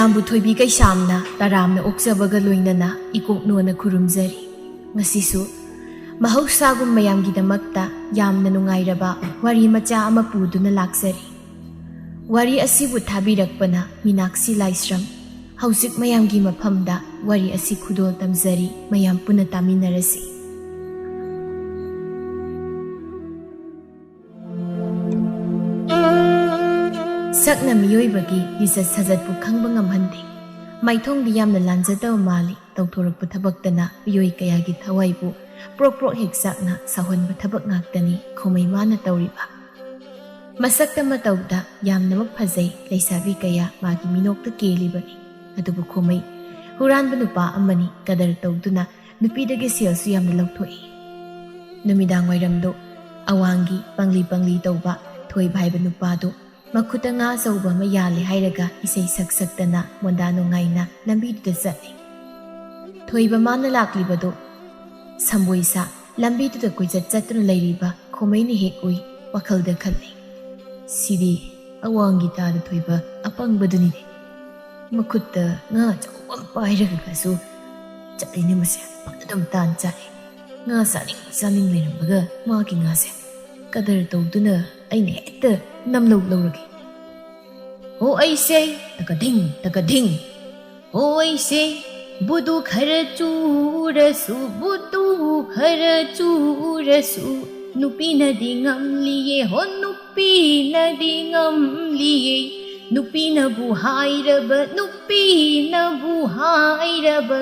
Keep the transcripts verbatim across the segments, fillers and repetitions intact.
ꯃꯌꯥꯝꯕꯨ ꯊꯣꯏꯕꯤ ꯀꯩꯁꯥꯝꯅ ꯇꯔꯥꯝꯅ ꯑꯣꯛꯆꯕꯒ ꯂꯣꯏꯅꯅ ꯏꯀꯣꯛꯅꯣꯅ ꯈꯨꯔꯨꯝꯖꯔꯤ꯫ ꯉꯁꯤꯁꯨ ꯃꯍꯧꯁꯥꯒꯨꯝ ꯃꯌꯥꯝꯒꯤꯗꯃꯛꯇ ꯌꯥꯝꯅ ꯅꯨꯡꯉꯥꯏꯔꯕ ꯋꯥꯔꯤ ꯃꯆꯥ ꯑꯃ ꯄꯨꯗꯨꯅ ꯂꯥꯛꯆꯔꯤ꯫ ꯋꯥꯔꯤ ꯑꯁꯤꯕꯨ ꯊꯥꯕꯤꯔꯛꯄꯅ ꯃꯤꯅꯥꯛꯁꯤ ꯂꯥꯏꯁ꯭ꯔꯝ꯫ ꯍꯧꯖꯤꯛ ꯃꯌꯥꯝꯒꯤ ꯃꯐꯝꯗ ꯋꯥꯔꯤ ꯑꯁꯤ ꯈꯨꯗꯣꯜ ꯇꯝꯖꯔꯤ, ꯃꯌꯥꯝ ꯄꯨꯟꯅ ꯇꯥꯃꯤꯟꯅꯔꯁꯤ꯫ ꯁꯛꯅ ꯃꯤꯑꯣꯏꯕꯒꯤ ꯂꯤꯆꯠ ꯁꯥꯖꯠꯄꯨ ꯈꯪꯕ ꯉꯝꯍꯟꯗꯦ꯫ ꯃꯥꯏꯊꯣꯡꯗꯤ ꯌꯥꯝꯅ ꯂꯥꯟꯖꯗꯕ ꯃꯥꯜꯂꯤ꯫ ꯇꯧꯊꯣꯔꯛꯄ ꯊꯕꯛꯇꯅ ꯃꯤꯑꯣꯏ ꯀꯌꯥꯒꯤ ꯊꯋꯥꯏꯕꯨ ꯄ꯭ꯔꯣꯛ ꯄ꯭ꯔꯣꯛ ꯍꯦꯛ ꯆꯥꯛꯅ ꯁꯥꯎꯍꯟꯕ ꯊꯕꯛ ꯉꯥꯛꯇꯅꯤ ꯈꯣꯃꯩ ꯃꯥꯅ ꯇꯧꯔꯤꯕ꯫ ꯃꯁꯛꯇ ꯃꯇꯧꯗ ꯌꯥꯝꯅꯃꯛ ꯐꯖꯩ ꯂꯩꯁꯥꯕꯤ ꯀꯌꯥ ꯃꯥꯒꯤ ꯃꯤꯅꯣꯛꯇ ꯀꯦꯜꯂꯤꯕꯅꯤ꯫ ꯑꯗꯨꯕꯨ ꯈꯣꯃꯩ ꯍꯨꯔꯥꯟꯕ ꯅꯨꯄꯥ ꯑꯃꯅꯤ, ꯀꯗꯔ ꯇꯧꯗꯨꯅ ꯅꯨꯄꯤꯗꯒꯤ ꯁꯦꯜꯁꯨ ꯌꯥꯝꯅ ꯂꯧꯊꯣꯛꯏ꯫ ꯅꯨꯃꯤꯗꯥꯡ ꯋꯥꯏꯔꯝꯗꯨ ꯑꯋꯥꯡꯒꯤ ꯄꯪꯂꯤ ꯄꯪꯂꯤ ꯇꯧꯕ ꯊꯣꯏꯕ ꯍꯥꯏꯕ ꯅꯨꯄꯥꯗꯨ ꯃꯈꯨꯠꯇ ꯉꯥ ꯑꯆꯧꯕ ꯑꯃ ꯌꯥꯜꯂꯦ ꯍꯥꯏꯔꯒ ꯏꯁꯩ ꯁꯛ ꯁꯛꯇꯅ ꯃꯣꯟꯗꯥ ꯅꯨꯡꯉꯥꯏꯅ ꯂꯝꯕꯤꯗꯨꯗ ꯆꯠꯂꯤ꯫ ꯊꯣꯏꯕ ꯃꯥꯅ ꯂꯥꯛꯂꯤꯕꯗꯨ ꯁꯝꯕꯣꯏ ꯁꯥ ꯂꯝꯕꯤꯗꯨꯗ ꯀꯣꯏꯆꯠ ꯆꯠꯇꯨꯅ ꯂꯩꯔꯤꯕ ꯈꯣꯃꯩꯅ ꯍꯦꯛ ꯎꯏ꯫ ꯋꯥꯈꯜꯗ ꯈꯜꯂꯤ, "ꯁꯤꯗꯤ ꯑꯋꯥꯡꯒꯤ ꯇꯥꯗ ꯊꯣꯏꯕ ꯑꯄꯪꯕꯗꯨꯅꯤꯅꯦ꯫ ꯃꯈꯨꯠꯇ ꯉꯥ ꯑꯆꯧꯕ ꯑꯃ ꯄꯥꯏꯔꯒꯁꯨ ꯆꯠꯂꯤꯅꯦ ꯃꯁꯦ꯫ ꯐꯖꯅ ꯇꯥꯟ ꯆꯥꯔꯦ꯫ ꯉꯥ ꯆꯥꯅꯤꯡ ꯆꯥꯅꯤꯡ ꯂꯩꯔꯝꯕꯒ ꯃꯥꯒꯤ ꯉꯥꯁꯦ ꯀꯗꯔ ꯇꯧꯗꯨꯅ ꯑꯩꯅ ꯍꯦꯛꯇ ꯅꯝꯂꯧ ꯂꯧꯔꯒꯦ꯫ ꯍꯣ ꯑꯩꯁꯦ ꯇꯀꯗꯤꯡ ꯇꯀꯗꯤꯡ꯫ ꯍꯣ ꯑꯩꯁꯦ ꯕꯨꯗꯨ ꯈꯔ ꯆꯨꯔꯁꯨ, ꯕꯨꯗꯨ ꯈꯔ ꯆꯨꯔꯁꯨ, ꯅꯨꯄꯤꯅꯗꯤ ꯉꯝꯂꯤꯌꯦ, ꯍꯣ ꯅꯨꯄꯤꯅꯗꯤ ꯉꯝꯂꯤꯌꯦ꯫ ꯅꯨꯄꯤꯅꯕꯨ ꯍꯥꯏꯔꯕ, ꯅꯨꯄꯤꯅꯕꯨ ꯍꯥꯏꯔꯕ,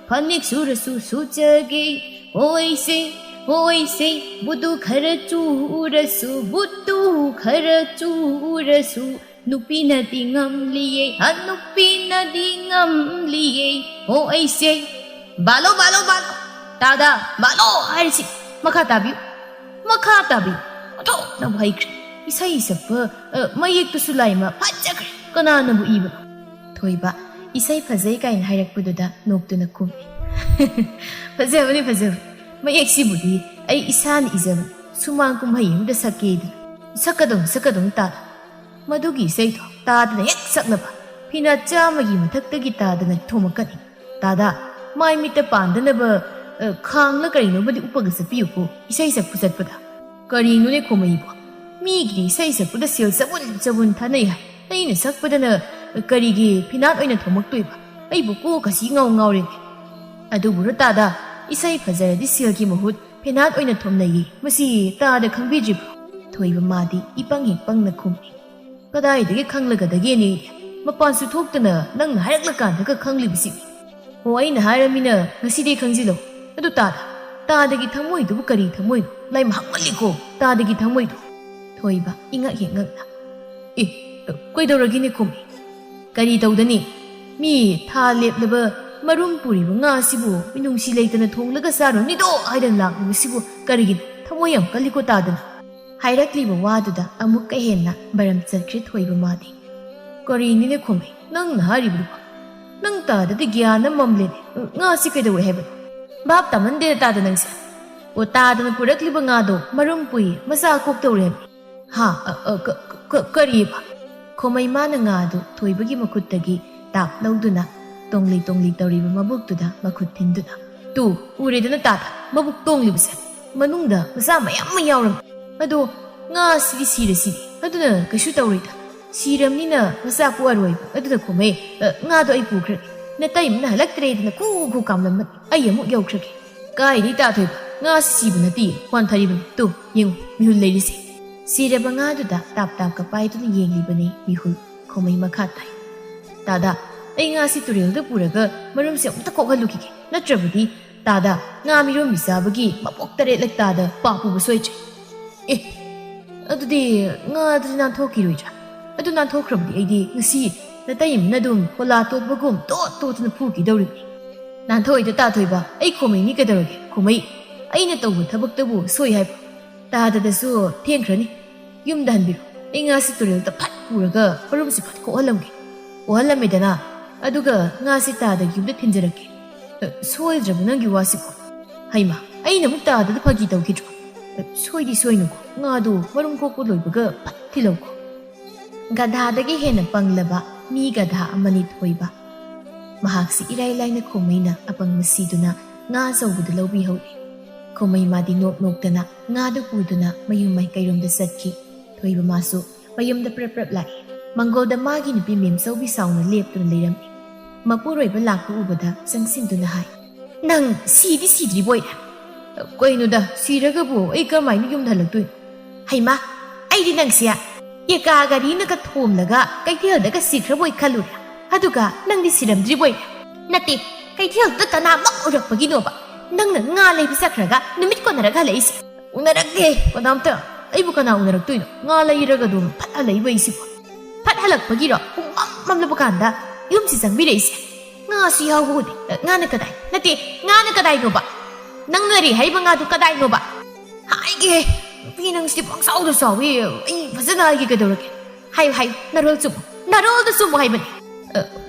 ꯐꯅꯦꯛ ꯁꯨꯔꯁꯨ ꯁꯨꯖꯒꯦ꯫ ꯍꯣ ꯑꯩꯁꯦ, ꯍꯣ ꯑꯩꯁꯦ ꯕꯨꯗꯨ ꯈꯔ ꯆꯨꯔꯁꯨ, ꯕꯨꯗꯨ ꯈꯔ ꯆꯨꯔꯁꯨ, ꯅꯨꯄꯤꯅꯗꯤ ꯉꯝꯂꯤꯌꯦ, ꯍ, ꯅꯨꯄꯤꯅꯗꯤ ꯉꯝꯂꯤꯌꯦ꯫ ꯍꯣ ꯑꯩꯁꯦ, ꯕꯥꯂꯣ, ꯕꯥꯂꯣ, ꯕꯥꯂꯣ, ꯇꯥꯗ, ꯕꯥꯂꯣ ꯍꯥꯏꯔꯤꯁꯤ꯫ ꯃꯈꯥ ꯇꯥꯕꯤꯌꯨ, ꯃꯈꯥ ꯇꯥꯕꯤꯌꯨ꯫ ꯑꯣꯟꯊꯣꯛꯅꯕꯨ ꯍꯩꯈ꯭ꯔꯦ꯫ ꯏꯁꯩ ꯁꯛꯄ, ꯑ, ꯃꯌꯦꯛꯇꯨꯁꯨ ꯂꯥꯏꯃ ꯐꯖꯈ꯭ꯔꯦ꯫ ꯀꯅꯥꯅꯕꯨ ꯏꯕꯅꯣ?" ꯊꯣꯏꯕ ꯏꯁꯩ ꯐꯖꯩ ꯀꯥꯏꯅ ꯍꯥꯏꯔꯛꯄꯗꯨꯗ ꯅꯣꯛꯇꯨꯅ ꯈꯨꯝꯃꯤ꯫ "ꯐꯖꯕꯅꯤ, ꯐꯖꯕꯅꯤ꯫ ꯃꯌꯦꯛꯁꯤꯕꯨꯗꯤ ꯑꯩ ꯏꯁꯥꯅ ꯏꯖꯕꯅꯤ꯫ ꯁꯨꯃꯥꯡ ꯀꯨꯝꯍꯩ ꯑꯃꯗ ꯁꯛꯀꯦꯗꯤ ꯁꯛꯀꯗꯧꯅꯤ, ꯁꯛꯀꯗꯧꯅꯤ ꯇꯥꯗ꯫ ꯃꯗꯨꯒꯤ ꯏꯁꯩꯗꯣ ꯇꯥꯗꯅ ꯍꯦꯛ ꯁꯛꯅꯕ ꯐꯤꯅꯥꯠ ꯆꯥꯝꯃꯒꯤ ꯃꯊꯛꯇꯒꯤ ꯇꯥꯗꯅ ꯊꯣꯝꯃꯛꯀꯅꯤ꯫ "ꯇꯥꯗ, ꯃꯥꯏ ꯃꯤꯠꯇ ꯄꯥꯟꯗꯅꯕ, ꯑ, ꯈꯥꯡꯂ ꯀꯔꯤꯅꯣꯕꯗꯤ ꯎꯞꯄꯒ ꯆꯠꯄꯤꯌꯨꯀꯣ, ꯏꯁꯩ ꯁꯛꯄ ꯆꯠꯄꯗ꯫ ꯀꯔꯤꯅꯣꯅꯦ ꯈꯣꯃꯩꯕꯣ? ꯃꯤꯒꯤꯗꯤ ꯏꯁꯩ ꯁꯛꯄꯗ ꯁꯦꯜ ꯆꯕꯨꯟ ꯆꯕꯨꯟ ꯊꯥꯅꯩ ꯍꯥꯏ, ꯑꯩꯅ ꯁꯛꯄꯗꯅ ꯀꯔꯤꯒꯤ ꯐꯤꯅꯥꯠ ꯑꯣꯏꯅ ꯊꯣꯝꯃꯛꯇꯣꯏꯕ? ꯑꯩꯕꯨ ꯀꯣꯛꯀꯁꯤ ꯉꯥꯎ ꯉꯥꯎꯔꯦꯅꯦ꯫ ꯑꯗꯨꯕꯨꯔꯣ ꯇꯥꯗ, ꯏꯁꯩ ꯐꯖꯔꯗꯤ ꯁꯦꯜꯒꯤ ꯃꯍꯨꯠ ꯐꯤꯅꯥꯠ ꯑꯣꯏꯅ ꯊꯣꯝꯅꯩꯌꯦ, ꯃꯁꯤ ꯇꯥꯗ ꯈꯪꯕꯤꯗ꯭ꯔꯤꯕ꯭ꯔꯣ?" ꯊꯣꯏꯕ ꯃꯥꯗꯤ ꯏꯄꯪ ꯍꯦꯛ ꯄꯪꯅ ꯈꯨꯝꯃꯤ꯫ "ꯀꯗꯥꯏꯗꯒꯤ ꯈꯪꯂꯒꯗꯒꯦꯅꯦ? ꯃꯄꯥꯟꯁꯨ ꯊꯣꯛꯇꯅ ꯅꯪꯅ ꯍꯥꯏꯔꯛꯂꯀꯥꯟꯗꯒ ꯈꯪꯂꯤꯕꯁꯤꯕꯨ?" "ꯑꯣ, ꯑꯩꯅ ꯍꯥꯏꯔꯃꯤꯅ ꯉꯁꯤꯗꯤ ꯈꯪꯖꯤꯜꯂꯣ꯫ ꯑꯗꯨ ꯇꯥꯗ, ꯇꯥꯗꯒꯤ ꯊꯃꯣꯏꯗꯨꯕꯨ ꯀꯔꯤ ꯊꯃꯣꯏꯅꯣ? ꯂꯥꯏ ꯃꯍꯥꯛꯃꯜꯂꯤꯀꯣ, ꯇꯥꯗꯒꯤ ꯊꯃꯣꯏꯗꯣ!" ꯊꯣꯏꯕ ꯏꯉꯛ ꯍꯦꯛ ꯉꯛꯅ꯫ "ꯑꯦ, ꯀꯩꯗꯧꯔꯒꯦꯅꯦ ꯈꯨꯝꯃꯩ? ꯀꯔꯤ ꯇꯧꯗꯅꯤ? ꯃꯤ ꯊꯥ ꯂꯦꯞꯂꯕ ꯃꯔꯨꯝ ꯄꯨꯔꯤꯕ ꯉꯥ ꯑꯁꯤꯕꯨ ꯃꯤꯅꯨꯡꯁꯤ ꯂꯩꯇꯅ ꯊꯣꯡꯂꯒ ꯆꯥꯔꯨꯅꯤꯗꯣ ꯍꯥꯏꯗꯅ ꯂꯥꯛꯂꯤꯕꯁꯤꯕꯨ ꯀꯔꯤꯒꯤꯅꯣ? ꯊꯃꯣꯏ ꯌꯥꯝ ꯀꯜꯂꯤꯀꯣ ꯇꯥꯗꯅ!" ꯍꯥꯏꯔꯛꯂꯤꯕ ꯋꯥꯗꯨꯗ ꯑꯃꯨꯛꯀ ꯍꯦꯟꯅ ꯃꯔꯝ ꯆꯠꯈ꯭ꯔꯦ ꯊꯣꯏꯕ ꯃꯥꯗꯤ꯫ "ꯀꯔꯤꯅꯤꯅꯦ ꯈꯨꯝꯃꯩ, ꯅꯪꯅ ꯍꯥꯏꯔꯤꯕꯗꯨꯕꯣ? ꯅꯪ ꯇꯥꯗꯗꯤ ꯒ꯭ꯌꯥꯟ ꯑꯃ ꯃꯝꯂꯦꯅꯦ꯫ ꯉꯥꯁꯤ ꯀꯩꯗꯧꯋꯦ ꯍꯥꯏꯕꯅꯣ? ꯚꯥꯞ ꯇꯥꯃꯟꯗꯦ ꯇꯥꯗ ꯅꯪꯁꯦ꯫ ꯑꯣ, ꯇꯥꯗꯅ ꯄꯨꯔꯛꯂꯤꯕ ꯉꯥꯗꯣ ꯃꯔꯨꯝ ꯄꯨꯏ, ꯃꯆꯥ ꯀꯣꯛꯇꯧꯔꯦ ꯍꯥꯏꯕꯅꯤ꯫" "ꯍꯥ? ꯑ, ꯑ, ꯀ-, ꯀ-, ꯀꯔꯤꯕ?" ꯈꯣꯃꯩ ꯃꯥꯅ ꯉꯥꯗꯨ ꯊꯣꯏꯕꯒꯤ ꯃꯈꯨꯠꯇꯒꯤ ꯇꯥꯞ ꯂꯧꯗꯨꯅ ꯇꯣꯡꯂꯤ ꯇꯣꯡꯂꯤ ꯇꯧꯔꯤꯕ ꯃꯕꯨꯛꯇꯨꯗ ꯃꯈꯨꯠ ꯊꯤꯟꯗꯨꯅ, "ꯇꯨ, ꯎꯔꯦꯗꯅ ꯇꯥꯗ, ꯃꯕꯨꯛ ꯇꯣꯡꯂꯤꯕꯁꯦ꯫ ꯃꯅꯨꯡꯗ ꯃꯆꯥ ꯃꯌꯥꯝ ꯑꯃ ꯌꯥꯎꯔꯝꯃꯤ꯫ ꯑꯗꯣ ꯉꯥꯁꯤꯗꯤ ꯁꯤꯔꯦ ꯁꯤꯗꯤ, ꯑꯗꯨꯅ ꯀꯩꯁꯨ ꯇꯧꯔꯣꯏꯗ꯫ ꯁꯤꯔꯝꯅꯤꯅ ꯃꯆꯥ ꯄꯣꯛꯑꯔꯣꯏ꯫ ꯑꯗꯨꯅ ꯈꯣꯃꯩ, ꯑ, ꯉꯥꯗꯣ ꯑꯩ ꯄꯨꯈ꯭ꯔꯒꯦ꯫ ꯅꯇꯩꯃꯅ ꯍꯜꯂꯛꯇ꯭ꯔꯦꯗꯅ ꯈꯨ ꯈꯨ ꯀꯥꯝꯂꯝꯃꯅꯤ꯫ ꯑꯩ ꯑꯃꯨꯛ ꯌꯧꯈ꯭ꯔꯒꯦ꯫" "ꯀꯥꯏꯗꯩ ꯇꯥꯊꯣꯏꯕ? ꯉꯥ ꯁꯤꯕ ꯅꯠꯇꯦ, ꯋꯥꯟꯊꯔꯤꯕꯅꯤ꯫ ꯇꯨ, ꯌꯦꯡꯉꯨ, ꯃꯤꯍꯨꯜ ꯂꯩꯔꯤꯁꯦ꯫" ꯁꯤꯔꯕ ꯉꯥꯗꯨꯗ ꯇꯥꯞ ꯇꯥꯞꯀ ꯄꯥꯏꯗꯨꯅ ꯌꯦꯡꯂꯤꯕꯅꯤ ꯃꯤꯍꯨꯜ꯫ ꯈꯣꯃꯩ ꯃꯈꯥ ꯇꯥꯏ꯫ "ꯇꯥꯗ, ꯑꯩ ꯉꯥꯁꯤ ꯇꯨꯔꯦꯜꯗ ꯄꯨꯔꯒ ꯃꯔꯨꯝꯁꯦ ꯑꯃꯨꯛꯇ ꯀꯣꯛꯍꯜꯂꯨꯈꯤꯒꯦ꯫ ꯅꯠꯇ꯭ꯔꯕꯗꯤ, ꯇꯥꯗ, ꯉꯥ ꯃꯤꯔꯣꯝꯕꯤ ꯆꯥꯕꯒꯤ ꯃꯄꯣꯛ ꯇꯔꯦꯠꯂꯛ ꯇꯥꯗ ꯄꯥꯞ ꯄꯨꯕ ꯁꯣꯏꯗ꯭ꯔꯦ꯫" "ꯑꯦ, ꯑꯗꯨꯗꯤ ꯉꯥꯗꯨꯗꯤ ꯅꯥꯟꯊꯣꯛꯈꯤꯔꯣꯏꯗ꯭ꯔꯥ? ꯑꯗꯨ ꯅꯥꯟꯊꯣꯛꯈ꯭ꯔꯕꯗꯤ ꯑꯩꯗꯤ ꯉꯁꯤ ꯅꯇꯩꯃꯅ ꯑꯗꯨꯝ ꯍꯣꯂꯥ ꯇꯣꯠꯄꯒꯨꯝ ꯇꯣꯠ ꯇꯣꯠꯇꯨꯅ ꯐꯨꯈꯤꯗꯧꯔꯤꯕꯅꯤ꯫" "ꯅꯥꯟꯊꯣꯛꯑꯣꯏꯗ ꯇꯥꯊꯣꯏꯕ, ꯑꯩ ꯈꯣꯃꯩꯅꯤ ꯀꯩꯗꯧꯔꯒꯦ? ꯈꯣꯃꯩ, ꯑꯩꯅ ꯇꯧꯕ ꯊꯕꯛꯇꯕꯨ ꯁꯣꯏ ꯍꯥꯏꯕ? ꯇꯥꯗꯗꯁꯨ ꯊꯦꯡꯈ꯭ꯔꯅꯤ꯫ ꯌꯨꯝꯗ ꯍꯟꯕꯤꯔꯣ꯫ ꯑꯩ ꯉꯥꯁꯤ ꯇꯨꯔꯦꯜꯗ ꯐꯠ ꯄꯨꯔꯒ ꯃꯔꯨꯝꯁꯤ ꯐꯠ ꯀꯣꯛꯍꯜꯂꯝꯒꯦ꯫ ꯀꯣꯛꯍꯜꯂꯝꯃꯦꯗꯅ, ꯑꯗꯨꯒ ꯉꯥꯁꯤ ꯇꯥꯗ ꯌꯨꯝꯗ ꯊꯤꯟꯖꯔꯛꯀꯦ꯫" "ꯑ, ꯁꯣꯏꯗ꯭ꯔꯕ ꯅꯪꯒꯤ ꯋꯥꯁꯤꯕꯣ?" "ꯍꯩꯃꯥ, ꯑꯩꯅ ꯑꯃꯨꯛ ꯇꯥꯗꯗ ꯐꯥꯒꯤ ꯇꯧꯈꯤꯗ꯭ꯔꯣ? ꯑ, ꯁꯣꯏꯗꯤ ꯁꯣꯏꯅꯨꯀꯣ, ꯉꯥꯗꯣ ꯃꯔꯨꯝ ꯀꯣꯛꯄ ꯂꯣꯏꯕꯒ ꯐꯠ ꯊꯤꯜꯂꯧꯀꯣ꯫" ꯒꯙꯥꯗꯒꯤ ꯍꯦꯟꯅ ꯄꯪꯂꯕ ꯃꯤ ꯒꯙꯥ ꯑꯃꯅꯤ ꯊꯣꯏꯕ꯫ ꯃꯍꯥꯛꯁꯤ ꯏꯔꯥꯏ ꯂꯥꯏꯅ ꯈꯣꯃꯩꯅ ꯑꯄꯪꯕ ꯁꯤꯗꯨꯅ ꯉꯥ ꯑꯆꯧꯕꯗꯨ ꯂꯧꯕꯤꯍꯧꯔꯦ꯫ ꯈꯣꯃꯩ ꯃꯥꯗꯤ ꯅꯣꯛ ꯅꯣꯛꯇꯅ ꯉꯥꯗꯨ ꯄꯨꯗꯨꯅ ꯃꯌꯨꯝ ꯃꯥꯏꯀꯩꯔꯣꯝꯗ ꯆꯠꯈꯤ꯫ ꯊꯣꯏꯕ ꯃꯥꯁꯨ ꯃꯌꯨꯝꯗ ꯄ꯭ꯔꯞ ꯄ꯭ꯔꯞ ꯂꯥꯛꯏ꯫ ꯃꯪꯒꯣꯜꯗ ꯃꯥꯒꯤ ꯅꯨꯄꯤ ꯃꯦꯝꯆꯧꯕꯤ ꯁꯥꯎꯅ ꯂꯦꯞꯇꯨꯅ ꯂꯩꯔꯝꯃꯤ꯫ ꯃꯄꯨꯔꯣꯏꯕ ꯂꯥꯛꯄ ꯎꯕꯗ ꯆꯪꯁꯤꯟꯗꯨꯅ ꯍꯥꯏ, "ꯅꯪ ꯁꯤꯗꯤ ꯁꯤꯗ꯭ꯔꯤꯕꯣꯏꯔꯦ?" "ꯀꯩꯅꯣꯗ, ꯁꯤꯔꯒꯕꯨ ꯑꯩ ꯀꯔꯝꯍꯥꯏꯅ ꯌꯨꯝꯗ ꯍꯜꯂꯛꯇꯣꯏꯅꯣ?" "ꯍꯩꯃꯥ, ꯑꯩꯗꯤ ꯅꯪꯁꯦ ꯌꯦꯀꯥ ꯒꯥꯔꯤꯅꯒ ꯊꯣꯝꯂꯒ ꯀꯩꯊꯦꯜꯗꯒ ꯁꯤꯈ꯭ꯔꯕꯣꯏ ꯈꯜꯂꯨꯔꯦ꯫ ꯑꯗꯨꯒ ꯅꯪꯗꯤ ꯁꯤꯔꯝꯗ꯭ꯔꯤꯕꯣꯏꯔꯦ?" "ꯅꯠꯇꯦ, ꯀꯩꯊꯦꯜꯗꯨꯗ ꯀꯅꯥꯃꯛ ꯎꯔꯛꯄꯒꯤꯅꯣꯕ ꯅꯪꯅ ꯉꯥ ꯂꯩꯕ ꯆꯠꯈ꯭ꯔꯒ ꯅꯨꯃꯤꯠ ꯀꯣꯟꯅꯔꯒ ꯍꯜꯂꯛꯏꯁꯦ?" "ꯎꯅꯔꯛꯇꯦ ꯀꯅꯥꯝꯇ꯫ ꯑꯩꯕꯨ ꯀꯅꯥ ꯎꯅꯔꯛꯇꯣꯏꯅꯣ? ꯉꯥ ꯂꯩꯔꯒ ꯑꯗꯨꯝ ꯐꯠ ꯍꯜꯂꯛꯏꯕ ꯑꯩꯁꯤꯕꯨ꯫ ꯐꯠ ꯍꯜꯂꯛꯄꯒꯤꯔꯣ ꯄꯨꯡꯃꯝ ꯃꯝꯂꯕ ꯀꯥꯟꯗ ꯌꯨꯝꯁꯤ ꯆꯪꯕꯤꯔꯛꯏꯁꯦ? ꯉꯥꯁꯨ ꯌꯥꯎꯕ ꯎꯗꯦ꯫ ꯑ, ꯉꯥꯅ ꯀꯗꯥꯏ? ꯅꯠꯇꯦ, ꯉꯥꯅ ꯀꯗꯥꯏꯅꯣꯕ? ꯅꯪꯅ ꯂꯩꯔꯦ ꯍꯥꯏꯔꯤꯕ ꯉꯥꯗꯨ ꯀꯗꯥꯏꯅꯣꯕ?" "ꯍꯥꯏꯒꯦ, ꯅꯨꯄꯤ ꯅꯪꯁꯤꯗꯤ ꯄꯪꯁꯥꯎꯗ ꯁꯥꯎꯏ꯫ ꯑꯩ ꯐꯖꯅ ꯍꯥꯏꯒꯦ, ꯀꯩꯗꯧꯔꯒꯦ? ꯍꯥꯏꯌꯨ, ꯍꯥꯏꯌꯨ, ꯅꯔꯣꯜ ꯆꯨꯝꯃꯨ, ꯅꯔꯣꯜꯗ ꯆꯨꯝꯃꯨ ꯍꯥꯏꯕꯅꯦ꯫" "ꯑ,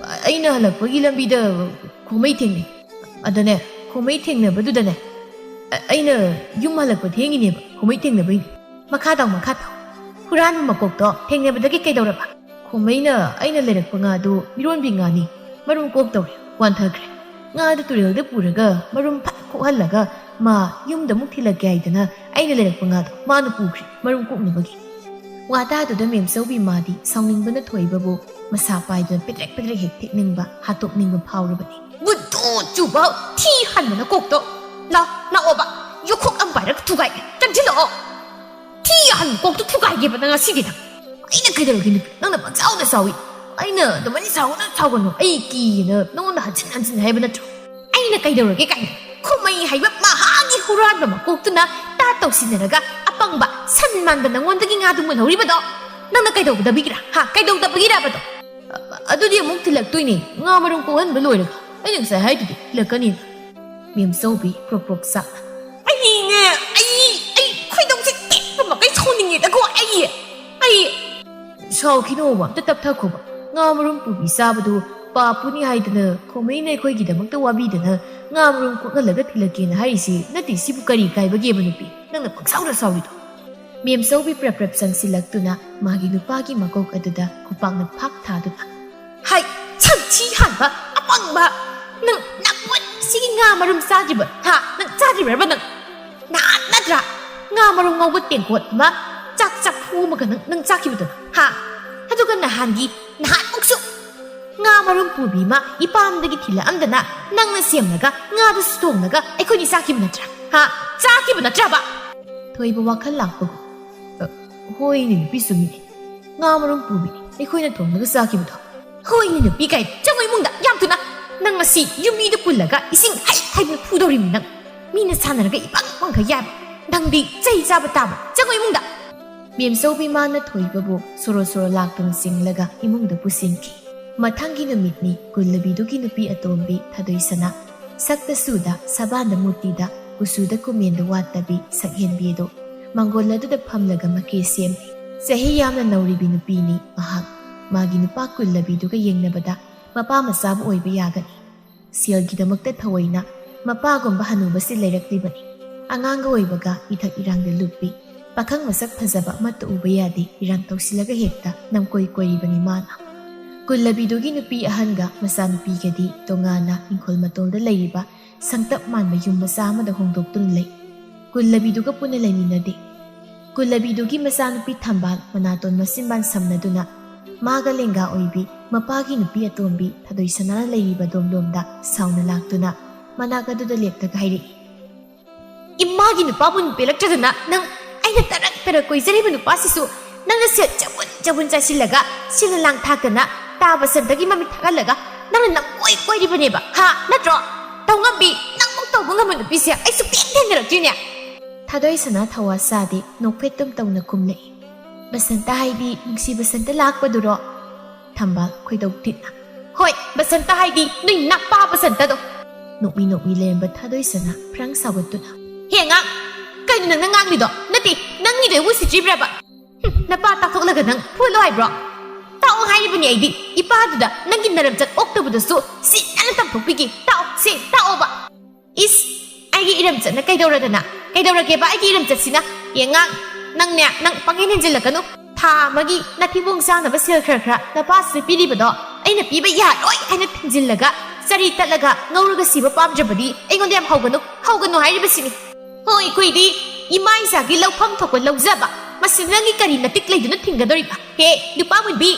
ꯑꯩꯅ ꯍꯜꯂꯛꯄꯒꯤ ꯂꯝꯕꯤꯗ ꯈꯣꯃꯩ ꯊꯦꯡꯅꯩ꯫ ꯑꯗꯅꯦ, ꯈꯣꯃꯩ ꯊꯦꯡꯅꯕꯗꯨꯗꯅꯦ, ꯑ, ꯑꯩꯅ ꯌꯨꯝ ꯍꯜꯂꯛꯄ ꯊꯦꯡꯉꯤꯅꯦꯕ, ꯈꯣꯃꯩ ꯊꯦꯡꯅꯕꯩꯅꯦ꯫" "ꯃꯈꯥ ꯇꯥꯎ, ꯃꯈꯥ ꯇꯥꯎ꯫ ꯍꯨꯔꯥꯟꯕ ꯃꯀꯣꯛꯇꯣ ꯊꯦꯡꯅꯕꯗꯒꯤ ꯀꯩꯗꯧꯔꯕ?" "ꯈꯣꯃꯩꯅ ꯑꯩꯅ ꯂꯩꯔꯛꯄ ꯉꯥꯗꯨ ꯃꯤꯔꯣꯟꯕꯤ ꯉꯥꯅꯤ, ꯃꯔꯨꯝ ꯀꯣꯛꯇꯧꯔꯦ, ꯋꯥꯟꯊꯈ꯭ꯔꯦ꯫ ꯉꯥꯗꯨ ꯇꯨꯔꯦꯜꯗ ꯄꯨꯔꯒ ꯃꯔꯨꯝ ꯐꯠ ꯀꯣꯛꯍꯜꯂꯒ ꯃꯥ ꯌꯨꯝꯗ ꯑꯃꯨꯛ ꯊꯤꯜꯂꯛꯀꯦ ꯍꯥꯏꯗꯅ ꯑꯩꯅ ꯂꯩꯔꯛꯄ ꯉꯥꯗꯣ ꯃꯥꯅ ꯄꯨꯈ꯭ꯔꯦ, ꯃꯔꯨꯝ ꯀꯣꯛꯅꯕꯒꯤ꯫" ꯋꯥꯇꯥꯗꯨꯗ ꯃꯦꯝꯆꯧꯕꯤ ꯃꯥꯗꯤ ꯁꯥꯎꯅꯤꯡꯕꯅ ꯊꯣꯏꯕꯕꯨ ꯃꯁꯥ ꯄꯥꯏꯗꯨꯅ ꯄꯦꯗ꯭ꯔꯦꯛ ꯄꯦꯗ꯭ꯔꯦꯛ ꯍꯦꯛ ꯊꯦꯛꯅꯤꯡꯕ, ꯍꯥꯠꯇꯣꯛꯅꯤꯡꯕ ꯐꯥꯎꯔꯕꯅꯤ꯫ "ꯕꯨꯗꯨ ꯆꯨꯕ ꯊꯤ ꯍꯟꯕ ꯅꯀꯣꯛꯇꯣ! ꯂꯥꯎ, ꯂꯥꯛꯑꯣꯕ, ꯌꯣꯈꯣꯛ ꯑꯃ ꯄꯥꯏꯔꯒ ꯊꯨꯒꯥꯏꯒꯦ, ꯆꯪꯁꯤꯜꯂꯛꯑꯣ! ꯊꯤ ꯍꯟꯕ ꯀꯣꯛꯇꯣ ꯊꯨꯒꯥꯏꯒꯦꯕ ꯅꯪ ꯉꯁꯤꯒꯤꯗ!" "ꯑꯩꯅ ꯀꯩꯗꯧꯔꯒꯦ ꯅꯨꯄꯤ? ꯅꯪꯅ ꯄꯪꯁꯥꯎꯗ ꯁꯥꯎꯏ꯫ ꯑꯩꯅ ꯑꯗꯨꯃꯥꯏꯅ ꯁꯥꯎꯒꯅꯨ, ꯁꯥꯎꯒꯅꯨ, ꯑꯩ ꯀꯤꯌꯦꯅ ꯅꯉꯣꯟꯗ ꯍꯟꯖꯤꯟ ꯍꯟꯖꯤꯟ ꯍꯥꯏꯕ ꯅꯠꯇ꯭ꯔꯣ?" "ꯑꯩꯅ ꯀꯩꯗꯧꯔꯒꯦ ꯀꯥꯏꯅ? ꯈꯨꯃꯩ ꯍꯥꯏꯕ ꯃꯍꯥꯛꯀꯤ ꯍꯨꯔꯥꯟꯕ ꯃꯀꯣꯛꯇꯨꯅ ꯇꯥ ꯇꯧꯁꯤꯟꯅꯔꯒ ꯑꯄꯪꯕ ꯁꯟ ꯃꯥꯟꯕ ꯅꯉꯣꯟꯗꯒꯤ ꯉꯥꯗꯨ ꯃꯨꯜꯍꯧꯔꯤꯕꯗꯣ ꯅꯪꯅ ꯀꯩꯗꯧꯒꯗꯕꯒꯤꯔꯥ? ꯍꯥ? ꯀꯩꯗꯧꯗꯕꯒꯤꯔꯕꯗꯣ?" "ꯑ-, ꯑꯗꯨꯗꯤ ꯑꯃꯨꯛ ꯊꯤꯜꯂꯛꯇꯣꯏꯅꯦ, ꯉꯥ ꯃꯔꯨꯝ ꯀꯣꯛꯍꯟꯕ ꯂꯣꯏꯔꯒ꯫ ꯑꯩꯅ ꯉꯁꯥꯏ ꯍꯥꯏꯗꯨꯗꯤ ꯊꯤꯜꯂꯛꯀꯅꯤꯅ꯫" ꯃꯦꯝꯆꯧꯕꯤ ꯄ꯭ꯔꯣꯛ ꯄ꯭ꯔꯣꯛ ꯆꯥꯛꯅ꯫ "ꯑꯩꯅꯦ, ꯑꯩ, ꯑꯩ ꯈꯣꯏꯗꯧꯁꯦ ꯇꯦꯛꯄ ꯃꯈꯩ ꯁꯥꯎꯅꯤꯡꯉꯦꯗꯀꯣ ꯑꯩ, ꯑꯩ!" "ꯁꯥꯎꯈꯤꯅꯣꯕ, ꯑꯝꯇ ꯇꯞꯊꯈꯣꯕ꯫ ꯉꯥ ꯃꯔꯨꯝ ꯄꯨꯕꯤ ꯆꯥꯕꯗꯨ ꯄꯥꯞꯄꯨꯅꯤ ꯍꯥꯏꯗꯅ ꯈꯣꯃꯩꯅ ꯑꯩꯈꯣꯏꯒꯤꯗꯃꯛꯇ ꯋꯥꯕꯤꯗꯅ ꯉꯥ ꯃꯔꯨꯝ ꯀꯣꯛꯍꯜꯂꯒ ꯊꯤꯜꯂꯛꯀꯦꯅ ꯍꯥꯏꯔꯤꯁꯤ ꯅꯠꯇꯦ꯫ ꯁꯤꯕꯨ ꯀꯔꯤ ꯀꯥꯏꯕꯒꯦꯕ ꯅꯨꯄꯤ? ꯅꯪꯅ ꯄꯪꯁꯥꯎꯗ ꯁꯥꯎꯔꯤꯗꯣ?" ꯃꯦꯝꯆꯧꯕꯤ ꯄ꯭ꯔꯞ ꯄ꯭ꯔꯞ ꯆꯪꯁꯤꯜꯂꯛꯇꯨꯅ ꯃꯥꯒꯤ ꯅꯨꯄꯥꯒꯤ ꯃꯀꯣꯛ ꯑꯗꯨꯗ ꯈꯨꯄꯥꯛꯅ ꯐꯥꯛ ꯊꯥꯗꯨꯅ, ꯍꯥꯏ, ꯁꯛꯊꯤ ꯍꯥꯟꯕ, ꯑꯄꯪꯕ! ꯅꯪ ꯅꯥꯀꯣꯟ ꯁꯤꯒꯤ ꯉꯥ ꯃꯔꯨꯝ ꯆꯥꯗ꯭ꯔꯤꯕ? ꯍꯥ? ꯅꯪ ꯆꯥꯗ꯭ꯔꯤꯕ꯭ꯔꯕ ꯅꯪ? ꯅꯍꯥꯟ ꯅꯠꯇ꯭ꯔꯥ ꯉꯥ ꯃꯔꯨꯝ ꯉꯧꯕ ꯇꯦꯡꯀꯣꯠ ꯑꯃ, ꯆꯥꯛ ꯆꯥꯛꯐꯨ ꯑꯃꯒ ꯅꯪ, ꯅꯪ ꯆꯥꯈꯤꯕꯗꯣ? ꯍꯥ? ꯑꯗꯨꯒ ꯅꯍꯥꯟꯒꯤ, ꯅꯍꯥꯟꯃꯨꯛꯁꯨ ꯉꯥ ꯃꯔꯨꯝ ꯄꯨꯕꯤ ꯑꯃ ꯏꯄꯥꯝꯗꯒꯤ ꯊꯤꯜꯂꯛꯑꯝꯗꯅ ꯅꯪꯅ ꯁꯦꯝꯂꯒ ꯉꯥꯗꯨꯁꯨ ꯊꯣꯡꯂꯒ ꯑꯩꯈꯣꯏꯅꯤ ꯆꯥꯈꯤꯕ ꯅꯠꯇ꯭ꯔꯥ? ꯍꯥ? ꯆꯥꯈꯤꯕ ꯅꯠꯇ꯭ꯔꯕ? ꯊꯣꯏꯕ ꯋꯥꯈꯜ ꯂꯥꯛꯄꯒꯨꯝ, "ꯑ, ꯍꯣꯏꯅꯦ ꯅꯨꯄꯤ, ꯆꯨꯝꯃꯤꯅꯦ꯫ ꯉꯥ ꯃꯔꯨꯝ ꯄꯨꯕꯤꯅꯦ ꯑꯩꯈꯣꯏꯅ ꯊꯣꯡꯂꯒ ꯆꯥꯈꯤꯕꯗꯣ꯫ ꯍꯣꯏꯅꯦ ꯅꯨꯄꯤ ꯀꯥꯏꯅ꯫ ꯆꯪꯉꯣ ꯏꯃꯨꯡꯗ, ꯌꯥꯝ ꯊꯨꯅ꯫ ꯅꯪ ꯉꯁꯤ ꯌꯨꯝꯕꯤꯗ ꯄꯨꯜꯂꯒ ꯏꯁꯤꯡ ꯍꯩ ꯍꯩꯗꯅ ꯐꯨꯗꯧꯔꯤꯕꯅꯤ ꯅꯪ꯫ ꯃꯤꯅ ꯁꯥꯟꯅꯔꯒ ꯏꯄꯪ ꯄꯪꯈꯩ ꯌꯥꯕ꯫ ꯅꯪꯗꯤ ꯆꯩ ꯆꯥꯕ ꯇꯥꯕ꯫ ꯆꯪꯉꯣ ꯏꯃꯨꯡꯗ!" ꯃꯦꯝꯆꯧꯕꯤ ꯃꯥꯅ ꯊꯣꯏꯕꯕꯨ ꯁꯣꯔꯣ ꯁꯣꯔꯣ ꯂꯥꯛꯇꯨꯅ ꯆꯤꯡꯂꯒ ꯏꯃꯨꯡꯗ ꯄꯨꯁꯤꯟꯈꯤ꯫ ꯃꯊꯪꯒꯤ ꯅꯨꯃꯤꯠꯅꯤ ꯀꯨꯜꯂꯕꯤꯗꯨꯒꯤ ꯅꯨꯄꯤ ꯑꯇꯣꯝꯕꯤ ꯊꯥꯗꯣꯏꯁꯅꯥ꯫ ꯁꯛꯇ ꯁꯨꯗ ꯁꯕꯥꯟꯗ ꯃꯨꯔꯇꯤꯗ, ꯀꯨꯆꯨꯗ ꯀꯨꯃꯦꯟꯗ ꯋꯥꯠꯇꯕꯤ ꯁꯛꯍꯦꯟꯕꯤ ꯑꯗꯨ ꯃꯥꯡꯒꯣꯜ ꯑꯗꯨꯗ ꯐꯝꯂꯒ ꯃꯀꯦ ꯁꯦꯝꯂꯤ꯫ ꯆꯍꯤ ꯌꯥꯝꯅ ꯅꯧꯔꯤꯕꯤ ꯅꯨꯄꯤꯅꯤ ꯃꯍꯥꯛ꯫ ꯃꯥꯒꯤ ꯅꯨꯄꯥ ꯀꯨꯜꯂꯕꯤꯗꯨꯒ ꯌꯦꯡꯅꯕꯗ ꯃꯄꯥ ꯃꯆꯥꯕꯨ ꯑꯣꯏꯕ ꯌꯥꯒꯅꯤ꯫ ꯁꯦꯜꯒꯤꯗꯃꯛꯇ ꯊꯑꯣꯏꯅ ꯃꯄꯥꯒꯨꯝꯕ ꯍꯅꯨꯕꯁꯤ ꯂꯩꯔꯛꯂꯤꯕꯅꯤ꯫ ꯑꯉꯥꯡꯒ ꯑꯣꯏꯕꯒ ꯏꯊꯛ ꯏꯔꯥꯡꯗ ꯂꯨꯞꯄꯤ꯫ ꯄꯥꯈꯪ ꯃꯁꯛ ꯐꯖꯕ ꯑꯃꯠꯇ ꯎꯕ ꯌꯥꯗꯦ, ꯏꯔꯥꯡ ꯇꯧꯁꯤꯜꯂꯒ ꯍꯦꯛꯇ ꯅꯝꯀꯣꯏ ꯀꯣꯏꯔꯤꯕꯅꯤ ꯃꯥꯅ꯫ ꯀꯨꯜꯂꯕꯤꯗꯨꯒꯤ ꯅꯨꯄꯤ ꯑꯍꯟꯒ ꯃꯆꯥꯅꯨꯄꯤꯒꯗꯤ ꯇꯣꯉꯥꯟꯅ ꯏꯪꯈꯣꯜ ꯃꯇꯣꯜꯗ ꯂꯩꯔꯤꯕ ꯁꯪꯇꯞ ꯃꯥꯟꯕ ꯌꯨꯝ ꯃꯆꯥ ꯑꯃꯗ ꯍꯣꯡꯗꯣꯛꯇꯨꯅ ꯂꯩ꯫ ꯀꯨꯜꯂꯕꯤꯗꯨꯒ ꯄꯨꯟꯅ ꯂꯩꯃꯤꯟꯅꯗꯦ꯫ ꯀꯨꯜꯂꯕꯤꯗꯨꯒꯤ ꯃꯆꯥꯅꯨꯄꯤ ꯊꯝꯕꯥꯜ ꯃꯅꯥꯇꯣꯟ ꯃꯆꯤꯟꯕꯥꯟ ꯁꯝꯅꯗꯨꯅ ꯃꯥꯒ ꯂꯦꯡꯒꯥ ꯑꯣꯏꯕꯤ ꯃꯄꯥꯒꯤ ꯅꯨꯄꯤ ꯑꯇꯣꯝꯕꯤ ꯊꯥꯗꯣꯏꯁꯅꯥꯅ ꯂꯩꯔꯤꯕ ꯗꯣꯝꯗꯣꯝꯗ ꯁꯥꯎꯅ ꯂꯥꯛꯇꯨꯅ ꯃꯅꯥꯛ ꯑꯗꯨꯗ ꯂꯦꯞꯂꯒ ꯍꯥꯏꯔꯛꯏ, "ꯏꯃꯥꯒꯤ ꯅꯨꯄꯥꯕꯨ ꯄꯦꯜꯂꯛꯇ꯭ꯔꯗꯅ ꯅꯪ ꯑꯩꯅ ꯇꯔꯛ ꯇꯔꯛ ꯀꯣꯏꯖꯔꯤꯕ ꯅꯨꯄꯥꯁꯤꯁꯨ ꯅꯪꯅ ꯁꯦꯜ ꯆꯕꯨꯟ ꯆꯕꯨꯟ ꯆꯥꯏꯁꯤꯜꯂꯒ ꯁꯤꯜꯅ ꯂꯥꯡ ꯊꯥꯛꯇꯅ ꯇꯥ ꯕꯁꯟꯇꯒꯤ ꯃꯃꯤꯠ ꯊꯥꯛꯍꯜꯂꯒ ꯅꯪꯅ ꯅꯝꯀꯣꯏ ꯀꯣꯏꯔꯤꯕꯅꯦꯕ, ꯍꯥ? ꯅꯠꯇ꯭ꯔꯣ? ꯇꯧꯉꯝꯕꯤ, ꯅꯪꯃꯨꯛ ꯇꯧꯕ ꯉꯝꯕ ꯅꯨꯄꯤꯁꯦ ꯑꯩ ꯁꯨꯛꯊꯦꯡ ꯊꯦꯡꯅꯔꯛꯇ꯭ꯔꯤꯅꯦ!" ꯊꯥꯗꯣꯏꯁꯅꯥ ꯊꯋꯥ ꯁꯥꯗꯦ, ꯅꯣꯛꯐꯦꯠ ꯇꯨꯝ ꯇꯧꯅ ꯈꯨꯝꯂꯛꯏ, "ꯕꯁꯟꯇ ꯍꯥꯏꯗꯤ ꯅꯨꯡꯁꯤ ꯕꯁꯟꯇ ꯂꯥꯛꯄꯗꯨꯔꯣ?" ꯊꯝꯕꯥꯜ ꯈꯣꯏꯗꯧ ꯊꯤꯠꯅ, "ꯍꯣꯏ, ꯕꯁꯟꯇ ꯍꯥꯏꯗꯤ ꯅꯣꯏ ꯅꯄꯥ ꯕꯁꯟꯇꯗꯣ!" ꯅꯣꯛꯃꯤ ꯅꯣꯛꯃꯤ ꯂꯩꯔꯝꯕ ꯊꯥꯗꯣꯏꯁꯅꯥ ꯐ꯭ꯔꯪ ꯁꯥꯎꯒꯠꯇꯨꯅ, "ꯍꯦ ꯑꯉꯥꯡ, ꯀꯩꯅꯣ ꯅꯪꯅ ꯉꯥꯡꯂꯤꯗꯣ? ꯅꯠꯇꯦ, ꯅꯪꯒꯤꯗꯣ ꯑꯩꯕꯨ ꯎꯁꯤꯠꯇ꯭ꯔꯤꯕ꯭ꯔꯕ? ꯍꯨꯝ, ꯅꯄꯥ ꯇꯥꯛꯊꯣꯛꯂꯒ ꯅꯪ ꯐꯨꯍꯜꯂꯣ ꯍꯥꯏꯕ꯭ꯔꯣ? ꯇꯥꯛꯑꯣ ꯍꯥꯏꯔꯤꯕꯅꯤ ꯑꯩꯗꯤ, ꯏꯄꯥꯗꯨꯗ ꯅꯪꯒꯤ ꯅꯔꯝꯆꯠ ꯑꯣꯛꯇꯕꯗꯨꯁꯨ ꯁꯤꯠꯅꯅ ꯇꯝꯊꯣꯛꯄꯤꯒꯦ꯫ ꯇꯥꯛꯑꯣ, ꯁꯦ, ꯇꯥꯛꯑꯣꯕ!" "ꯏꯁ, ꯑꯩꯒꯤ ꯏꯔꯝꯆꯠꯅ ꯀꯩꯗꯧꯔꯗꯅ? ꯀꯩꯗꯧꯔꯒꯦꯕ ꯑꯩꯒꯤ ꯏꯔꯝꯆꯠꯁꯤꯅ? ꯌꯦꯉꯥꯡ, ꯅꯪꯅꯦ, ꯅꯪ ꯄꯪꯍꯦꯟ ꯍꯦꯟꯖꯤꯜꯂꯛꯀꯅꯨ꯫ ꯊꯥ ꯑꯃꯒꯤ ꯅꯊꯤꯕꯣꯡ ꯆꯥꯅꯕ ꯁꯦꯜ ꯈꯔ ꯈꯔ ꯅꯄꯥꯁꯤꯗ ꯄꯤꯔꯤꯕꯗꯣ ꯑꯩꯅ ꯄꯤꯕ ꯌꯥꯔꯣꯏ ꯍꯥꯏꯅ ꯊꯤꯡꯖꯤꯜꯂꯒ, ꯆꯔꯤ ꯇꯠꯂꯒ ꯉꯧꯔꯒ ꯁꯤꯕ ꯄꯥꯝꯗ꯭ꯔꯕꯗꯤ ꯑꯩꯉꯣꯟꯗ ꯌꯥꯝ ꯍꯧꯒꯅꯨ, ꯍꯧꯒꯅꯨ ꯍꯥꯏꯔꯤꯕꯁꯤꯅꯤ꯫ ꯍꯣꯏ, ꯑꯩꯈꯣꯏꯗꯤ ꯏꯃꯥ ꯏꯆꯥꯒꯤ ꯂꯧꯐꯝ ꯊꯣꯛꯄ ꯂꯧꯖꯕ, ꯃꯁꯤ ꯅꯪꯒꯤ ꯀꯔꯤ ꯅꯇꯤꯛ ꯂꯩꯗꯨꯅ ꯊꯤꯡꯒꯗꯧꯔꯤꯕ? ꯍꯦ, ꯅꯨꯄꯥ ꯃꯨꯟꯕꯤ!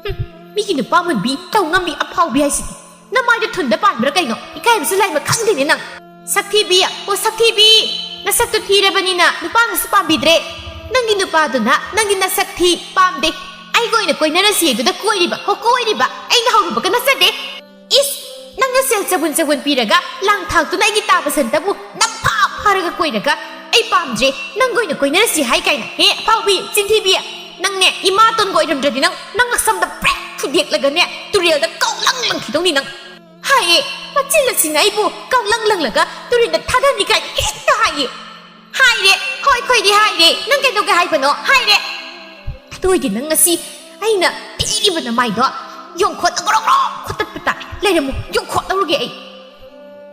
ꯍꯨꯝ, ꯃꯤꯒꯤ ꯅꯨꯄꯥ ꯃꯨꯟꯕꯤ ꯇꯧ ꯉꯝꯕꯤ ꯑꯐꯥꯎꯕꯤ ꯍꯥꯏꯁꯤꯗꯤ꯫ ꯅꯃꯥꯏꯗꯣ ꯊꯨꯟꯗ ꯄꯥꯟꯕ꯭ꯔꯥ ꯀꯩꯅꯣ? ꯏꯀꯥꯏꯕꯁꯨ ꯂꯥꯏꯃ ꯈꯪꯗꯦꯅꯦ ꯅꯪ꯫ ꯁꯛꯊꯤꯕꯤ, ꯑꯣ ꯁꯛꯊꯤꯕꯤ! ꯅꯁꯛꯇꯨ ꯊꯤꯔꯕꯅꯤꯅ ꯅꯨꯄꯥꯅꯁꯨ ꯄꯥꯝꯕꯤꯗ꯭ꯔꯦ꯫ ꯅꯪꯒꯤ ꯅꯨꯄꯥꯗꯨꯅ ꯅꯪꯒꯤ ꯅꯁꯛ ꯊꯤ, ꯄꯥꯝꯗꯦ, ꯑꯩꯒ ꯑꯣꯏꯅ ꯀꯣꯏꯅꯔꯁꯤ ꯍꯥꯏꯗꯨꯗ ꯀꯣꯏꯔꯤꯕ, ꯍꯣ ꯀꯣꯏꯔꯤꯕ, ꯑꯩꯅ ꯍꯧꯔꯨꯕꯒ ꯅꯠꯆꯗꯦ꯫ ꯏꯁ! ꯅꯪꯅ ꯁꯦꯜ ꯆꯕꯨꯟ ꯆꯕꯨꯟ ꯄꯤꯔꯒ ꯂꯥꯡ ꯊꯥꯛꯇꯨꯅ ꯑꯩꯒꯤ ꯇꯥꯕ ꯁꯟꯇꯕꯨ ꯅꯝꯐꯥ ꯐꯥꯔꯒ ꯀꯣꯏꯔꯒ ꯑꯩ ꯄꯥꯝꯗ꯭ꯔꯦ, ꯅꯪꯒ ꯑꯣꯏꯅ ꯀꯣꯏꯅꯔꯁꯤ ꯍꯥꯏ ꯀꯥꯏꯅ꯫ ꯍꯦ ꯑꯐꯥꯎꯕꯤ, ꯆꯤꯟꯊꯤꯕꯤ! ꯅꯪꯅꯦ ꯏꯃꯥꯇꯣꯟꯒ ꯑꯣꯏꯔꯝꯗ꯭ꯔꯗꯤ ꯅꯪ, ꯅꯪ ꯅꯁꯝꯗ ꯕ꯭ꯔꯦꯛ ꯊꯨꯗꯦꯛꯂꯒꯅꯦ ꯇꯨꯔꯦꯜꯗ ꯀꯧꯂꯪ ꯂꯪꯈꯤꯗꯧꯅꯤ ꯅꯪ꯫ ꯍꯥꯏꯌꯦ, ꯃꯆꯤꯟ ꯑꯁꯤꯅ ꯑꯩꯕꯨ ꯀꯧꯂꯪ ꯂꯪꯂꯒ ꯇꯨꯔꯦꯜꯗ ꯊꯥꯗꯍꯟꯅꯤ ꯀꯥꯏꯅ ꯍꯦꯛꯇ ꯍꯥꯏꯌꯦ꯫ ꯍꯥꯏꯔꯦ, ꯍꯣꯏ, ꯑꯩꯈꯣꯏꯗꯤ ꯍꯥꯏꯔꯦ, ꯅꯪ ꯀꯩꯗꯧꯒꯦ ꯍꯥꯏꯕꯅꯣ? ꯍꯥꯏꯔꯦ꯫ ꯑꯗꯨ ꯑꯣꯏꯗꯤ ꯅꯪ ꯉꯁꯤ ꯑꯩꯅ ꯊꯤꯔꯤꯕ ꯅꯃꯥꯏꯗꯣ ꯌꯣꯡꯈꯣꯠ ꯒ꯭ꯔꯣ ꯒ꯭ꯔꯣ ꯈꯣꯠꯇꯠꯄ ꯇꯥꯔꯦ꯫ ꯂꯩꯔꯝꯃꯨ, ꯌꯣꯡꯈꯣꯠꯂꯧꯔꯒꯦ ꯑꯩ꯫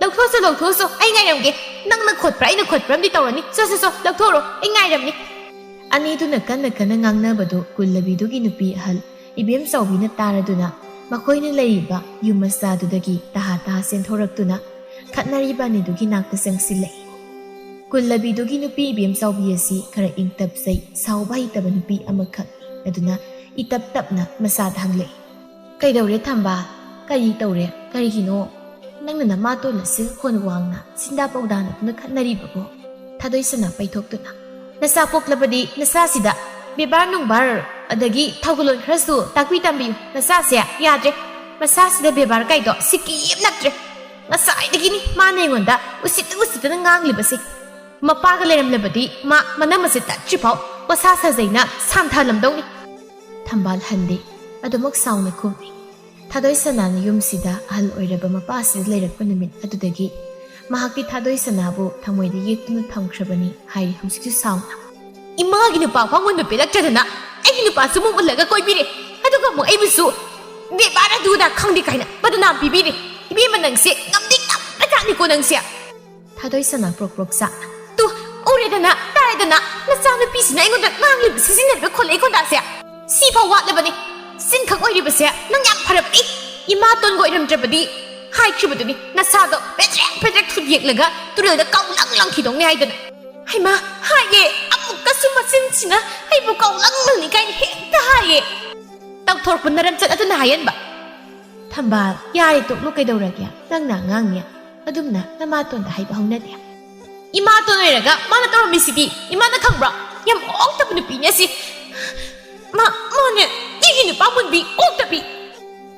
ꯂꯧꯊꯣꯛꯆꯣ, ꯂꯧꯊꯣꯛꯆꯣ, ꯑꯩ ꯉꯥꯏꯔꯝꯒꯦ꯫ ꯅꯪꯅ ꯈꯣꯠꯄ꯭ꯔꯥ ꯑꯩꯅ ꯈꯣꯠꯄ꯭ꯔꯥ ꯑꯃꯗꯤ ꯇꯧꯔꯅꯤ꯫ ꯆꯣ, ꯆꯣ, ꯆꯣ, ꯂꯧꯊꯣꯛꯎꯔꯣ, ꯑꯩ ꯉꯥꯏꯔꯝꯅꯤ꯫ ꯑꯅꯤꯗꯨꯅ ꯀꯟꯅ ꯀꯟꯅ ꯉꯥꯡꯅꯕꯗꯨ ꯀꯨꯜꯂꯕꯤꯗꯨꯒꯤ ꯅꯨꯄꯤ ꯑꯍꯜ ꯏꯕꯦꯝ ꯆꯥꯎꯕꯤꯅ ꯇꯥꯔꯗꯨꯅ ꯃꯈꯣꯏꯅ ꯂꯩꯔꯤꯕ ꯌꯨꯝ ꯃꯆꯥꯗꯨꯗꯒꯤ ꯇꯍꯥ ꯇꯍꯥ ꯆꯦꯟꯊꯣꯔꯛꯇꯨꯅ ꯈꯠꯅꯔꯤꯕ ꯑꯅꯤꯗꯨꯒꯤ ꯅꯥꯛꯇ ꯆꯪꯁꯤꯜꯂꯛꯏ꯫ ꯀꯨꯜꯂꯕꯤꯗꯨꯒꯤ ꯅꯨꯄꯤ ꯏꯕꯦꯝ ꯆꯥꯎꯕꯤ ꯑꯁꯤ ꯈꯔ ꯏꯪ ꯇꯞꯆꯩ, ꯁꯥꯎꯕ ꯍꯩꯇꯕ ꯅꯨꯄꯤ ꯑꯃꯈꯛꯅꯤ꯫ ꯑꯗꯨꯅ ꯏꯇꯞ ꯇꯞꯅ ꯃꯆꯥꯗ ꯍꯪꯂꯛꯏ, "ꯀꯩꯗꯧꯔꯦ ꯊꯝꯕꯥꯜ? ꯀꯔꯤ ꯇꯧꯔꯦ? ꯀꯔꯤꯒꯤꯅꯣ ꯅꯪꯅ ꯅꯃꯥꯇꯣꯟ ꯑꯁꯤ ꯈꯣꯟ ꯋꯥꯡꯅ ꯁꯤꯟꯗꯥ ꯄꯧꯗꯥꯅꯗꯨꯅ ꯈꯠꯅꯔꯤꯕꯕꯣ?" ꯊꯥꯗꯣꯏꯁꯅꯥ ꯄꯩꯊꯣꯛꯇꯨꯅ, "ꯅꯆꯥ ꯄꯣꯛꯂꯕꯗꯤ ꯅꯆꯥꯁꯤꯗ ꯕꯦꯕꯥꯔ ꯅꯨꯡꯕꯥꯔ ꯑꯗꯒꯤ ꯊꯧꯒꯜꯂꯣꯟ ꯈꯔꯁꯨ ꯇꯥꯛꯄꯤ ꯇꯝꯕꯤꯌꯨ꯫ ꯅꯆꯥꯁꯦ ꯌꯥꯗ꯭ꯔꯦ, ꯃꯆꯥꯁꯤꯗ ꯕꯦꯕꯥꯔ ꯀꯥꯏꯗꯣ ꯁꯤꯀꯤ ꯑꯃ ꯅꯠꯇ꯭ꯔꯦ꯫ ꯉꯁꯥꯏꯗꯒꯤꯅꯤ ꯃꯥꯅ ꯑꯩꯉꯣꯟꯗ ꯎꯁꯤꯠꯇ ꯎꯁꯤꯠꯇꯅ ꯉꯥꯡꯂꯤꯕꯁꯦ꯫ ꯃꯄꯥꯒ ꯂꯩꯔꯝꯂꯕꯗꯤ ꯃꯥ ꯃꯅꯝ ꯑꯁꯤ ꯇꯠꯇ꯭ꯔꯤꯐꯥꯎ ꯄꯣꯁꯥ ꯁꯥꯖꯩꯅ ꯁꯥꯟꯊꯂꯝꯗꯧꯅꯤ꯫" ꯊꯝꯕꯥꯜ ꯍꯟꯗꯦ꯫ ꯑꯗꯨꯃꯛ ꯁꯥꯎꯅ ꯈꯨꯝꯃꯤ꯫ ꯊꯥꯗꯣꯏ ꯁꯅꯥꯅ ꯌꯨꯝꯁꯤꯗ ꯑꯍꯜ ꯑꯣꯏꯔꯕ ꯃꯄꯥ ꯑꯁꯤꯗ ꯂꯩꯔꯛꯄ ꯅꯨꯃꯤꯠ ꯑꯗꯨꯗꯒꯤ ꯃꯍꯥꯛꯇꯤ ꯊꯥꯗꯣꯏ ꯁꯅꯥꯕꯨ ꯊꯃꯣꯏꯗ ꯌꯦꯛꯇꯨꯅ ꯊꯝꯈ꯭ꯔꯕꯅꯤ ꯍꯥꯏꯔꯤ ꯍꯧꯖꯤꯛꯁꯨ ꯁꯥꯎꯅ꯫ "ꯏꯃꯥꯒꯤ ꯅꯨꯄꯥ ꯐꯥꯎ ꯃꯨꯟꯕ ꯄꯦꯜꯂꯛꯇ꯭ꯔꯗꯅ ꯑꯩꯒꯤ ꯅꯨꯄꯥꯁꯨ ꯑꯃꯨꯛ ꯃꯨꯜꯂꯒ ꯀꯣꯏꯕꯤꯔꯦ꯫ ꯑꯗꯨꯒ ꯑꯃꯨꯛ ꯑꯩꯕꯨꯁꯨ ꯕꯦꯕꯥꯔ ꯑꯗꯨꯗ ꯈꯪꯗꯦ ꯀꯥꯏꯅ ꯕꯗꯅꯥꯝ ꯄꯤꯕꯤꯔꯦ꯫ ꯏꯕꯦꯝꯃ ꯅꯪꯁꯦ ꯉꯝꯗꯤ ꯉꯝꯕꯖꯥꯠꯅꯤꯀꯣ ꯅꯪꯁꯦ꯫" ꯊꯥꯗꯣꯏ ꯁꯅꯥ ꯄ꯭ꯔꯣꯛ ꯄ꯭ꯔꯣꯛ ꯆꯥꯛꯅ, "ꯇꯨ, ꯎꯔꯦꯗꯅ, ꯇꯥꯔꯦꯗꯅ, ꯅꯆꯥꯅꯨꯄꯤꯁꯤꯅ ꯑꯩꯉꯣꯟꯗ ꯉꯥꯡꯂꯤꯕ ꯁꯤꯖꯤꯟꯅꯔꯤꯕ ꯈꯣꯠꯂꯛꯏ ꯈꯣꯟꯗꯥꯁꯦ꯫ ꯁꯤꯐꯥꯎ ꯋꯥꯠꯂꯕꯅꯤ꯫ ꯆꯤꯟ ꯈꯛ ꯑꯣꯏꯔꯤꯕꯁꯦ ꯅꯪ ꯌꯥꯝ ꯐꯔꯕꯅꯤ꯫ ꯏꯃꯥꯇꯣꯟꯒ ꯑꯣꯏꯔꯝꯗ꯭ꯔꯕꯗꯤ ꯍꯥꯏꯈ꯭ꯔꯤꯕꯗꯨꯅꯤ, ꯅꯁꯥꯗꯣ ꯄꯦꯗ꯭ꯔꯦꯛ ꯄꯦꯗ꯭ꯔꯦꯛ ꯊꯨꯗꯦꯛꯂꯒ ꯇꯨꯔꯦꯜꯗ ꯀꯥꯎꯂꯪ ꯂꯪꯈꯤꯗꯧꯅꯤ ꯍꯥꯏꯗꯅ꯫ ꯍꯩꯃꯥ, ꯍꯥꯏꯌꯦ, ꯑꯃꯨꯛꯀꯁꯨ ꯃꯆꯤꯟꯁꯤꯅ ꯑꯩꯕꯨ ꯀꯥꯎꯂꯪ ꯂꯪꯅꯤ ꯀꯥꯏꯅ ꯍꯦꯛꯇ ꯍꯥꯏꯌꯦ꯫ ꯇꯧꯊꯣꯔꯛꯄ ꯅꯔꯝꯆꯠ ꯑꯗꯨꯅ ꯍꯥꯏꯍꯟꯕ꯫ ꯊꯝꯕꯥꯜ, ꯌꯥꯔꯦ ꯇꯣꯛꯂꯣ, ꯀꯩꯗꯧꯔꯒꯦ? ꯅꯪꯅ ꯑꯉꯥꯡꯅꯦ꯫ ꯑꯗꯨꯝꯅ ꯅꯃꯥꯇꯣꯟꯗ ꯍꯥꯏꯕ ꯍꯧꯅꯗꯦ꯫ ꯏꯃꯥꯇꯣꯟ ꯑꯣꯏꯔꯒ ꯃꯥꯅ ꯇꯧꯔꯝꯃꯤꯁꯤꯗꯤ ꯏꯃꯥꯅ ꯈꯪꯕ꯭ꯔꯣ? ꯌꯥꯝ ꯑꯣꯛꯇꯕ ꯅꯨꯄꯤꯅꯦ ꯑꯁꯤ꯫ ꯃꯥ, ꯃꯥꯅꯦ, ꯑꯩꯒꯤ ꯅꯨꯄꯥ ꯃꯨꯟꯕꯤ ꯑꯣꯛꯇꯕꯤ꯫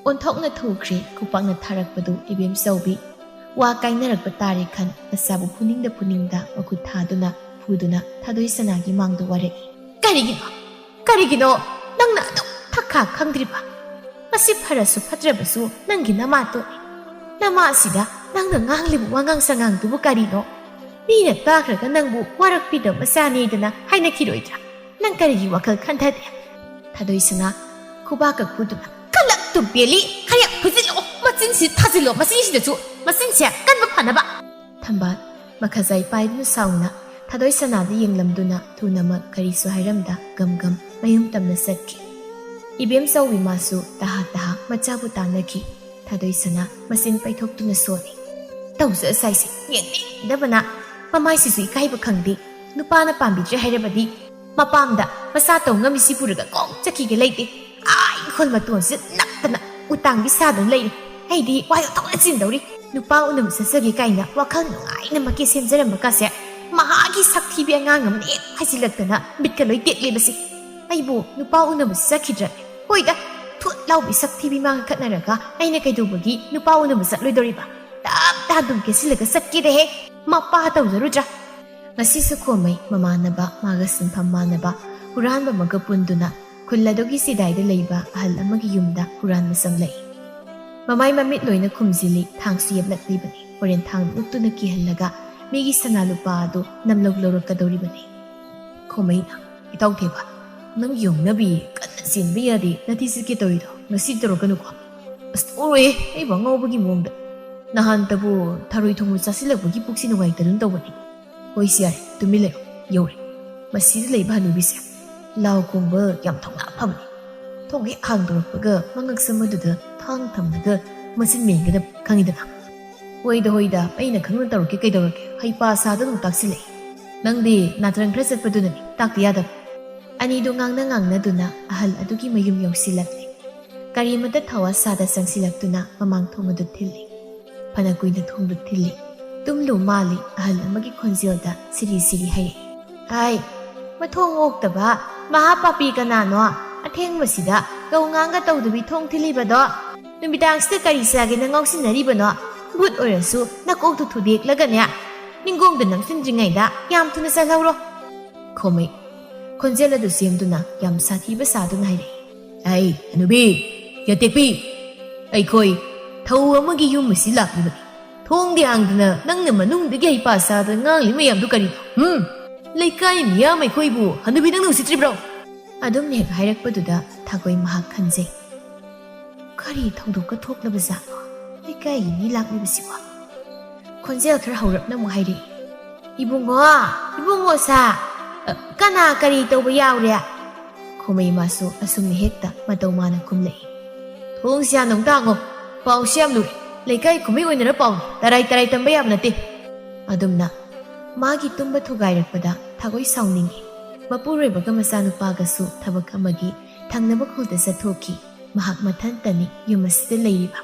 ꯑꯣꯟꯊꯣꯛꯅ ꯊꯨꯈ꯭ꯔꯦ ꯈꯨꯄꯥꯛꯅ ꯊꯥꯔꯛꯄꯗꯨ ꯏꯕꯦꯝꯆꯧꯕꯤ꯫ ꯋꯥ ꯀꯥꯏꯅꯔꯛꯄ ꯇꯥꯔꯦ ꯈꯟ ꯃꯆꯥꯕꯨ ꯐꯨꯅꯤꯡꯗ ꯐꯨꯅꯤꯡꯗ ꯃꯈꯨꯠ ꯊꯥꯗꯨꯅ ꯐꯨꯗꯨꯅ ꯊꯥꯗꯣꯏ ꯁꯅꯥꯒꯤ ꯃꯥꯡꯗ ꯋꯥꯔꯛꯏ꯫ ꯀꯔꯤꯒꯤꯅꯣ? ꯀꯔꯤꯒꯤꯅꯣ ꯅꯪꯅ ꯑꯗꯨꯛ ꯊꯛꯈꯥ ꯈꯪꯗ꯭ꯔꯤꯕ? ꯃꯁꯤ ꯐꯔꯁꯨ ꯐꯠꯇ꯭ꯔꯕꯁꯨ ꯅꯪꯒꯤ ꯅꯃꯥꯇꯣꯟꯅꯤ꯫ ꯅꯃꯥ ꯑꯁꯤꯗ ꯅꯪꯅ ꯉꯥꯡꯂꯤꯕ ꯋꯥꯉꯥꯡ ꯁꯉꯥꯡꯗꯨꯕꯨ ꯀꯔꯤꯅꯣ? ꯃꯤꯅ ꯇꯥꯈ꯭ꯔꯒ ꯅꯪꯕꯨ ꯋꯥꯔꯛꯄꯤꯗꯕ ꯃꯆꯥꯅꯦꯗꯅ ꯍꯥꯏꯅꯈꯤꯔꯣꯏꯗ꯭ꯔꯥ? ꯅꯪ ꯀꯔꯤꯒꯤ ꯋꯥꯈꯜ ꯈꯟꯊꯗꯦ? ꯊꯥꯗꯣꯏ ꯁꯅꯥ ꯈꯨꯕꯥꯛꯀ ꯈꯨꯗꯨꯅ, "ꯈꯂꯛꯇꯨ ꯄꯦꯜꯂꯤ, ꯈꯌꯥꯛ ꯐꯨꯖꯤꯜꯂꯣ, ꯃꯆꯤꯟꯁꯤ ꯊꯥꯖꯤꯜꯂꯣ, ꯃꯆꯤꯟꯁꯤꯗꯁꯨ, ꯃꯆꯤꯟꯁꯦ ꯀꯟꯕ ꯐꯅꯕ!" ꯊꯝꯕꯥꯜ ꯃꯈꯥꯖꯥꯏ ꯄꯥꯏꯗꯨꯅ ꯁꯥꯎꯅ ꯊꯥꯗꯣꯏ ꯁꯅꯥꯗ ꯌꯦꯡꯂꯝꯗꯨꯅ ꯊꯨꯅꯃꯛ ꯀꯔꯤꯁꯨ ꯍꯥꯏꯔꯝꯗ ꯒꯝ ꯒꯝ ꯃꯌꯨꯝ ꯇꯝꯅ ꯆꯠꯈꯤ꯫ ꯏꯕꯦꯝ ꯆꯧꯕꯤ ꯃꯥꯁꯨ ꯇꯍꯥ ꯇꯍꯥ ꯃꯆꯥꯕꯨ ꯇꯥꯟꯅꯈꯤ꯫ ꯊꯥꯗꯣꯏ ꯁꯅꯥ ꯃꯆꯤꯟ ꯄꯩꯊꯣꯛꯇꯨꯅ ꯁꯣꯜꯂꯤ꯫ ꯇꯧꯖ ꯁꯥꯏꯁꯦ ꯌꯦꯡꯅꯤꯡꯗꯕꯅ ꯃꯃꯥꯏꯁꯤꯁꯨ ꯏꯀꯥꯏꯕ ꯈꯪꯗꯦ꯫ ꯅꯨꯄꯥꯅ ꯄꯥꯝꯕꯤꯗ꯭ꯔꯦ ꯍꯥꯏꯔꯕꯗꯤ ꯃꯄꯥꯝꯗ ꯃꯆꯥ ꯇꯧ ꯉꯝꯃꯤꯁꯤ ꯄꯨꯔꯒ ꯀꯣꯛ ꯆꯠꯈꯤꯒꯦ ꯂꯩꯇꯦ꯫ ꯑꯥ, ꯏꯪꯈꯣꯜ ꯃꯇꯣꯟꯁꯤꯗ ꯅꯞꯇꯅ ꯎꯇꯥꯡꯕꯤ ꯁꯥꯗꯨꯅ ꯂꯩꯔꯤ꯫ ꯑꯩꯗꯤ ꯋꯥꯌꯦꯜ ꯊꯣꯛꯅ ꯆꯤꯟꯗꯧꯔꯤ꯫ ꯅꯨꯄꯥ ꯎꯅꯕ ꯆꯠꯆꯒꯦ ꯀꯥꯏꯅ ꯋꯥꯈꯜ ꯅꯨꯡꯉꯥꯏꯅ ꯃꯀꯦ ꯁꯦꯝꯖꯔꯝꯕ ꯀꯥꯁꯦ ꯃꯍꯥꯛꯀꯤ ꯁꯛ ꯊꯤꯕꯤ ꯑꯉꯥꯡ ꯑꯃꯅ ꯍꯦꯛ ꯍꯥꯏꯖꯤꯜꯂꯛꯇꯅ ꯕꯤꯠꯀ ꯂꯣꯏ ꯇꯦꯛꯂꯦꯕꯁꯤ꯫ ꯑꯩꯕꯨ ꯅꯨꯄꯥ ꯎꯅꯕꯁꯨ ꯆꯠꯈꯤꯗ꯭ꯔꯅꯦ? ꯍꯣꯏꯗ, ꯊꯨꯠ ꯂꯥꯎꯕꯤ ꯁꯛ ꯊꯤꯕꯤ ꯃꯥꯒ ꯈꯠꯅꯔꯒ ꯑꯩꯅ ꯀꯩꯗꯧꯕꯒꯤ ꯅꯨꯄꯥ ꯎꯅꯕ ꯆꯠꯂꯣꯏꯗꯧꯔꯤꯕ? ꯇꯞ ꯇꯥ ꯑꯗꯨꯝ ꯀꯦꯁꯤꯜꯂꯒ ꯆꯠꯀꯦꯗꯍꯦ꯫ ꯃꯄꯥ ꯇꯧꯖꯔꯨꯗ꯭ꯔꯥ? ꯉꯁꯤꯁꯨ ꯈꯣꯝꯃꯩ ꯃꯃꯥꯟꯅꯕ ꯃꯥꯒ ꯁꯤꯟꯐꯝ ꯃꯥꯟꯅꯕ ꯍꯨꯔꯥꯟꯕ ꯑꯃꯒ ꯄꯨꯟꯗꯨꯅ ꯈꯨꯜ ꯑꯗꯨꯒꯤ ꯆꯤꯗꯥꯏꯗ ꯂꯩꯕ ꯑꯍꯜ ꯑꯃꯒꯤ ꯌꯨꯝꯗ ꯍꯨꯔꯥꯟꯕ ꯆꯪꯂꯛꯏ꯫ ꯃꯃꯥꯏ ꯃꯃꯤꯠ ꯂꯣꯏꯅ ꯈꯨꯝꯖꯤꯜꯂꯤ, ꯊꯥꯡꯁꯨ ꯌꯦꯞꯂꯛꯂꯤꯕꯅꯤ꯫ ꯍꯣꯔꯦꯟ ꯊꯥꯡ ꯎꯠꯇꯨꯅ ꯀꯤꯍꯜꯂꯒ ꯃꯤꯒꯤ ꯁꯅꯥ ꯂꯨꯄꯥ ꯑꯗꯨ ꯅꯝꯂꯧ ꯂꯧꯔꯛꯀꯗꯧꯔꯤꯕꯅꯤ꯫ ꯈꯣꯃꯩꯅ, "ꯏꯇꯥꯎ ꯊꯦꯕ, ꯅꯪ ꯌꯧꯅꯕꯤ ꯀꯟꯅ ꯆꯦꯟꯕ ꯌꯥꯗꯦ, ꯅꯊꯤ ꯆꯠꯀꯦ ꯇꯧꯔꯤꯗꯣ ꯉꯁꯤ ꯇꯧꯔꯛꯀꯅꯨꯀꯣ꯫ ꯑꯁ, ꯇꯧꯔꯣꯏꯌꯦ, ꯑꯩꯕꯨ ꯑꯉꯥꯎꯕꯒꯤ ꯃꯑꯣꯡꯗ꯫ ꯅꯍꯥꯟꯇꯕꯨ ꯊꯔꯣꯏ ꯊꯣꯡꯕ ꯆꯥꯁꯤꯜꯂꯛꯄꯒꯤ ꯄꯨꯛꯁꯤ ꯅꯨꯡꯉꯥꯏꯇꯗꯨꯅ ꯇꯧꯕꯅꯤ꯫ ꯍꯣꯏꯁꯦ, ꯌꯥꯔꯦ, ꯇꯨꯃꯤꯟ ꯂꯩꯌꯨ, ꯌꯧꯔꯦ꯫ ꯃꯁꯤꯗ ꯂꯩꯕ ꯍꯅꯨꯕꯤꯁꯦ ꯂꯥꯎ ꯈꯣꯡꯕ ꯌꯥꯝ ꯊꯧꯅꯥ ꯐꯕꯅꯤ꯫ ꯊꯣꯡ ꯍꯦꯛ ꯍꯥꯡꯗꯣꯔꯛꯄꯒ ꯃꯉꯛꯁꯝ ꯑꯗꯨꯗ ꯊꯥꯡ ꯊꯝꯂꯒ ꯃꯆꯤꯟ ꯃꯦꯟꯒꯗꯕ ꯈꯪꯉꯤꯗꯅ꯫ "ꯍꯣꯏꯗ ꯍꯣꯏꯗ, ꯑꯩꯅ ꯈꯪꯅ ꯇꯧꯔꯛꯀꯦ ꯀꯩꯗꯧꯔꯒꯦ, ꯍꯩꯄꯥ ꯁꯥꯗꯅ ꯑꯃꯨꯛ ꯇꯥꯛꯁꯤꯜꯂꯛꯑꯦ꯫ ꯅꯪꯗꯤ ꯅꯥꯇ꯭ꯔꯪ ꯈꯔ ꯆꯠꯄꯗꯨꯅꯅꯤ ꯇꯥꯛꯇ ꯌꯥꯗꯕ꯫" ꯑꯅꯤꯗꯨ ꯉꯥꯡꯅ ꯉꯥꯡꯅꯗꯨꯅ ꯑꯍꯜ ꯑꯗꯨꯒꯤ ꯃꯌꯨꯝ ꯌꯧꯁꯤꯜꯂꯛꯂꯦ꯫ ꯀꯔꯤꯃꯇ ꯊꯋꯥ ꯁꯥꯗ ꯆꯪꯁꯤꯜꯂꯛꯇꯨꯅ ꯃꯃꯥꯡ ꯊꯣꯡ ꯑꯗꯨ ꯊꯤꯜꯂꯤ꯫ ꯐꯅ ꯀꯨꯏꯅ ꯊꯣꯡꯗꯨ ꯊꯤꯜꯂꯤ꯫ ꯇꯨꯝꯂꯨ ꯃꯥꯜꯂꯤ ꯑꯍꯜ ꯑꯃꯒꯤ ꯈꯣꯟꯖꯦꯜꯗ ꯁꯤꯔꯤ ꯁꯤꯔꯤ ꯍꯥꯏꯔꯛꯏ꯫ "ꯍꯥꯏ, ꯃꯊꯣꯡ ꯑꯣꯛꯇꯕ ꯃꯍꯥ ꯄꯥꯄꯤ ꯀꯅꯥꯅꯣ? ꯑꯊꯦꯡꯕꯁꯤꯗ ꯀꯧ ꯉꯥꯡꯒ ꯇꯧꯗꯕꯤ ꯊꯣꯡ ꯊꯤꯜꯂꯤꯕꯗꯣ? ꯅꯨꯃꯤꯗꯥꯡꯁꯤꯗ ꯀꯔꯤ ꯆꯥꯒꯦꯅ ꯉꯥꯎꯁꯤꯟꯅꯔꯤꯕꯅꯣ? ꯕꯨꯠ ꯑꯣꯏꯔꯁꯨ ꯅꯀꯣꯛꯇꯨ ꯊꯨꯗꯦꯛꯂꯒꯅꯦ, ꯅꯤꯡꯒꯣꯡꯗ ꯅꯝꯁꯤꯟꯗ꯭ꯔꯤꯉꯩꯗ ꯌꯥꯝ ꯊꯨꯅ ꯆꯠꯍꯧꯔꯣ꯫" ꯈꯣꯃꯩ ꯈꯣꯟꯖꯦꯜ ꯑꯗꯨ ꯁꯦꯝꯗꯨꯅ ꯌꯥꯝ ꯁꯥꯊꯤꯕ ꯁꯥꯗꯨꯅ ꯍꯥꯏꯔꯛꯏ꯫ "ꯑꯩ ꯍꯅꯨꯕꯤ, ꯌꯥꯇꯦꯛꯄꯤ, ꯑꯩꯈꯣꯏ ꯊꯧ ꯑꯃꯒꯤ ꯌꯨꯝ ꯑꯁꯤ ꯂꯥꯛꯂꯤꯕꯅꯤ꯫ ꯊꯣꯡꯗꯤ ꯍꯥꯡꯗꯅ ꯅꯪꯅ ꯃꯅꯨꯡꯗꯒꯤ ꯍꯩꯄꯥ ꯁꯥꯗꯅ ꯉꯥꯡꯂꯤ ꯃꯌꯥꯝꯗꯨ ꯀꯔꯤꯅꯣ? ꯍꯨꯝ? ꯂꯩꯀꯥꯏ ꯃꯤꯌꯥꯝ ꯑꯩꯈꯣꯏꯕꯨ ꯍꯅꯨꯕꯤ ꯅꯪꯅ ꯎꯁꯤꯠꯇ꯭ꯔꯤꯕ꯭ꯔꯣ?" ꯑꯗꯨꯝ ꯍꯦꯛ ꯍꯥꯏꯔꯛꯄꯗꯨꯗ ꯊꯥꯒꯣꯏ ꯃꯍꯥꯛ ꯈꯟꯖꯩ꯫ "ꯀꯔꯤ ꯊꯧꯗꯣꯛꯀ ꯊꯣꯛꯂꯕ ꯖꯥꯠꯅꯣ ꯂꯩꯀꯥꯏꯒꯤ ꯃꯤ ꯂꯥꯛꯂꯤꯕꯁꯤꯕꯣ?" ꯈꯣꯟꯖꯦꯜ ꯈꯔ ꯍꯧꯔꯞꯅ ꯑꯃꯨꯛ ꯍꯥꯏꯔꯛꯏ꯫ "ꯏꯕꯨꯡꯉꯣ, ꯏꯕꯨꯡꯉꯣ ꯁꯥ, ꯑ, ꯀꯅꯥ ꯀꯔꯤ ꯇꯧꯕ ꯌꯥꯎꯔꯦ?" ꯈꯣꯃꯩ ꯃꯥꯁꯨ ꯑꯁꯨꯝꯅ ꯍꯦꯛꯇ ꯃꯇꯧ ꯃꯥꯅ ꯈꯨꯝꯂꯛꯏ꯫ "ꯊꯣꯡꯁꯤ ꯍꯥꯟꯅ ꯑꯃꯨꯛ ꯍꯥꯡꯉꯣ, ꯄꯥꯎꯁꯤ ꯌꯥꯝ ꯂꯨꯔꯦ, ꯂꯩꯀꯥꯏ ꯀꯨꯝꯍꯩ ꯑꯣꯏꯅꯔ ꯄꯥꯎꯅꯤ, ꯇꯔꯥꯏ ꯇꯔꯥꯏ ꯇꯝꯕ ꯌꯥꯕ ꯅꯠꯇꯦ꯫" ꯑꯗꯨꯝꯅ ꯃꯥꯒꯤ ꯇꯨꯝꯕ ꯊꯨꯒꯥꯏꯔꯛꯄꯗ ꯊꯥꯒꯣꯏ ꯁꯥꯎꯅꯤꯡꯏ꯫ ꯃꯄꯨꯔꯣꯏꯕꯒ ꯃꯆꯥꯅꯨꯄꯥꯒꯁꯨ ꯊꯕꯛ ꯑꯃꯒꯤ ꯊꯪꯅꯕ ꯈꯨꯜꯗ ꯆꯠꯊꯣꯛꯈꯤ꯫ ꯃꯍꯥꯛ ꯃꯊꯟꯇꯅꯤ ꯌꯨꯝ ꯑꯁꯤꯗ ꯂꯩꯔꯤꯕ꯫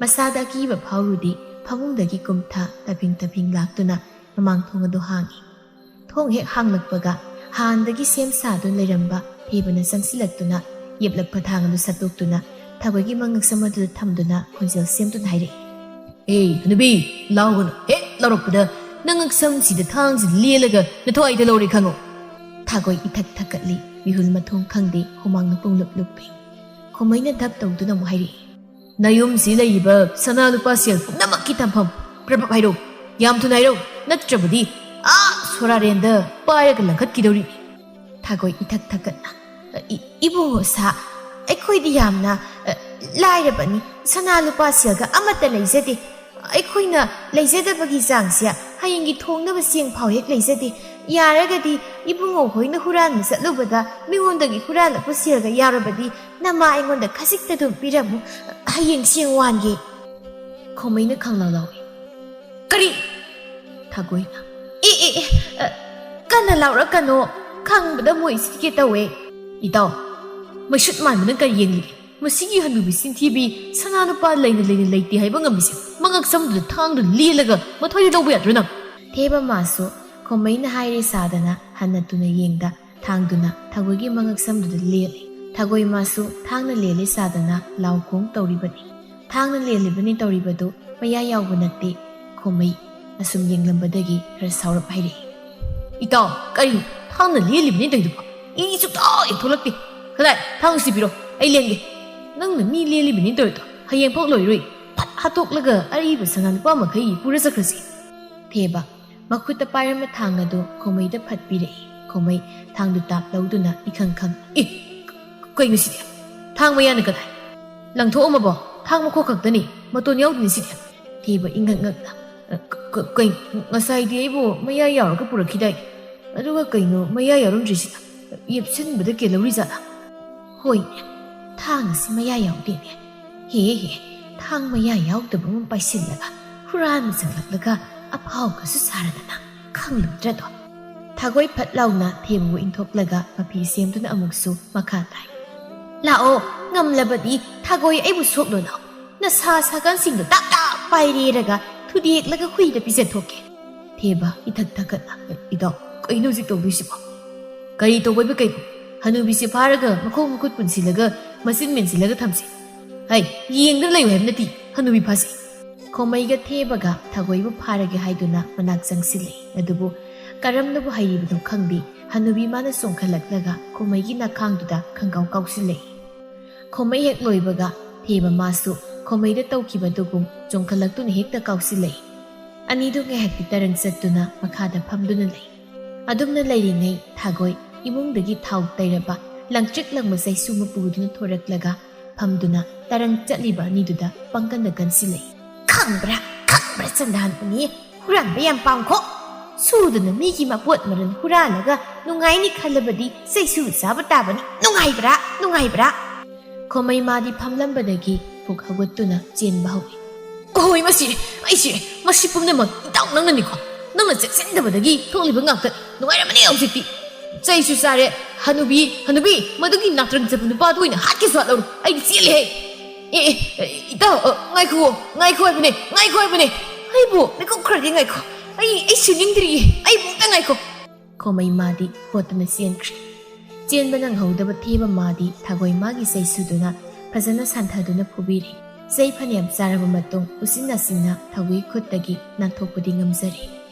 ꯃꯁꯥꯗ ꯑꯀꯤꯕ ꯐꯥꯎꯔꯨꯗꯦ, ꯐꯃꯨꯡꯗꯒꯤ ꯀꯨꯝꯊ ꯇꯞꯍꯤꯡ ꯇꯞꯍꯤꯡ ꯂꯥꯛꯇꯨꯅ ꯃꯃꯥꯡ ꯊꯣꯡ ꯑꯗꯨ ꯍꯥꯡꯏ꯫ ꯊꯣꯡ ꯍꯦꯛ ꯍꯥꯡꯂꯛꯄꯒ ꯍꯥꯟꯅꯗꯒꯤ ꯁꯦꯝ ꯁꯥꯗꯨꯅ ꯂꯩꯔꯝꯕ ꯊꯦꯕꯅ ꯆꯪꯁꯤꯜꯂꯛꯇꯨꯅ ꯌꯦꯞꯂꯛꯄ ꯊꯥꯡ ꯑꯗꯨ ꯁꯠꯇꯣꯛꯇꯨꯅ ꯊꯥꯒꯣꯏꯒꯤ ꯃꯉꯛꯁꯝ ꯑꯗꯨꯗ ꯊꯝꯗꯨꯅ ꯈꯣꯟꯖꯦꯜ ꯁꯦꯝꯗꯨꯅ ꯍꯥꯏꯔꯛꯏ꯫ "ꯑꯦ ꯍꯅꯨꯕꯤ, ꯂꯥꯎꯒꯅꯨ, ꯍꯦꯛ ꯂꯥꯎꯔꯛꯄꯗ ꯅꯉꯛꯁꯝꯁꯤꯗ ꯊꯥꯡꯁꯤꯗ ꯂꯦꯜꯂꯒ ꯅꯊ꯭ꯋꯥꯏꯗ ꯂꯧꯔꯦ ꯈꯪꯉꯨ꯫" ꯊꯥꯒꯣꯏ ꯏꯊꯛ ꯊꯛꯀꯠꯂꯤ, ꯃꯤꯍꯨꯜ ꯃꯊꯣꯡ ꯈꯪꯗꯦ, ꯍꯨꯃꯥꯡꯅ ꯄꯨꯡꯂꯨꯞ ꯂꯨꯞꯄꯤ꯫ ꯈꯣꯃꯩꯅ ꯙꯞ ꯇꯧꯗꯨꯅ ꯑꯃꯨꯛ ꯍꯥꯏꯔꯛꯏ꯫ "ꯅꯌꯨꯝꯁꯤ ꯂꯩꯔꯤꯕ ꯁꯅꯥ ꯂꯨꯄꯥ ꯁꯦꯜ ꯄꯨꯝꯅꯃꯛꯀꯤ ꯊꯝꯐꯝ ꯄ꯭ꯔꯞ ꯄ꯭ꯔꯞ ꯍꯥꯏꯔꯛꯎ꯫ ꯌꯥꯝ ꯊꯨꯅ ꯍꯥꯏꯔꯛꯎ, ꯅꯠꯇ꯭ꯔꯕꯗꯤ ꯑꯥ ꯁꯣꯔꯥꯔꯦꯟꯗ ꯄꯥꯏꯔꯒ ꯂꯪꯈꯠꯈꯤꯗꯧꯔꯤꯅꯤ꯫" ꯊꯥꯒꯣꯏ ꯏꯊꯛ ꯊꯛꯀꯠꯅ, "ꯏ-, ꯏꯕꯨꯡꯉꯣ ꯁꯥ, ꯑꯩꯈꯣꯏꯗꯤ ꯌꯥꯝꯅ, ꯑ, ꯂꯥꯏꯔꯕꯅꯤ, ꯁꯅꯥ ꯂꯨꯄꯥ ꯁꯦꯜꯒ ꯑꯃꯠꯇ ꯂꯩꯖꯗꯦ꯫ ꯑꯩꯈꯣꯏꯅ ꯂꯩꯖꯗꯕꯒꯤ ꯆꯥꯡꯁꯦ ꯍꯌꯦꯡꯒꯤ ꯊꯣꯡꯅꯕ ꯆꯦꯡ ꯐꯥꯎ ꯍꯦꯛ ꯂꯩꯖꯗꯦ꯫ ꯌꯥꯔꯒꯗꯤ ꯏꯕꯨꯡꯉꯣ ꯍꯣꯏꯅ ꯍꯨꯔꯥꯟꯕ ꯆꯠꯂꯨꯕꯗ ꯃꯤꯉꯣꯟꯗꯒꯤ ꯍꯨꯔꯥꯜꯂꯛꯄ ꯁꯦꯜꯒ ꯌꯥꯎꯔꯕꯗꯤ ꯅꯃꯥ ꯑꯩꯉꯣꯟꯗ ꯈꯖꯤꯛꯇ ꯑꯗꯨꯝ ꯄꯤꯔꯝꯃꯨ꯫ ꯍꯌꯦꯡ ꯆꯦꯡ ꯋꯥꯟꯒꯦ꯫" ꯈꯣꯃꯩꯅ ꯈꯪꯂꯥꯎ ꯂꯥꯎꯏ꯫ "ꯀꯔꯤ?" ꯊꯥꯒꯣꯏꯅ, "ꯑꯦ, ꯑꯦ, ꯑꯦ, ꯑ, ꯀꯟꯅ ꯂꯥꯎꯔꯛꯀꯅꯣ꯫ ꯈꯪꯕꯗ ꯃꯣꯏ ꯁꯤꯒꯦ ꯇꯧꯋꯦ꯫" "ꯏꯇꯥꯎ, ꯃꯩꯁꯨꯠ ꯃꯥꯟꯕꯅ ꯀꯔꯤ ꯌꯦꯡꯂꯤꯒꯦ? ꯃꯁꯤꯒꯤ ꯍꯅꯨꯕꯤ ꯆꯤꯟꯊꯤꯕꯤ ꯁꯅꯥ ꯂꯨꯄꯥ ꯂꯩꯅ ꯂꯩꯅ ꯂꯩꯇꯦ ꯍꯥꯏꯕ ꯉꯝꯃꯤꯁꯦ ꯃꯉꯛ ꯁꯝꯗꯨꯗ ꯊꯥꯡꯗꯨ ꯂꯦꯜꯂꯒ ꯃꯊꯣꯏꯗꯤ ꯂꯧꯕ ꯌꯥꯗ꯭ꯔꯣ ꯅꯪ?" ꯊꯦꯕ ꯃꯥꯁꯨ ꯈꯣꯃꯩꯅ ꯍꯥꯏꯔꯦ ꯁꯥꯗꯅ ꯍꯟꯅ ꯇꯨꯅ ꯌꯦꯡꯗ ꯊꯥꯡꯗꯨꯅ ꯊꯥꯒꯣꯏꯒꯤ ꯃꯉꯛ ꯁꯝꯗꯨꯗ ꯂꯦꯜꯂꯦ꯫ ꯊꯥꯒꯣꯏ ꯃꯥꯁꯨ ꯊꯥꯡꯅ ꯂꯦꯜꯂꯦ ꯁꯥꯗꯅ ꯂꯥꯎ ꯈꯣꯡ ꯇꯧꯔꯤꯕꯅꯤ꯫ ꯊꯥꯡꯅ ꯂꯦꯜꯂꯤꯕꯅꯤ ꯇꯧꯔꯤꯕꯗꯨ ꯃꯌꯥ ꯌꯥꯎꯕ ꯅꯠꯇꯦ꯫ ꯈꯣꯃꯩ ꯑꯁꯨꯝ ꯌꯦꯡꯂꯝꯕꯗꯒꯤ ꯈꯔ ꯁꯥꯎꯔꯞ ꯍꯥꯏꯔꯛꯏ, "ꯏꯇꯥꯎ, ꯀꯔꯤꯅꯣ ꯊꯥꯡꯅ ꯂꯦꯜꯂꯤꯕꯅꯤ ꯇꯧꯔꯤꯗꯨꯕꯣ? ꯏ ꯁꯨꯛꯇꯥ ꯌꯦꯛꯊꯣꯛꯂꯛꯇꯦ꯫ ꯀꯗꯥꯏ? ꯊꯥꯡꯁꯤ ꯄꯤꯔꯣ, ꯑꯩ ꯂꯦꯟꯒꯦ꯫ ꯅꯪꯅ ꯃꯤ ꯂꯦꯜꯂꯤꯕꯅꯤ ꯇꯧꯔꯤꯗꯣ ꯍꯌꯦꯡꯐꯥꯎ ꯂꯣꯏꯔꯣꯏ꯫ ꯐꯠ ꯍꯥꯠꯇꯣꯛꯂꯒ ꯑꯔꯤꯕ ꯁꯅꯥ ꯂꯨꯄꯥ ꯃꯈꯩ ꯄꯨꯔ ꯆꯠꯈ꯭ꯔꯁꯤ꯫" ꯊꯦꯕ ꯃꯈꯨꯠꯇ ꯄꯥꯏꯔꯝꯕ ꯊꯥꯡ ꯑꯗꯨ ꯈꯣꯃꯩꯗ ꯐꯠ ꯄꯤꯔꯛꯏ꯫ ꯈꯣꯃꯩ ꯊꯥꯡꯗꯨ ꯇꯥꯞ ꯂꯧꯗꯨꯅ ꯏꯈꯪ ꯈꯪ, "ꯑꯦ, ꯀ-, ꯀꯩꯅꯣ ꯁꯤꯗꯤ? ꯊꯥꯡ ꯃꯌꯥꯅ ꯀꯗꯥꯏ? ꯂꯪꯊꯣꯛꯑꯝꯃꯕꯣ? ꯊꯥꯡ ꯃꯈꯣꯛ ꯈꯛꯇꯅꯤ, ꯃꯇꯣꯟ ꯌꯥꯎꯗꯦꯅꯦ ꯁꯤꯗꯤ꯫" ꯊꯦꯕ ꯏꯉꯛ ꯉꯛꯅ, "ꯑ, ꯀ-, ꯀ-, ꯀꯩꯅꯣ? ꯉꯁꯥꯏꯗꯤ ꯑꯩꯕꯨ ꯃꯌꯥ ꯌꯥꯎꯔꯒ ꯄꯨꯔꯛꯈꯤꯗꯥꯏ? ꯑꯗꯨꯒ ꯀꯩꯅꯣ ꯃꯌꯥ ꯌꯥꯎꯔꯝꯗ꯭ꯔꯤꯁꯤꯅ? ꯌꯦꯞꯁꯤꯟꯕꯗ ꯀꯦꯜꯍꯧꯔꯤꯖꯥꯠꯂꯥ? ꯍꯣꯏꯅꯦ, ꯊꯥꯡ ꯑꯁꯤ ꯃꯌꯥ ꯌꯥꯎꯗꯦꯅꯦ꯫ ꯍꯦ ꯍꯦ, ꯊꯥꯡ ꯃꯌꯥ ꯌꯥꯎꯗꯕ ꯑꯃ ꯄꯥꯏꯁꯤꯜꯂꯒ ꯍꯨꯔꯥꯟꯕ ꯆꯪꯂꯛꯂꯒ ꯑꯐꯥꯎꯕꯁꯨ ꯁꯥꯔꯗꯅ ꯈꯪꯂꯨꯗ꯭ꯔꯗꯣ꯫" ꯊꯥꯒꯣꯏ ꯐꯠ ꯂꯥꯎꯅ ꯊꯦꯕꯕꯨ ꯏꯟꯊꯣꯛꯂꯒ ꯃꯐꯤ ꯁꯦꯝꯗꯨꯅ ꯑꯃꯨꯛꯁꯨ ꯃꯈꯥ ꯇꯥꯏ꯫ "ꯂꯥꯛꯑꯣ, ꯉꯝꯂꯕꯗꯤ ꯊꯥꯒꯣꯏ ꯑꯩꯕꯨ ꯁꯣꯛꯂꯣ ꯂꯥꯛꯑꯣ꯫ ꯅꯁꯥ ꯁꯥꯀꯥꯟꯁꯤꯡꯗꯣ ꯇꯥꯞ ꯇꯥꯞ ꯄꯥꯏꯔꯦꯔꯒ ꯊꯨꯗꯦꯛꯂꯒ ꯍꯨꯏꯗ ꯄꯤꯖꯊꯣꯛꯀꯦ꯫" ꯊꯦꯕ ꯏꯊꯛ ꯊꯛꯀꯠꯅ, "ꯏꯇꯥꯎ, ꯀꯩꯅꯣ ꯍꯧꯖꯤꯛ ꯇꯧꯗꯣꯏꯁꯤꯕꯣ?" "ꯀꯔꯤ ꯇꯧꯕꯩꯕꯨ ꯀꯩꯅꯣ? ꯍꯅꯨꯕꯤꯁꯦ ꯐꯥꯔꯒ ꯃꯈꯣꯡ ꯃꯈꯨꯠ ꯄꯨꯟꯁꯤꯜꯂꯒ ꯃꯆꯤꯟ ꯃꯦꯟꯁꯤꯜꯂꯒ ꯊꯝꯁꯤ꯫ ꯍꯩ, ꯌꯦꯡꯗꯨꯅ ꯂꯩꯌꯨ ꯍꯥꯏꯕ ꯅꯠꯇꯦ, ꯍꯅꯨꯕꯤ ꯐꯥꯁꯤ꯫" ꯈꯣꯃꯩꯒ ꯊꯦꯕꯒ ꯊꯥꯒꯣꯏꯕꯨ ꯐꯥꯔꯒꯦ ꯍꯥꯏꯗꯨꯅ ꯃꯅꯥꯛ ꯆꯪꯁꯤꯜꯂꯛꯏ꯫ ꯑꯗꯨꯕꯨ ꯀꯔꯝꯅꯕꯨ ꯍꯩꯔꯤꯕꯅꯣ ꯈꯪꯗꯦ, ꯍꯅꯨꯕꯤ ꯃꯥꯅ ꯆꯣꯡꯈꯠꯂꯛꯂꯒ ꯈꯣꯃꯩꯒꯤ ꯅꯥꯈꯥꯡꯗꯨꯗ ꯈꯪꯒꯥꯎ ꯀꯥꯎꯁꯤꯜꯂꯛꯏ꯫ ꯈꯣꯃꯩ ꯍꯦꯛ ꯂꯣꯏꯕꯒ ꯊꯦꯕ ꯃꯥꯁꯨ ꯈꯣꯃꯩꯗ ꯇꯧꯈꯤꯕꯗꯨꯒꯨꯝ ꯆꯣꯡꯈꯠꯂꯛꯇꯨꯅ ꯍꯦꯛꯇ ꯀꯥꯎꯁꯤꯜꯂꯛꯏ꯫ ꯑꯅꯤꯗꯨ ꯉꯥꯏꯍꯥꯛꯇꯤ ꯇꯔꯪ ꯆꯠꯇꯨꯅ ꯃꯈꯥꯗ ꯐꯝꯗꯨꯅ ꯂꯩ꯫ ꯑꯗꯨꯝꯅ ꯂꯩꯔꯤꯉꯩ ꯊꯥꯒꯣꯏ ꯏꯃꯨꯡꯗꯒꯤ ꯊꯥꯎ ꯇꯩꯔꯕ ꯂꯪꯇ꯭ꯔꯤꯛ ꯂꯪꯕ ꯆꯩꯁꯨ ꯑꯃ ꯄꯨꯗꯨꯅ ꯊꯣꯔꯛꯂꯒ ꯐꯝꯗꯨꯅ ꯇꯔꯪ ꯆꯠꯂꯤꯕ ꯑꯅꯤꯗꯨꯗ ꯄꯪꯀꯟꯗ ꯀꯟꯁꯤꯜꯂꯛꯏ꯫ "ꯈꯪꯕ꯭ꯔꯥ, ꯈꯪꯕ꯭ꯔꯥ, ꯆꯟꯗꯥꯟ ꯑꯅꯤ, ꯍꯨꯔꯥꯟꯕ ꯌꯥꯝ ꯄꯥꯝꯈꯣ꯫ ꯁꯨꯗꯅ ꯃꯤꯒꯤ ꯃꯄꯣꯠ ꯃꯔꯜ ꯍꯨꯔꯥꯜꯂꯒ ꯅꯨꯡꯉꯥꯏꯅꯤ ꯈꯜꯂꯕꯗꯤ ꯆꯩꯁꯨ ꯆꯥꯕ ꯇꯥꯕꯅꯤ꯫ ꯅꯨꯡꯉꯥꯏꯕ꯭ꯔꯥ, ꯅꯨꯡꯉꯥꯏꯕ꯭ꯔꯥ?" ꯈꯣꯃꯩ ꯃꯥꯗꯤ ꯐꯝꯂꯝꯕꯗꯒꯤ ꯐꯨꯛ ꯍꯧꯒꯠꯇꯨꯅ ꯆꯦꯟꯕ ꯍꯧꯏ꯫ "ꯑꯣꯍꯣꯏ, ꯃꯁꯤꯔꯦ, ꯑꯩ ꯁꯤꯔꯦ꯫ ꯃꯁꯤ ꯄꯨꯝꯅꯃꯛ ꯏꯇꯥꯎ ꯅꯪꯅꯅꯤꯀꯣ꯫ ꯅꯪꯅ ꯆꯦꯛꯁꯤꯟꯗꯕꯗꯒꯤ ꯊꯣꯛꯂꯤꯕ ꯉꯥꯛꯇ꯫ ꯅꯨꯡꯉꯥꯏꯔꯝꯃꯅꯤ ꯍꯧꯖꯤꯛꯇꯤ꯫ ꯆꯩꯁꯨ ꯆꯥꯔꯦ꯫ ꯍꯅꯨꯕꯤ, ꯍꯅꯨꯕꯤ, ꯃꯗꯨꯒꯤ ꯅꯥꯇ꯭ꯔꯪ ꯆꯠꯄ ꯅꯨꯄꯥꯗꯨ ꯑꯣꯏꯅ ꯍꯥꯠꯀꯦꯁꯨ ꯍꯥꯠꯂꯧꯔꯣ꯫ ꯑꯩꯗꯤ ꯆꯦꯜꯂꯤꯍꯦ꯫ ꯑꯦ, ꯑꯦ, ꯑꯦ, ꯏꯇꯥꯎ, ꯑ, ꯉꯥꯏꯈꯨꯑꯣ, ꯉꯥꯏꯈꯣ ꯍꯥꯏꯕꯅꯦ, ꯉꯥꯏꯈꯣ ꯍꯥꯏꯕꯅꯦ꯫ ꯑꯩꯕꯨ ꯃꯤꯀꯨꯞ ꯈꯔꯗꯤ ꯉꯥꯏꯈꯣ꯫ ꯑꯩ, ꯑꯩ ꯁꯤꯅꯤꯡꯗ꯭ꯔꯤꯌꯦ꯫ ꯑꯩꯕꯨ ꯑꯝꯇ ꯉꯥꯏꯈꯣ꯫" ꯈꯣꯃꯩ ꯃꯥꯗꯤ ꯍꯣꯠꯇꯨꯅ ꯆꯦꯟꯈ꯭ꯔꯦ꯫ ꯆꯦꯟꯕ ꯅꯪꯍꯧꯗꯕ ꯊꯦꯕ ꯃꯥꯗꯤ ꯊꯥꯒꯣꯏ ꯃꯥꯒꯤ ꯆꯩꯁꯨꯗꯨꯅ ꯐꯖꯅ ꯁꯥꯟꯊꯗꯨꯅ ꯐꯨꯕꯤꯔꯦ꯫ ꯆꯩ ꯐꯅꯌꯥꯝ ꯆꯥꯔꯕ ꯃꯇꯨꯡ ꯎꯆꯤꯟ ꯅꯥꯆꯤꯟꯅ ꯊꯥꯒꯣꯏ ꯈꯨꯠꯇꯒꯤ ꯅꯥꯟꯊꯣꯛꯄꯗꯤ ꯉꯝꯖꯔꯦ꯫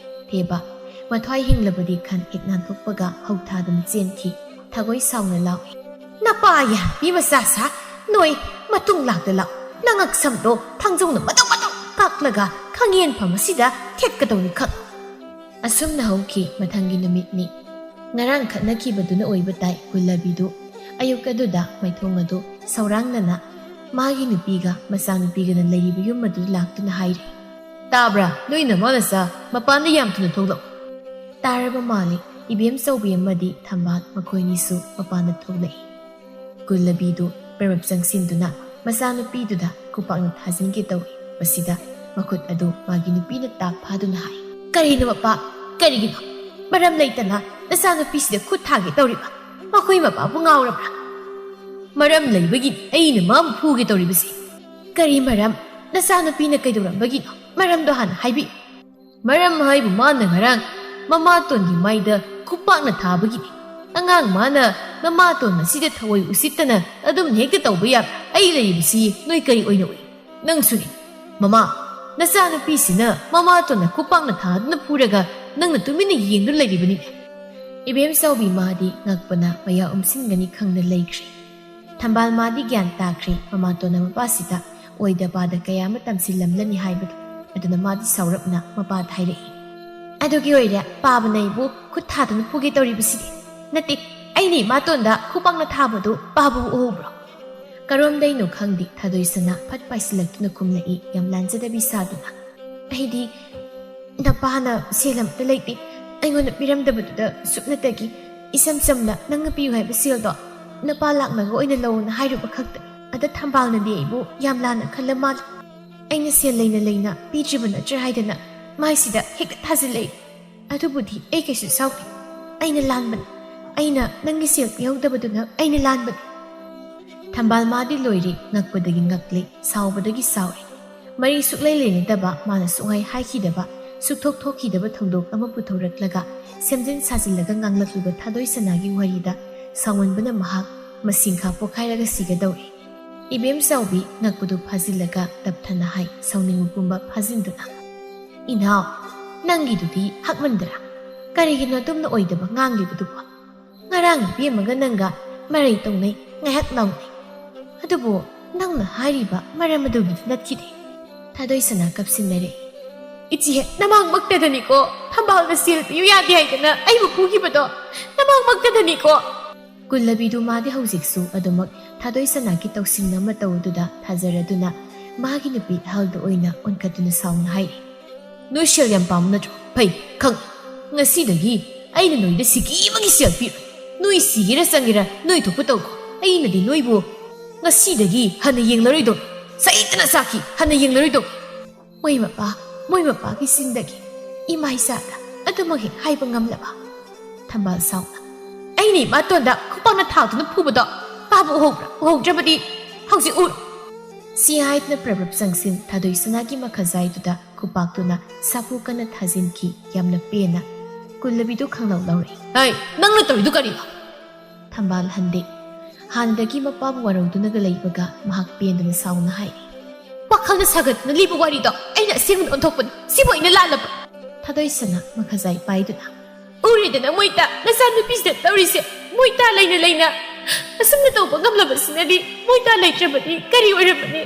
ꯊꯦꯕ, ꯃꯊ꯭ꯋꯥꯏ ꯍꯤꯡꯂꯕꯗꯤ ꯈꯟ ꯍꯦꯛ ꯅꯥꯟꯊꯣꯛꯄꯒ ꯍꯧꯊꯥꯗꯨꯅ ꯆꯦꯟꯈꯤ꯫ ꯊꯥꯒꯣꯏ ꯁꯥꯎꯅ ꯂꯥꯎꯏ, "ꯅꯄꯥ ꯌꯥꯟꯕꯤ ꯃꯆꯥ ꯁꯥ, ꯅꯣꯏ ꯃꯇꯨꯡ ꯂꯥꯛꯇ ꯂꯥꯛ꯫ ꯅꯉꯛ ꯁꯝꯗꯣ ꯊꯥꯡꯖꯧꯅ ꯃꯇꯧ ꯃꯇꯧ ꯀꯛꯂꯒ ꯈꯪꯌꯦꯟꯐꯝ ꯑꯁꯤꯗ ꯊꯦꯠꯀꯗꯧꯅꯤ ꯈꯛ꯫" ꯑꯁꯨꯝꯅ ꯍꯧꯈꯤ ꯃꯊꯪꯒꯤ ꯅꯨꯃꯤꯠꯅꯤ꯫ ꯉꯔꯥꯡ ꯈꯠꯅꯈꯤꯕꯗꯨꯅ ꯑꯣꯏꯕ ꯇꯥꯏ ꯒꯨꯂꯥꯕꯤꯗꯨ ꯑꯌꯨꯛ ꯑꯗꯨꯗ ꯃꯥꯏꯊꯣꯡ ꯑꯗꯨ ꯁꯧꯔꯥꯡꯅꯅ ꯃꯥꯒꯤ ꯅꯨꯄꯤꯒ ꯃꯆꯥꯅꯨꯄꯤꯒꯅ ꯂꯩꯔꯤꯕ ꯌꯨꯝ ꯑꯗꯨꯗ ꯂꯥꯛꯇꯨꯅ ꯍꯥꯏꯔꯤ, "ꯇꯥꯕ꯭ꯔꯥ? ꯅꯣꯏ ꯅꯃꯥ ꯅꯆꯥ ꯃꯄꯥꯟꯗ ꯌꯥꯝ ꯊꯨꯅ ꯊꯣꯛꯂꯛꯎ꯫" ꯇꯥꯔꯕ ꯃꯥꯜꯂꯤ꯫ ꯏꯕꯦꯝ ꯆꯧꯕꯤ ꯑꯃꯗꯤ ꯊꯝꯕꯥꯜ ꯃꯈꯣꯏꯅꯤꯁꯨ ꯃꯄꯥꯟꯗ ꯊꯣꯛꯂꯛꯏ꯫ ꯒꯨꯂꯥꯕꯤꯗꯨ ꯄꯔꯞ ꯆꯪꯁꯤꯟꯗꯨꯅ ꯃꯆꯥꯅꯨꯄꯤꯗꯨꯗ ꯈꯨꯄꯥꯛꯅ ꯊꯥꯖꯤꯟꯒꯦ ꯇꯧꯏ꯫ ꯃꯁꯤꯗ ꯃꯈꯨꯠ ꯑꯗꯨ ꯃꯥꯒꯤ ꯅꯨꯄꯤꯅ ꯇꯥꯞ ꯐꯥꯗꯨꯅ ꯍꯥꯏ, "ꯀꯔꯤꯅꯣ ꯃꯄꯥ? ꯀꯔꯤꯒꯤꯅꯣ? ꯃꯔꯝ ꯂꯩꯇꯅ ꯅꯆꯥꯅꯨꯄꯤꯁꯤꯗ ꯈꯨꯠ ꯊꯥꯒꯦ ꯇꯧꯔꯤꯕ? ꯃꯈꯣꯏ ꯃꯄꯥꯕꯨ ꯉꯥꯎꯔꯕ꯭ꯔꯥ?" "ꯃꯔꯝ ꯂꯩꯕꯒꯤꯅꯤ ꯑꯩꯅ ꯃꯥꯕꯨ ꯐꯨꯒꯦ ꯇꯧꯔꯤꯕꯁꯤ꯫" "ꯀꯔꯤ ꯃꯔꯝ? ꯅꯆꯥꯅꯨꯄꯤꯅ ꯀꯩꯗꯧꯔꯝꯕꯒꯤꯅꯣ? ꯃꯔꯝꯗꯣ ꯍꯥꯟꯅ ꯍꯥꯏꯕꯤꯌꯨ꯫" "ꯃꯔꯝ ꯍꯥꯏꯕꯨ ꯃꯥꯅ ꯉꯔꯥꯡ ꯃꯃꯥꯇꯣꯟꯒꯤ ꯃꯥꯏꯗ ꯈꯨꯄꯥꯛꯅ ꯊꯥꯕꯒꯤꯅꯤ꯫ ꯑꯉꯥꯡ ꯃꯥꯅ ꯃꯃꯥꯇꯣꯟ ꯑꯁꯤꯗ ꯊꯑꯣꯏ ꯎꯁꯤꯠꯇꯅ ꯑꯗꯨꯝ ꯍꯦꯛꯇ ꯇꯧꯕ ꯌꯥꯕ꯭ꯔꯥ? ꯑꯩ ꯂꯩꯔꯤꯕꯁꯤ ꯅꯣꯏ ꯀꯔꯤ ꯑꯣꯏꯅ ꯎꯏ? ꯅꯪꯁꯨꯅꯤ꯫ ꯃꯃꯥ, ꯅꯆꯥꯅꯨꯄꯤꯁꯤꯅ ꯃꯃꯥꯇꯣꯟꯅ ꯈꯨꯄꯥꯛꯅ ꯊꯥꯗꯨꯅ ꯐꯨꯔꯒ ꯅꯪꯅ ꯇꯨꯃꯤꯟꯅ ꯌꯦꯡꯗꯨꯅ ꯂꯩꯔꯤꯕꯅꯤꯅꯦ꯫" ꯏꯕꯦꯝ ꯆꯥꯎꯕꯤ ꯃꯥꯗꯤ ꯉꯛꯄꯅ ꯃꯌꯥ ꯎꯝꯁꯤꯟꯒꯅꯤ ꯈꯪꯅ ꯂꯩꯈ꯭ꯔꯦ꯫ ꯊꯝꯕꯥꯜ ꯃꯥꯗꯤ ꯒ꯭ꯌꯥꯟ ꯇꯥꯈ꯭ꯔꯦ, ꯃꯃꯥꯇꯣꯟꯅ ꯃꯄꯥꯁꯤꯗ ꯑꯣꯏꯗ ꯄꯥꯗ ꯀꯌꯥ ꯑꯃ ꯇꯝꯁꯤꯜꯂꯝꯂꯅꯤ ꯍꯥꯏꯕꯗꯨ꯫ ꯑꯗꯨꯅ ꯃꯥꯗꯤ ꯁꯥꯎꯔꯞꯅ ꯃꯄꯥꯗ ꯍꯥꯏꯔꯛꯏ, "ꯑꯗꯨꯒꯤ ꯑꯣꯏꯔꯦ ꯄꯥꯕꯅ ꯑꯩꯕꯨ ꯈꯨꯠ ꯊꯥꯗꯨꯅ ꯐꯨꯒꯦ ꯇꯧꯔꯤꯕꯁꯤꯗꯤ? ꯅꯠꯇꯦ, ꯑꯩꯅ ꯏꯃꯥꯇꯣꯟꯗ ꯈꯨꯄꯥꯛꯅ ꯊꯥꯕꯗꯨ ꯄꯥꯕꯕꯨ ꯎꯍꯧꯕ꯭ꯔꯣ?" ꯀꯔꯣꯝꯗꯩꯅꯣ ꯈꯪꯗꯦ, ꯊꯥꯗꯣꯏꯁꯅꯥ ꯐꯠ ꯄꯥꯏꯁꯤꯜꯂꯛꯇꯨꯅ ꯈꯨꯝꯂꯛꯏ, ꯌꯥꯝ ꯂꯥꯟꯖꯗꯕꯤ ꯁꯥꯗꯨꯅ, "ꯑꯩꯗꯤ ꯅꯄꯥꯅ ꯁꯦꯜ ꯑꯃꯠꯇ ꯂꯩꯇꯦ꯫ ꯑꯩꯉꯣꯟꯗ ꯄꯤꯔꯝꯗꯕꯗꯨꯗ ꯁꯨꯞꯅꯇꯒꯤ ꯏꯁꯝ ꯆꯝꯅ ꯅꯪꯅ ꯄꯤꯌꯨ ꯍꯥꯏꯕ ꯁꯦꯜꯗꯣ ꯅꯄꯥ ꯂꯥꯛꯅꯒ ꯑꯣꯏꯅ ꯂꯧꯅ ꯍꯥꯏꯔꯨꯕ ꯈꯛꯇ꯫ ꯑꯗ ꯊꯝꯕꯥꯜꯅꯗꯤ ꯑꯩꯕꯨ ꯌꯥꯝ ꯂꯥꯟꯅ ꯈꯜꯂ ꯃꯥꯜꯂꯦ꯫ ꯑꯩꯅ ꯁꯦꯜ ꯂꯩꯅ ꯂꯩꯅ ꯄꯤꯗ꯭ꯔꯤꯕ ꯅꯠꯇ꯭ꯔꯥ ꯍꯥꯏꯗꯅ ꯃꯥꯏꯁꯤꯗ ꯍꯦꯛꯇ ꯊꯥꯖꯤꯜꯂꯛꯏ꯫ ꯑꯗꯨꯕꯨꯗꯤ ꯑꯩ ꯀꯩꯁꯨ ꯁꯥꯎꯗꯦ꯫ ꯑꯩꯅ ꯂꯥꯟꯕꯅꯤ꯫ ꯑꯩꯅ ꯅꯪꯒꯤ ꯁꯦꯜ ꯄꯤꯍꯧꯗꯕꯗꯨꯅ ꯑꯩꯅ ꯂꯥꯟꯕꯅꯤ꯫ ꯊꯝꯕꯥꯜ ꯃꯥꯗꯤ ꯂꯣꯏꯔꯦ, ꯉꯛꯄꯗꯒꯤ ꯉꯛꯂꯦ, ꯁꯥꯎꯕꯗꯒꯤ ꯁꯥꯎꯔꯦ꯫ ꯃꯔꯤ ꯁꯨꯛꯂꯩ ꯂꯩꯅꯗꯕ, ꯃꯥꯅ ꯁꯨꯛꯍꯥꯏ ꯍꯥꯏꯈꯤꯗꯕ, ꯁꯨꯛꯊꯣꯛ ꯊꯣꯛꯈꯤꯗꯕ ꯊꯧꯗꯣꯛ ꯑꯃ ꯄꯨꯊꯣꯔꯛꯂꯒ ꯁꯦꯝꯖꯤꯟ ꯁꯥꯖꯤꯜꯂꯒ ꯉꯥꯡꯂꯛꯂꯤꯕ ꯊꯥꯗꯣꯏ ꯁꯅꯥꯒꯤ ꯋꯥꯔꯤꯗ ꯁꯥꯎꯃꯟꯕꯅ ꯃꯍꯥꯛ ꯃꯁꯤꯡꯈꯥ ꯄꯣꯈꯥꯏꯔꯒ ꯁꯤꯒꯗꯧꯔꯦ꯫ ꯏꯕꯦꯝ ꯆꯥꯎꯕꯤ ꯉꯛꯄꯗꯨ ꯐꯥꯖꯤꯜꯂꯒ ꯇꯞꯊꯅ ꯍꯥꯏ, ꯁꯥꯎꯅꯤꯡꯕ ꯄꯨꯝꯕ ꯐꯥꯖꯤꯟꯗꯨꯅ, "ꯏꯅꯥꯎ, ꯅꯪꯒꯤꯗꯨꯗꯤ ꯍꯛꯃꯟꯗ꯭ꯔꯥ? ꯀꯔꯤꯒꯤꯅꯣ ꯑꯗꯨꯝꯅ ꯑꯣꯏꯗꯕ ꯉꯥꯡꯂꯤꯕꯗꯨꯕꯣ? ꯉꯔꯥꯡ ꯏꯕꯦꯝꯃꯒ ꯅꯪꯒ ꯃꯔꯩ ꯇꯧꯅꯩ, ꯉꯥꯏꯍꯥꯛ ꯂꯥꯎꯅꯩ꯫ ꯑꯗꯨꯕꯨ ꯅꯪꯅ ꯍꯥꯏꯔꯤꯕ ꯃꯔꯝ ꯑꯗꯨꯒꯤꯗꯤ ꯅꯠꯈꯤꯗꯦ"꯫ ꯊꯥꯗꯣꯏ ꯁꯅꯥ ꯀꯞꯁꯤꯟꯅꯔꯦ꯫ "ꯏꯆꯦ, ꯅꯃꯥꯡꯃꯛꯇꯗꯅꯤꯀꯣ ꯊꯝꯕꯥꯜꯅ ꯁꯦꯜ ꯄꯤꯌꯨ ꯌꯥꯗꯦ ꯍꯥꯏꯗꯅ ꯑꯩꯕꯨ ꯐꯨꯈꯤꯕꯗꯣ, ꯅꯃꯥꯡꯃꯛꯇꯗꯅꯤꯀꯣ"꯫ ꯀꯨꯜꯂꯕꯤꯗꯨ ꯃꯥꯗꯤ ꯍꯧꯖꯤꯛꯁꯨ ꯑꯗꯨꯃꯛ ꯊꯥꯗꯣꯏ ꯁꯅꯥꯒꯤ ꯇꯧꯁꯤꯟꯅ ꯃꯇꯧ ꯑꯗꯨꯗ ꯊꯥꯖꯔꯗꯨꯅ ꯃꯥꯒꯤ ꯅꯨꯄꯤ ꯑꯍꯜꯗꯨ ꯑꯣꯏꯅ ꯑꯣꯟꯈꯠꯇꯨꯅ ꯁꯥꯎꯅ ꯍꯥꯏꯔꯤ, "ꯅꯣꯏ ꯁꯦꯜ ꯌꯥꯝ ꯄꯥꯝꯕ ꯅꯠꯇ꯭ꯔꯣ? ꯐꯩ, ꯈꯪ꯫ ꯉꯁꯤꯗꯒꯤ ꯑꯩꯅ ꯅꯣꯏꯗ ꯁꯤꯀꯤ ꯑꯃꯒꯤ ꯁꯦꯜ ꯄꯤꯔꯣꯏ꯫ ꯅꯣꯏ ꯁꯤꯒꯦꯔꯥ ꯆꯪꯒꯦꯔꯥ ꯅꯣꯏ ꯊꯣꯛꯄ ꯇꯧꯀꯣ꯫ ꯑꯩꯅꯗꯤ ꯅꯣꯏꯕꯨ ꯉꯁꯤꯗꯒꯤ ꯍꯟꯅ ꯌꯦꯡꯂꯔꯣꯏꯗꯧ꯫ ꯁꯩꯇꯅ ꯆꯥꯈꯤ, ꯍꯟꯅ ꯌꯦꯡꯂꯔꯣꯏꯗꯧ"꯫ ꯃꯣꯏ ꯃꯄꯥ, ꯃꯣꯏ ꯃꯄꯥꯒꯤ ꯆꯤꯟꯗꯒꯤ ꯏꯃꯥ ꯏꯆꯥꯗ ꯑꯗꯨꯃꯛ ꯍꯦꯛ ꯍꯥꯏꯕ ꯉꯝꯂꯕ? ꯊꯝꯕꯥꯜ ꯁꯥꯎꯅ, "ꯑꯩꯅ ꯏꯃꯥꯇꯣꯟꯗ ꯈꯨꯄꯥꯛꯅ ꯊꯥꯗꯨꯅ ꯐꯨꯕꯗꯣ ꯄꯥꯕ ꯎꯍꯧꯕ꯭ꯔꯥ? ꯎꯍꯧꯗ꯭ꯔꯕꯗꯤ ꯍꯧꯖꯤꯛ ꯎꯔꯣ"꯫ ꯁꯤ ꯍꯥꯏꯗꯨꯅ ꯄ꯭ꯔꯞ ꯄ꯭ꯔꯞ ꯆꯪꯁꯤꯟ ꯊꯥꯗꯣꯏ ꯁꯅꯥꯒꯤ ꯃꯈꯖꯥꯏꯗꯨꯗ ꯈꯨꯄꯥꯛꯇꯨꯅ ꯁꯥꯐꯨ ꯀꯟꯅ ꯊꯥꯖꯤꯟꯈꯤ꯫ ꯌꯥꯝꯅ ꯄꯦꯟꯅ ꯀꯨꯜꯂꯕꯤꯗꯨ ꯈꯪꯂꯧ ꯂꯧꯔꯦ꯫ "ꯍꯩ, ꯅꯪꯅ ꯇꯧꯔꯤꯗꯨ ꯀꯔꯤꯅꯣ?" ꯊꯝꯕꯥꯜ ꯍꯟꯗꯦ꯫ ꯍꯥꯟꯅꯗꯒꯤ ꯃꯄꯥꯕꯨ ꯋꯥꯔꯧꯗꯨꯅꯒ ꯂꯩꯕꯒ ꯃꯍꯥꯛ ꯄꯦꯟꯗꯅ ꯁꯥꯎꯅ ꯍꯥꯏꯔꯤ, "ꯋꯥꯈꯜꯅ ꯁꯥꯒꯠꯇꯨꯅ ꯂꯤꯕ ꯋꯥꯔꯤꯗꯣ ꯑꯩꯅ ꯑꯁꯦꯡꯕꯗ ꯑꯣꯟꯊꯣꯛꯄꯅꯤ꯫ ꯁꯤꯕꯨ ꯑꯩꯅ ꯂꯥꯜꯂꯕ?" ꯊꯥꯗꯣꯏ ꯁꯅꯥ ꯃꯈꯖꯥꯏ ꯄꯥꯏꯗꯨꯅ, "ꯎꯔꯦꯗꯅ ꯃꯣꯏꯇꯥ ꯅꯆꯥꯅꯨꯄꯤꯁꯤꯗ ꯇꯧꯔꯤꯁꯦ꯫ ꯃꯣꯏꯇꯥ ꯂꯩꯅ ꯂꯩꯅ ꯑꯁꯨꯝꯅ ꯇꯧꯕ ꯉꯝꯂꯕꯁꯤꯅꯗꯤ ꯃꯣꯏꯇꯥ ꯂꯩꯇ꯭ꯔꯕꯗꯤ ꯀꯔꯤ ꯑꯣꯏꯔꯝꯃꯅꯤ?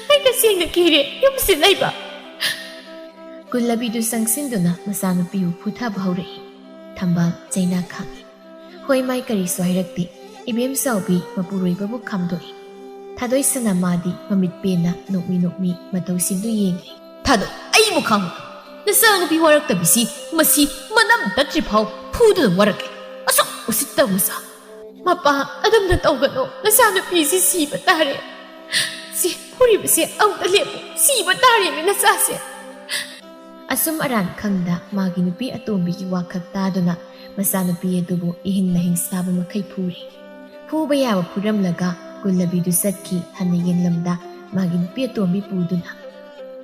ꯑꯩ ꯇꯁꯦꯡꯅ ꯀꯤꯔꯦ ꯌꯨꯝꯁꯤꯗ ꯂꯩꯕ"꯫ ꯀꯨꯜꯂꯕꯤꯗꯨ ꯆꯪꯁꯤꯟꯗꯨꯅ ꯃꯆꯥꯅꯨꯄꯤꯕꯨ ꯐꯨꯊꯕ ꯍꯧꯔꯛꯏ꯫ ꯊꯝꯕꯥꯜ ꯆꯩꯅꯥ ꯈꯥꯡꯏ꯫ ꯍꯣꯏ, ꯃꯥꯏ ꯀꯔꯤꯁꯨ ꯍꯥꯏꯔꯛꯇꯦ꯫ ꯏꯕꯦꯝ ꯆꯥꯎꯕꯤ ꯃꯄꯨꯔꯣꯏꯕꯕꯨ ꯈꯥꯝꯗꯣꯛꯏ꯫ ꯊꯥꯗꯣꯏ ꯁꯅꯥ ꯃꯥꯗꯤ ꯃꯃꯤꯠ ꯄꯦꯟꯅ ꯅꯣꯛꯃꯤ ꯅꯣꯛꯃꯤ ꯃꯇꯧꯁꯤꯡꯗꯨ ꯌꯦꯡꯂꯤ꯫ "ꯊꯥꯗꯣꯏ, ꯑꯩꯕꯨ ꯈꯥꯝꯃꯨ꯫ ꯅꯆꯥꯅꯨꯄꯤ ꯋꯥꯔꯛꯇꯕꯤꯁꯤ ꯃꯁꯤ ꯃꯅꯝ ꯇꯠꯇ꯭ꯔꯤ ꯐꯥꯎ ꯐꯨꯗꯨꯅ ꯋꯥꯔꯛꯀꯦ꯫ ꯑꯁꯨꯛ ꯎꯁꯤꯠꯇꯕ ꯃꯆꯥ"꯫ ꯃꯄꯥ, ꯑꯗꯨꯝꯅ ꯇꯧꯒꯅꯨ꯫ ꯅꯆꯥꯅꯨꯄꯤꯁꯤ ꯁꯤꯕ ꯇꯥꯔꯦ꯫ ꯁꯤ ꯐꯨꯔꯤꯕꯁꯦ ꯑꯃꯨꯛꯇ ꯂꯦꯞꯄꯨ꯫ ꯁꯤꯕ ꯇꯥꯔꯦꯅꯦ ꯅꯆꯥꯁꯦ꯫ ꯑꯁꯨꯝ ꯑꯔꯥꯟ ꯈꯪꯗ ꯃꯥꯒꯤ ꯅꯨꯄꯤ ꯑꯇꯣꯝꯕꯤꯒꯤ ꯋꯥꯈꯛ ꯇꯥꯗꯨꯅ ꯃꯆꯥꯅꯨꯄꯤ ꯑꯗꯨꯕꯨ ꯏꯍꯤꯡ ꯅꯥꯍꯤꯡ ꯁꯥꯕ ꯃꯈꯩ ꯐꯨꯔꯤ꯫ ꯐꯨꯕ ꯌꯥꯕ ꯐꯨꯔꯝꯂꯒ ꯀꯨꯜꯂꯕꯤꯗꯨ ꯆꯠꯈꯤ꯫ ꯍꯟꯅ ꯌꯦꯡꯂꯝꯗ ꯃꯥꯒꯤ ꯅꯨꯄꯤ ꯑꯇꯣꯝꯕꯤ ꯄꯨꯗꯨꯅ꯫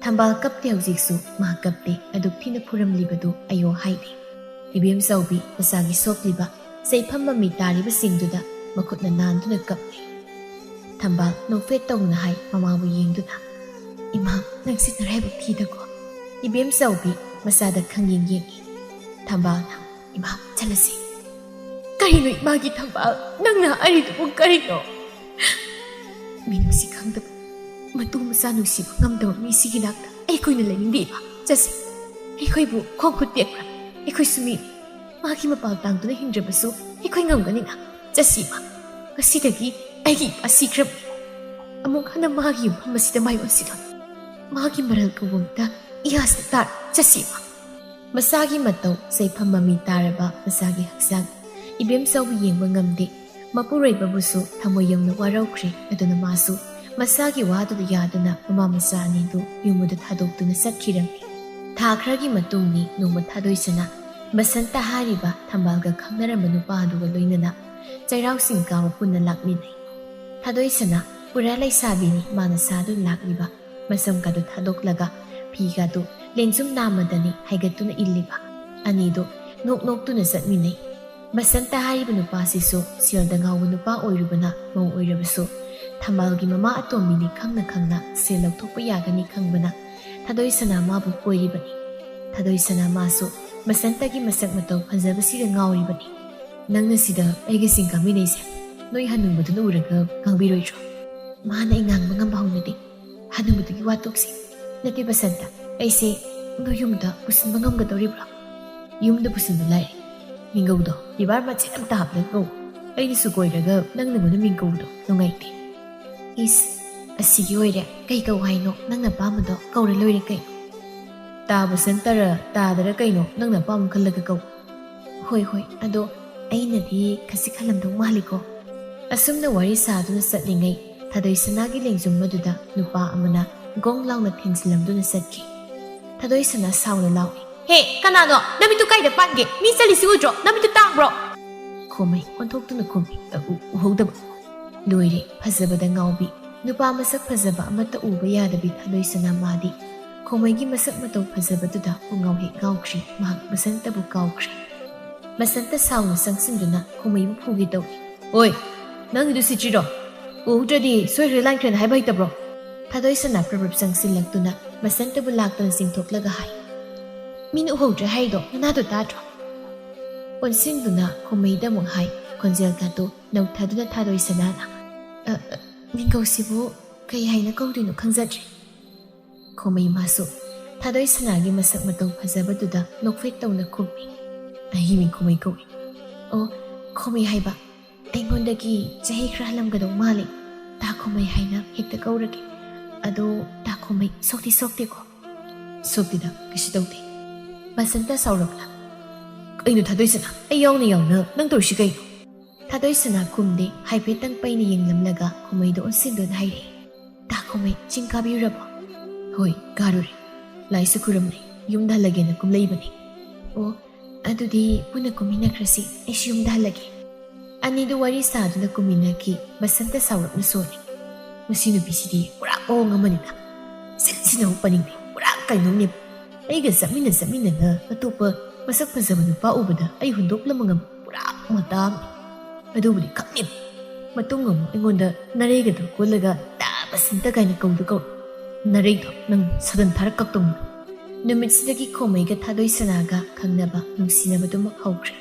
ꯊꯝꯕꯥꯜ ꯀꯞꯇꯦ ꯍꯧꯖꯤꯛꯁꯨ꯫ ꯃꯥ ꯀꯞꯇꯦ꯫ ꯑꯗꯨꯛ ꯊꯤꯅ ꯐꯨꯔꯝꯂꯤꯕꯗꯨ ꯑꯌꯣ ꯍꯥꯏꯗꯦ꯫ ꯏꯕꯦꯝꯆꯧꯕꯤ ꯃꯆꯥꯒꯤ ꯁꯣꯛꯂꯤꯕ ꯆꯩꯐꯝ ꯃꯃꯤ ꯇꯥꯔꯤꯕꯁꯤꯡꯗꯨꯗ ꯃꯈꯨꯠꯅ ꯅꯥꯟꯗꯨꯅ ꯀꯞꯂꯤ꯫ ꯊꯝꯕꯥꯜ ꯅꯣꯛꯐꯦꯠ ꯇꯧꯅ ꯍꯥꯏ ꯃꯃꯥꯕꯨ ꯌꯦꯡꯗꯨꯅ, "ꯏꯃꯥ, ꯅꯪꯁꯤ ꯅꯔꯥꯏꯕꯛ ꯊꯤꯗꯀꯣ?" ꯏꯕꯦꯝꯆꯧꯕꯤ ꯃꯆꯥꯗ ꯈꯪꯌꯦꯡ ꯌꯦꯡꯏ꯫ ꯊꯝꯕꯥꯜꯅ, "ꯏꯃꯥ, ꯆꯠꯂꯁꯤ꯫" "ꯀꯔꯤꯅꯣ ꯏꯃꯥꯒꯤ ꯊꯝꯕꯥꯜ? ꯅꯪꯅ ꯍꯥꯏꯔꯤꯗꯨꯕꯨ ꯀꯔꯤꯅꯣ?" "ꯃꯤꯅꯨꯡꯁꯤ ꯈꯪꯗꯕ ꯃꯇꯨ ꯃꯆꯥ ꯅꯨꯡꯁꯤꯕ ꯉꯝꯗꯕ ꯃꯤꯁꯤꯒꯤ ꯅꯥꯛꯇ ꯑꯩꯈꯣꯏꯅ ꯂꯩꯅꯤꯡꯗꯦ ꯏꯃꯥ꯫ ꯆꯠꯁꯤ꯫ ꯑꯩꯈꯣꯏꯕꯨ ꯈꯣꯡ ꯈꯨꯠ ꯇꯦꯛꯄ꯭ꯔꯥ? ꯑꯩꯈꯣꯏꯁꯨ ꯃꯤꯅꯤ꯫ ꯃꯥꯒꯤ ꯃꯄꯥꯜ ꯇꯥꯡꯗꯨꯅ ꯍꯤꯡꯗ꯭ꯔꯕꯁꯨ ꯑꯩꯈꯣꯏ ꯉꯝꯒꯅꯤꯅ꯫ ꯆꯠꯁꯤ ꯏꯃꯥ꯫ ꯉꯁꯤꯗꯒꯤ ꯑꯩꯒꯤ ꯏꯄꯥ ꯁꯤꯈ꯭ꯔꯕꯅꯤ꯫ ꯑꯃꯨꯛ ꯍꯟꯅ ꯃꯥꯒꯤ ꯌꯨꯝꯐꯝ ꯑꯁꯤꯗ ꯃꯥꯏ ꯑꯣꯟꯁꯤꯜꯂꯣꯏ꯫ ꯃꯥꯒꯤ ꯃꯔꯜ ꯀꯧꯕ ꯑꯃꯇ ꯏꯍꯥꯁꯤꯗ ꯇꯥꯔꯣꯏ꯫ ꯆꯠꯁꯤ ꯏꯃꯥ꯫" ꯃꯆꯥꯒꯤ ꯃꯇꯧ ꯆꯩꯐꯝ ꯃꯃꯤ ꯇꯥꯔꯕ ꯃꯆꯥꯒꯤ ꯍꯛꯆꯥꯡ ꯏꯕꯦꯝꯆꯧꯕꯤ ꯌꯦꯡꯕ ꯉꯝꯗꯦ꯫ ꯃꯄꯨꯔꯣꯏꯕꯕꯨꯁꯨ ꯊꯃꯣꯏ ꯌꯧꯅ ꯋꯥꯔꯧꯈ꯭ꯔꯦ꯫ ꯑꯗꯨꯅ ꯃꯥꯁꯨ ꯃꯆꯥꯒꯤ ꯋꯥꯗꯨꯗ ꯌꯥꯗꯨꯅ ꯃꯃꯥ ꯃꯆꯥ ꯑꯅꯤꯗꯨ ꯌꯨꯝ ꯑꯗꯨ ꯊꯥꯗꯣꯛꯇꯨꯅ ꯆꯠꯈꯤꯔꯝꯃꯤ꯫ ꯊꯥ ꯈꯔꯒꯤ ꯃꯇꯨꯡꯅꯤ꯫ ꯅꯣꯡꯃ ꯊꯥꯗꯣꯏꯁꯅꯥ ꯕꯁꯟꯇ ꯍꯥꯏꯔꯤꯕ ꯊꯝꯕꯥꯜꯒ ꯈꯪꯅꯔꯝꯕ ꯅꯨꯄꯥ ꯑꯗꯨꯒ ꯂꯣꯏꯅꯅ ꯆꯩꯔꯥꯎ ꯆꯤꯡ ꯀꯥꯕ ꯄꯨꯟꯅ ꯂꯥꯛꯃꯤꯟꯅꯩ꯫ ꯊꯥꯗꯣꯏꯁꯅꯥ ꯄꯨꯔꯥ ꯂꯩꯁꯥꯕꯤꯅꯤ꯫ ꯃꯥꯅ ꯁꯥꯗꯨꯅ ꯂꯥꯛꯂꯤꯕ ꯃꯁꯝꯒꯗꯨ ꯊꯥꯗꯣꯛꯂꯒ ꯐꯤꯒꯗꯨ ꯂꯦꯡꯖꯨꯝ ꯅꯥꯝꯃꯗꯅꯤ ꯍꯥꯏꯒꯠꯇꯨꯅ ꯏꯜꯂꯤꯕ꯫ ꯑꯅꯤꯗꯨ ꯅꯣꯛ ꯅꯣꯛꯇꯨꯅ ꯆꯠꯃꯤꯟꯅꯩ꯫ ꯕꯁꯟꯇ ꯍꯥꯏꯔꯤꯕ ꯅꯨꯄꯥꯁꯤꯁꯨ ꯁꯦꯜꯗ ꯉꯥꯎꯕ ꯅꯨꯄꯥ ꯑꯣꯏꯔꯨꯕꯅ ꯃꯧ ꯑꯣꯏꯔꯕꯁꯨ ꯊꯝꯕꯥꯜꯒꯤ ꯃꯃꯥ ꯑꯇꯣꯝꯕꯤꯅꯤ ꯈꯪꯅ ꯈꯪꯅ ꯁꯦꯜ ꯂꯧꯊꯣꯛꯄ ꯌꯥꯒꯅꯤ ꯈꯪꯕꯅ ꯊꯥꯗꯣꯏꯁꯅꯥ ꯃꯥꯕꯨ ꯀꯣꯏꯔꯤꯕꯅꯤ꯫ ꯊꯥꯗꯣꯏꯁꯅꯥ ꯃꯥꯁꯨ ꯕꯁꯟꯇꯒꯤ ꯃꯁꯛ ꯃꯇꯧ ꯐꯖꯕꯁꯤꯗ ꯉꯥꯎꯔꯤꯕꯅꯤ꯫ "ꯅꯪꯅ ꯁꯤꯗ ꯑꯩꯒ ꯆꯤꯡ ꯀꯥꯃꯤꯟꯅꯩꯁꯦ ꯅꯣꯏ ꯍꯅꯨꯕꯗꯨꯅ ꯎꯔꯒ ꯉꯥꯡꯕꯤꯔꯣꯏꯗ꯭ꯔꯣ?" "ꯃꯥꯅ ꯑꯩ ꯉꯥꯡꯕ ꯉꯝꯕ ꯍꯧꯅꯗꯦ꯫ ꯍꯅꯨꯕꯗꯨꯒꯤ ꯋꯥ ꯇꯣꯛꯁꯤ꯫ ꯅꯠꯇꯦ ꯕꯁꯟꯇ, ꯑꯩꯁꯦ ꯅꯣꯏ ꯌꯨꯝꯗ ꯄꯨꯁꯤꯟꯕ ꯉꯝꯒꯗꯧꯔꯤꯕ꯭ꯔꯣ?" "ꯌꯨꯝꯗ ꯄꯨꯁꯤꯟꯕ ꯂꯥꯏꯔꯤ꯫ ꯃꯤꯡꯒꯧꯗꯣ ꯕꯦꯕꯥꯔ ꯃꯆꯦꯠ ꯑꯃ ꯇꯥꯕꯗ ꯀꯧ꯫ ꯑꯩꯅꯁꯨ ꯀꯣꯏꯔꯒ ꯅꯪꯅ ꯑꯩꯉꯣꯟꯗ ꯃꯤꯡꯒꯧꯗꯣ ꯅꯨꯡꯉꯥꯏꯇꯦ꯫" "ꯏꯁ, ꯑꯁꯤꯒꯤ ꯑꯣꯏꯔꯦ꯫ ꯀꯩ ꯀꯧ ꯍꯥꯏꯅꯣ? ꯅꯪꯅ ꯑꯄꯥꯝꯕꯗꯣ ꯀꯧꯔ ꯂꯣꯏꯔꯦ ꯀꯩꯅꯣ꯫" "ꯇꯥ ꯕꯁꯟꯇꯔ ꯇꯥꯗꯔ ꯀꯩꯅꯣ ꯅꯪꯅ ꯑꯄꯥꯝꯕ ꯈꯜꯂꯒ ꯀꯧ꯫" "ꯍꯣꯏ, ꯍꯣꯏ, ꯑꯗꯣ ꯑꯩꯅꯗꯤ ꯈꯖꯤꯛ ꯍꯜꯂꯝꯗꯧ ꯃꯥꯜꯂꯤꯀꯣ꯫ ꯑꯁꯨꯝꯅ ꯋꯥꯔꯤ ꯁꯥꯗꯨꯅ ꯆꯠꯂꯤꯉꯩ ꯊꯥꯗꯣꯏ ꯁꯅꯥꯒꯤ ꯂꯦꯡꯖꯨꯝ ꯑꯗꯨꯗ ꯅꯨꯄꯥ ꯑꯃꯅ ꯒꯣꯡ ꯂꯥꯎꯅ ꯊꯦꯡꯖꯤꯜꯂꯝꯗꯨꯅ ꯆꯠꯈꯤ꯫ ꯊꯥꯗꯣꯏ ꯁꯅꯥ ꯁꯥꯎꯅ ꯂꯥꯎꯏ, "ꯍꯦ, ꯀꯅꯥꯅꯣ? ꯅꯃꯤꯠꯇꯨ ꯀꯥꯏꯗ ꯄꯥꯟꯒꯦ? ꯃꯤ ꯆꯠꯂꯤꯁꯤ ꯎꯗ꯭ꯔꯣ? ꯅꯃꯤꯠꯇꯨ ꯇꯥꯡꯕ꯭ꯔꯣ?" ꯈꯣꯃꯩ ꯑꯣꯟꯊꯣꯛꯇꯨꯅ ꯈꯨꯝꯃꯤ, "ꯑ, ꯎ-, ꯎꯍꯧꯗꯕ꯫ ꯂꯣꯏꯔꯦ, ꯐꯖꯕꯗ ꯉꯥꯎꯕꯤ꯫ ꯅꯨꯄꯥ ꯃꯁꯛ ꯐꯖꯕ ꯑꯃꯠꯇ ꯎꯕ ꯌꯥꯗꯕꯤ ꯊꯥꯗꯣꯏ ꯁꯅꯥ ꯃꯥꯗꯤ ꯈꯣꯃꯩꯒꯤ ꯃꯁꯛ ꯃꯇꯧ ꯐꯖꯕꯗꯨꯗ ꯄꯨꯡꯉꯥꯎ ꯍꯦꯛ ꯉꯥꯎꯈ꯭ꯔꯤ꯫ ꯃꯍꯥꯛ ꯃꯁꯟꯇꯕꯨ ꯀꯥꯎꯈ꯭ꯔꯦ꯫" ꯃꯁꯟꯇ ꯁꯥꯎꯅ ꯆꯪꯁꯤꯟꯗꯨꯅ ꯈꯣꯃꯩꯕꯨ ꯐꯨꯒꯦ ꯇꯧꯏ꯫ "ꯑꯣꯏ, ꯅꯪꯒꯤꯗꯨ ꯁꯤꯠꯇ꯭ꯔꯤꯔꯣ? ꯎꯍꯧꯗ꯭ꯔꯗꯤ ꯁꯣꯏꯈ꯭ꯔꯦ ꯂꯥꯟꯈ꯭ꯔꯦꯅ ꯍꯥꯏꯕ ꯍꯩꯇꯕ꯭ꯔꯣ?" ꯊꯥꯗꯣꯏ ꯁꯅꯥ ꯄ꯭ꯔꯞ ꯄ꯭ꯔꯞ ꯆꯪꯁꯤꯜꯂꯛꯇꯨꯅ ꯃꯁꯟꯇꯕꯨ ꯂꯥꯛꯇꯅ ꯆꯤꯡꯊꯣꯛꯂꯒ ꯍꯥꯏ, "ꯃꯤꯅ ꯎꯍꯧꯗ꯭ꯔꯦ ꯍꯥꯏꯗꯣ ꯅꯅꯥꯗꯣ ꯇꯥꯗ꯭ꯔꯣ?" ꯑꯣꯟꯁꯤꯟꯗꯨꯅ ꯈꯣꯃꯩꯗ ꯑꯃꯨꯛ ꯍꯥꯏ, ꯈꯣꯟꯖꯦꯜ ꯀꯥꯇꯨ ꯅꯧꯊꯗꯨꯅ ꯊꯥꯗꯣꯏ ꯁꯅꯥꯅ, "ꯑ, ꯑ, ꯃꯤꯡꯒꯧꯁꯤꯕꯨ ꯀꯩ ꯍꯥꯏꯅ ꯀꯧꯗꯣꯏꯅꯣ ꯈꯪꯖꯗ꯭ꯔꯦ꯫" ꯈꯣꯃꯩ ꯃꯥꯁꯨ ꯊꯥꯗꯣꯏ ꯁꯅꯥꯒꯤ ꯃꯁꯛ ꯃꯇꯧ ꯐꯖꯕꯗꯨꯗ ꯅꯣꯛꯐꯦꯠ ꯇꯧꯅ ꯈꯨꯝꯃꯤ꯫ "ꯑꯍꯤꯃꯤ ꯈꯣꯃꯩ ꯀꯧꯏ꯫" "ꯑꯣ, ꯈꯣꯃꯩ ꯍꯥꯏꯕ꯫ ꯑꯩꯉꯣꯟꯗꯒꯤ ꯆꯍꯤ ꯈꯔ ꯍꯜꯂꯝꯒꯗꯧ ꯃꯥꯜꯂꯤ꯫ ꯇꯥ ꯈꯣꯃꯩ ꯍꯥꯏꯅ ꯍꯦꯛꯇ ꯀꯧꯔꯒꯦ꯫ ꯑꯗꯣ ꯇꯥ ꯈꯣꯃꯩ ꯁꯣꯛꯇꯤ ꯁꯣꯛꯇꯦꯀꯣ?" "ꯁꯣꯛꯇꯦꯗ, ꯀꯩꯁꯨ ꯇꯧꯗꯦ꯫" ꯃꯁꯟꯇ ꯁꯥꯎꯔꯛꯅ, "ꯀꯩꯅꯣ ꯊꯥꯗꯣꯏ ꯁꯅꯥ? ꯑꯩ ꯌꯥꯎꯅ ꯌꯥꯎꯅ ꯅꯪ ꯇꯧꯔꯤꯁꯤ ꯀꯩꯅꯣ?" ꯊꯥꯗꯣꯏ ꯁꯅꯥ ꯈꯨꯝꯗꯦ꯫ ꯍꯥꯏꯐꯦꯠꯇꯪ ꯄꯩꯅ ꯌꯦꯡꯂꯝꯂꯒ ꯈꯣꯃꯩꯗꯣ ꯑꯣꯟꯁꯤꯟꯗꯨꯅ ꯍꯥꯏꯔꯛꯏ, "ꯇꯥ ꯈꯣꯃꯩ, ꯆꯤꯡ ꯀꯥꯕꯤꯔꯨꯔꯕꯣ?" "ꯍꯣꯏ, ꯀꯥꯔꯨꯔꯦ꯫ ꯂꯥꯏꯁꯨ ꯈꯨꯔꯨꯝꯂꯦ꯫ ꯌꯨꯝꯗ ꯍꯜꯂꯒꯦꯅ ꯀꯨꯝꯂꯛꯏꯕꯅꯤ꯫" "ꯑꯣ, ꯑꯗꯨꯗꯤ ꯄꯨꯟꯅ ꯀꯨꯝꯃꯤꯟꯅꯈ꯭ꯔꯁꯤ꯫ ꯑꯩꯁꯨ ꯌꯨꯝꯗ ꯍꯜꯂꯒꯦ꯫" ꯑꯅꯤꯗꯨ ꯋꯥꯔꯤ ꯁꯥꯗꯨꯅ ꯀꯨꯝꯃꯤꯟꯅꯈꯤ꯫ ꯕꯁꯟꯇ ꯁꯥꯎꯔꯞꯅ ꯁꯣꯜꯂꯤ, "ꯃꯁꯤ ꯅꯨꯄꯤꯁꯤꯗꯤ ꯄꯨꯔꯥ ꯃꯑꯣꯡ ꯑꯃꯅꯤꯅ꯫ ꯁꯤꯟ ꯁꯤꯟꯅꯕ ꯄꯅꯤꯡꯗꯦ꯫ ꯄꯨꯔꯥ ꯀꯩꯅꯣꯝꯅꯦ꯫ ꯑꯩꯒ ꯆꯠꯃꯤꯟꯅ ꯆꯠꯃꯤꯟꯅꯅ ꯑꯇꯣꯞꯄ ꯃꯁꯛ ꯐꯖꯕ ꯅꯨꯄꯥ ꯎꯕꯗ ꯑꯩ ꯍꯨꯟꯗꯣꯛꯂꯝꯕ ꯉꯝ-, ꯄꯨꯔꯥ ꯃꯇꯥ ꯑꯃꯅꯤ꯫ ꯑꯗꯨꯕꯨꯗꯤ ꯈꯪꯉꯦ꯫ ꯃꯇꯨꯡ ꯑꯃꯨꯛ ꯑꯩꯉꯣꯟꯗ ꯅꯔꯩꯒꯗꯣ ꯀꯣꯜꯂꯒ ꯇꯥ ꯕꯁꯟꯇ ꯀꯥꯏꯅ ꯀꯧꯗ ꯀꯧ꯫ ꯅꯔꯩꯗꯣ ꯅꯪ ꯁꯗꯟ ꯊꯥꯔꯛ ꯀꯛꯇꯧꯅꯤ꯫" ꯅꯨꯃꯤꯠꯁꯤꯗꯒꯤ ꯈꯣꯃꯩꯒ ꯊꯥꯗꯣꯏ ꯁꯅꯥꯒ ꯈꯪꯅꯕ ꯅꯨꯡꯁꯤꯅꯕꯗꯨꯃꯛ ꯍꯧꯈ꯭ꯔꯦ꯫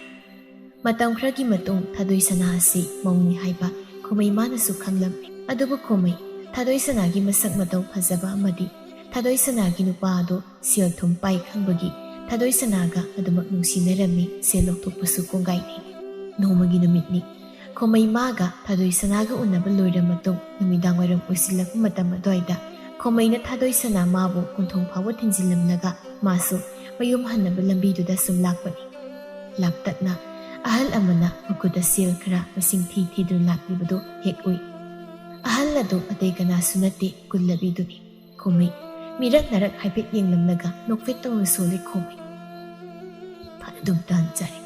ꯃꯇꯝ ꯈꯔꯒꯤ ꯃꯇꯨꯡ ꯊꯥꯗꯣꯏ ꯁꯅꯥ ꯑꯁꯤ ꯃꯧꯅꯤ ꯍꯥꯏꯕ ꯈꯣꯃꯩ ꯃꯥꯅꯁꯨ ꯈꯪꯂꯝꯃꯤ꯫ ꯑꯗꯨꯕꯨ ꯈꯣꯃꯩ ꯊꯥꯗꯣꯏ ꯁꯅꯥꯒꯤ ꯃꯁꯛ ꯃꯇꯧ ꯐꯖꯕ ꯑꯃꯗꯤ ꯊꯥꯗꯣꯏ ꯁꯅꯥꯒꯤ ꯅꯨꯄꯥ ꯑꯗꯨ ꯁꯦꯜ ꯊꯨꯝ ꯄꯥꯏ ꯈꯪꯕꯒꯤ ꯊꯥꯗꯣꯏ ꯁꯅꯥꯒ ꯑꯗꯨꯃꯛ ꯅꯨꯡꯁꯤꯅꯔꯝꯃꯤ꯫ ꯁꯦꯜ ꯂꯧꯊꯣꯛꯄꯁꯨ ꯀꯣꯡꯒꯥꯏꯅꯤ꯫ ꯅꯣꯡꯃꯒꯤ ꯅꯨꯃꯤꯠꯅꯤ꯫ ꯈꯣꯃꯩ ꯃꯥꯒ ꯊꯥꯗꯣꯏ ꯁꯅꯥꯒ ꯎꯅꯕ ꯂꯣꯏꯔ ꯃꯇꯨꯡ ꯅꯨꯃꯤꯗꯥꯡ ꯋꯥꯏꯔꯝ ꯑꯣꯏꯁꯤꯜꯂꯛꯄ ꯃꯇꯝ ꯑꯗꯨꯋꯥꯏꯗ ꯈꯣꯃꯩꯅ ꯊꯥꯗꯣꯏ ꯁꯅꯥ ꯃꯥꯕꯨ ꯀꯣꯟꯊꯣꯡ ꯐꯥꯎꯕ ꯊꯤꯟꯖꯤꯜꯂꯝꯂꯒ ꯃꯥꯁꯨ ꯃꯌꯨꯝ ꯍꯟꯅꯕ ꯂꯝꯕꯤꯗꯨꯗ ꯁꯨꯝ ꯂꯥꯛꯄꯅꯤ꯫ ꯂꯥꯞꯇꯛꯅ ꯑꯍꯜ ꯑꯃꯅ ꯃꯈꯨꯠꯇ ꯁꯦꯜ ꯈꯔ ꯃꯁꯤꯡ ꯊꯤ ꯊꯤꯗꯨꯅ ꯂꯥꯛꯂꯤꯕꯗꯨ ꯍꯦꯛ ꯎꯏ꯫ ꯑꯍꯜ ꯑꯗꯨ ꯑꯇꯩ ꯀꯅꯥꯁꯨ ꯅꯠꯇꯦ, ꯀꯨꯜꯂꯕꯤꯗꯨꯅꯤ꯫ ꯈꯣꯃꯩ ꯃꯤꯔꯛ ꯅꯥꯔꯛ ꯍꯥꯏꯐꯦꯠ ꯌꯦꯡꯂꯝꯂꯒ ꯅꯣꯛꯐꯦꯠ ꯇꯧꯅ ꯁꯣꯜꯂꯤ ꯈꯣꯃꯩ꯫ ꯐꯅꯗꯨꯝ ꯇꯥꯟ ꯆꯥꯔꯦ꯫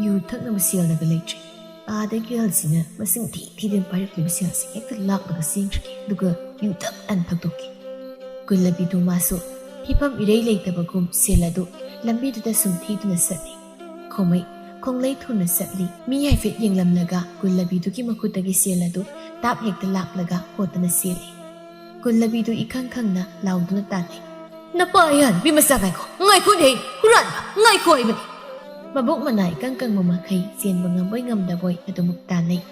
ꯌꯨ ꯊꯛꯅꯕ ꯁꯦꯜꯅꯒ ꯂꯩꯇ꯭ꯔꯦ꯫ ꯑꯥꯗꯒꯤ ꯑꯍꯜꯁꯤꯅ ꯃꯁꯤꯡ ꯊꯤ ꯊꯤꯗꯨꯅ ꯄꯥꯏꯔꯛꯂꯤꯕ ꯁꯦꯜꯁꯦ ꯍꯦꯛꯇ ꯂꯥꯛꯂꯒ ꯆꯦꯟꯈ꯭ꯔꯒꯦ, ꯑꯗꯨꯒ ꯌꯨ ꯊꯛ ꯑꯟ ꯊꯛꯇꯣꯛꯀꯦ꯫ ꯀꯨꯜꯂꯕꯤꯗꯨ ꯃꯥꯁꯨ ꯐꯤꯐꯝ ꯏꯔꯩ ꯂꯩꯇꯕꯒꯨꯝ ꯁꯦꯜ ꯑꯗꯨ ꯂꯝꯕꯤꯗꯨꯗ ꯁꯨꯝ ꯊꯤꯗꯨꯅ ꯆꯠꯂꯤ꯫ ꯈꯣꯃꯩ ꯈꯣꯡꯂꯩ ꯊꯨꯅ ꯆꯠꯂꯤ꯫ ꯃꯤ ꯍꯥꯏꯐꯦꯠ ꯌꯦꯡꯂꯝꯂꯒ ꯀꯨꯜꯂꯕꯤꯗꯨꯒꯤ ꯃꯈꯨꯠꯇꯒꯤ ꯁꯦꯜ ꯑꯗꯨ ꯇꯥꯞ ꯍꯦꯛꯇ ꯂꯥꯛꯂꯒ ꯍꯣꯠꯇꯅ ꯆꯦꯜꯂꯤ꯫ ꯀꯨꯜꯂꯕꯤꯗꯨ ꯏꯈꯪ ꯈꯪꯅ ꯂꯥꯎꯗꯨꯅ ꯇꯥꯟꯅꯩ꯫ "ꯅꯄꯥ ꯌꯥꯟꯕꯤ ꯃꯆꯥ, ꯉꯥꯏꯈꯣ, ꯉꯥꯏꯈꯣꯅꯦ, ꯍꯨꯔꯥꯟꯕ, ꯉꯥꯏꯈꯣ ꯍꯥꯏꯕꯅꯤ!" ꯃꯕꯨꯛ ꯃꯅꯥ ꯏꯀꯪ ꯀꯪꯕ ꯃꯈꯩ ꯆꯦꯟꯕ ꯉꯝꯕꯣꯏ ꯉꯝꯗꯕꯣꯏ ꯑꯗꯨꯃꯛ ꯇꯥꯟꯅꯩ꯫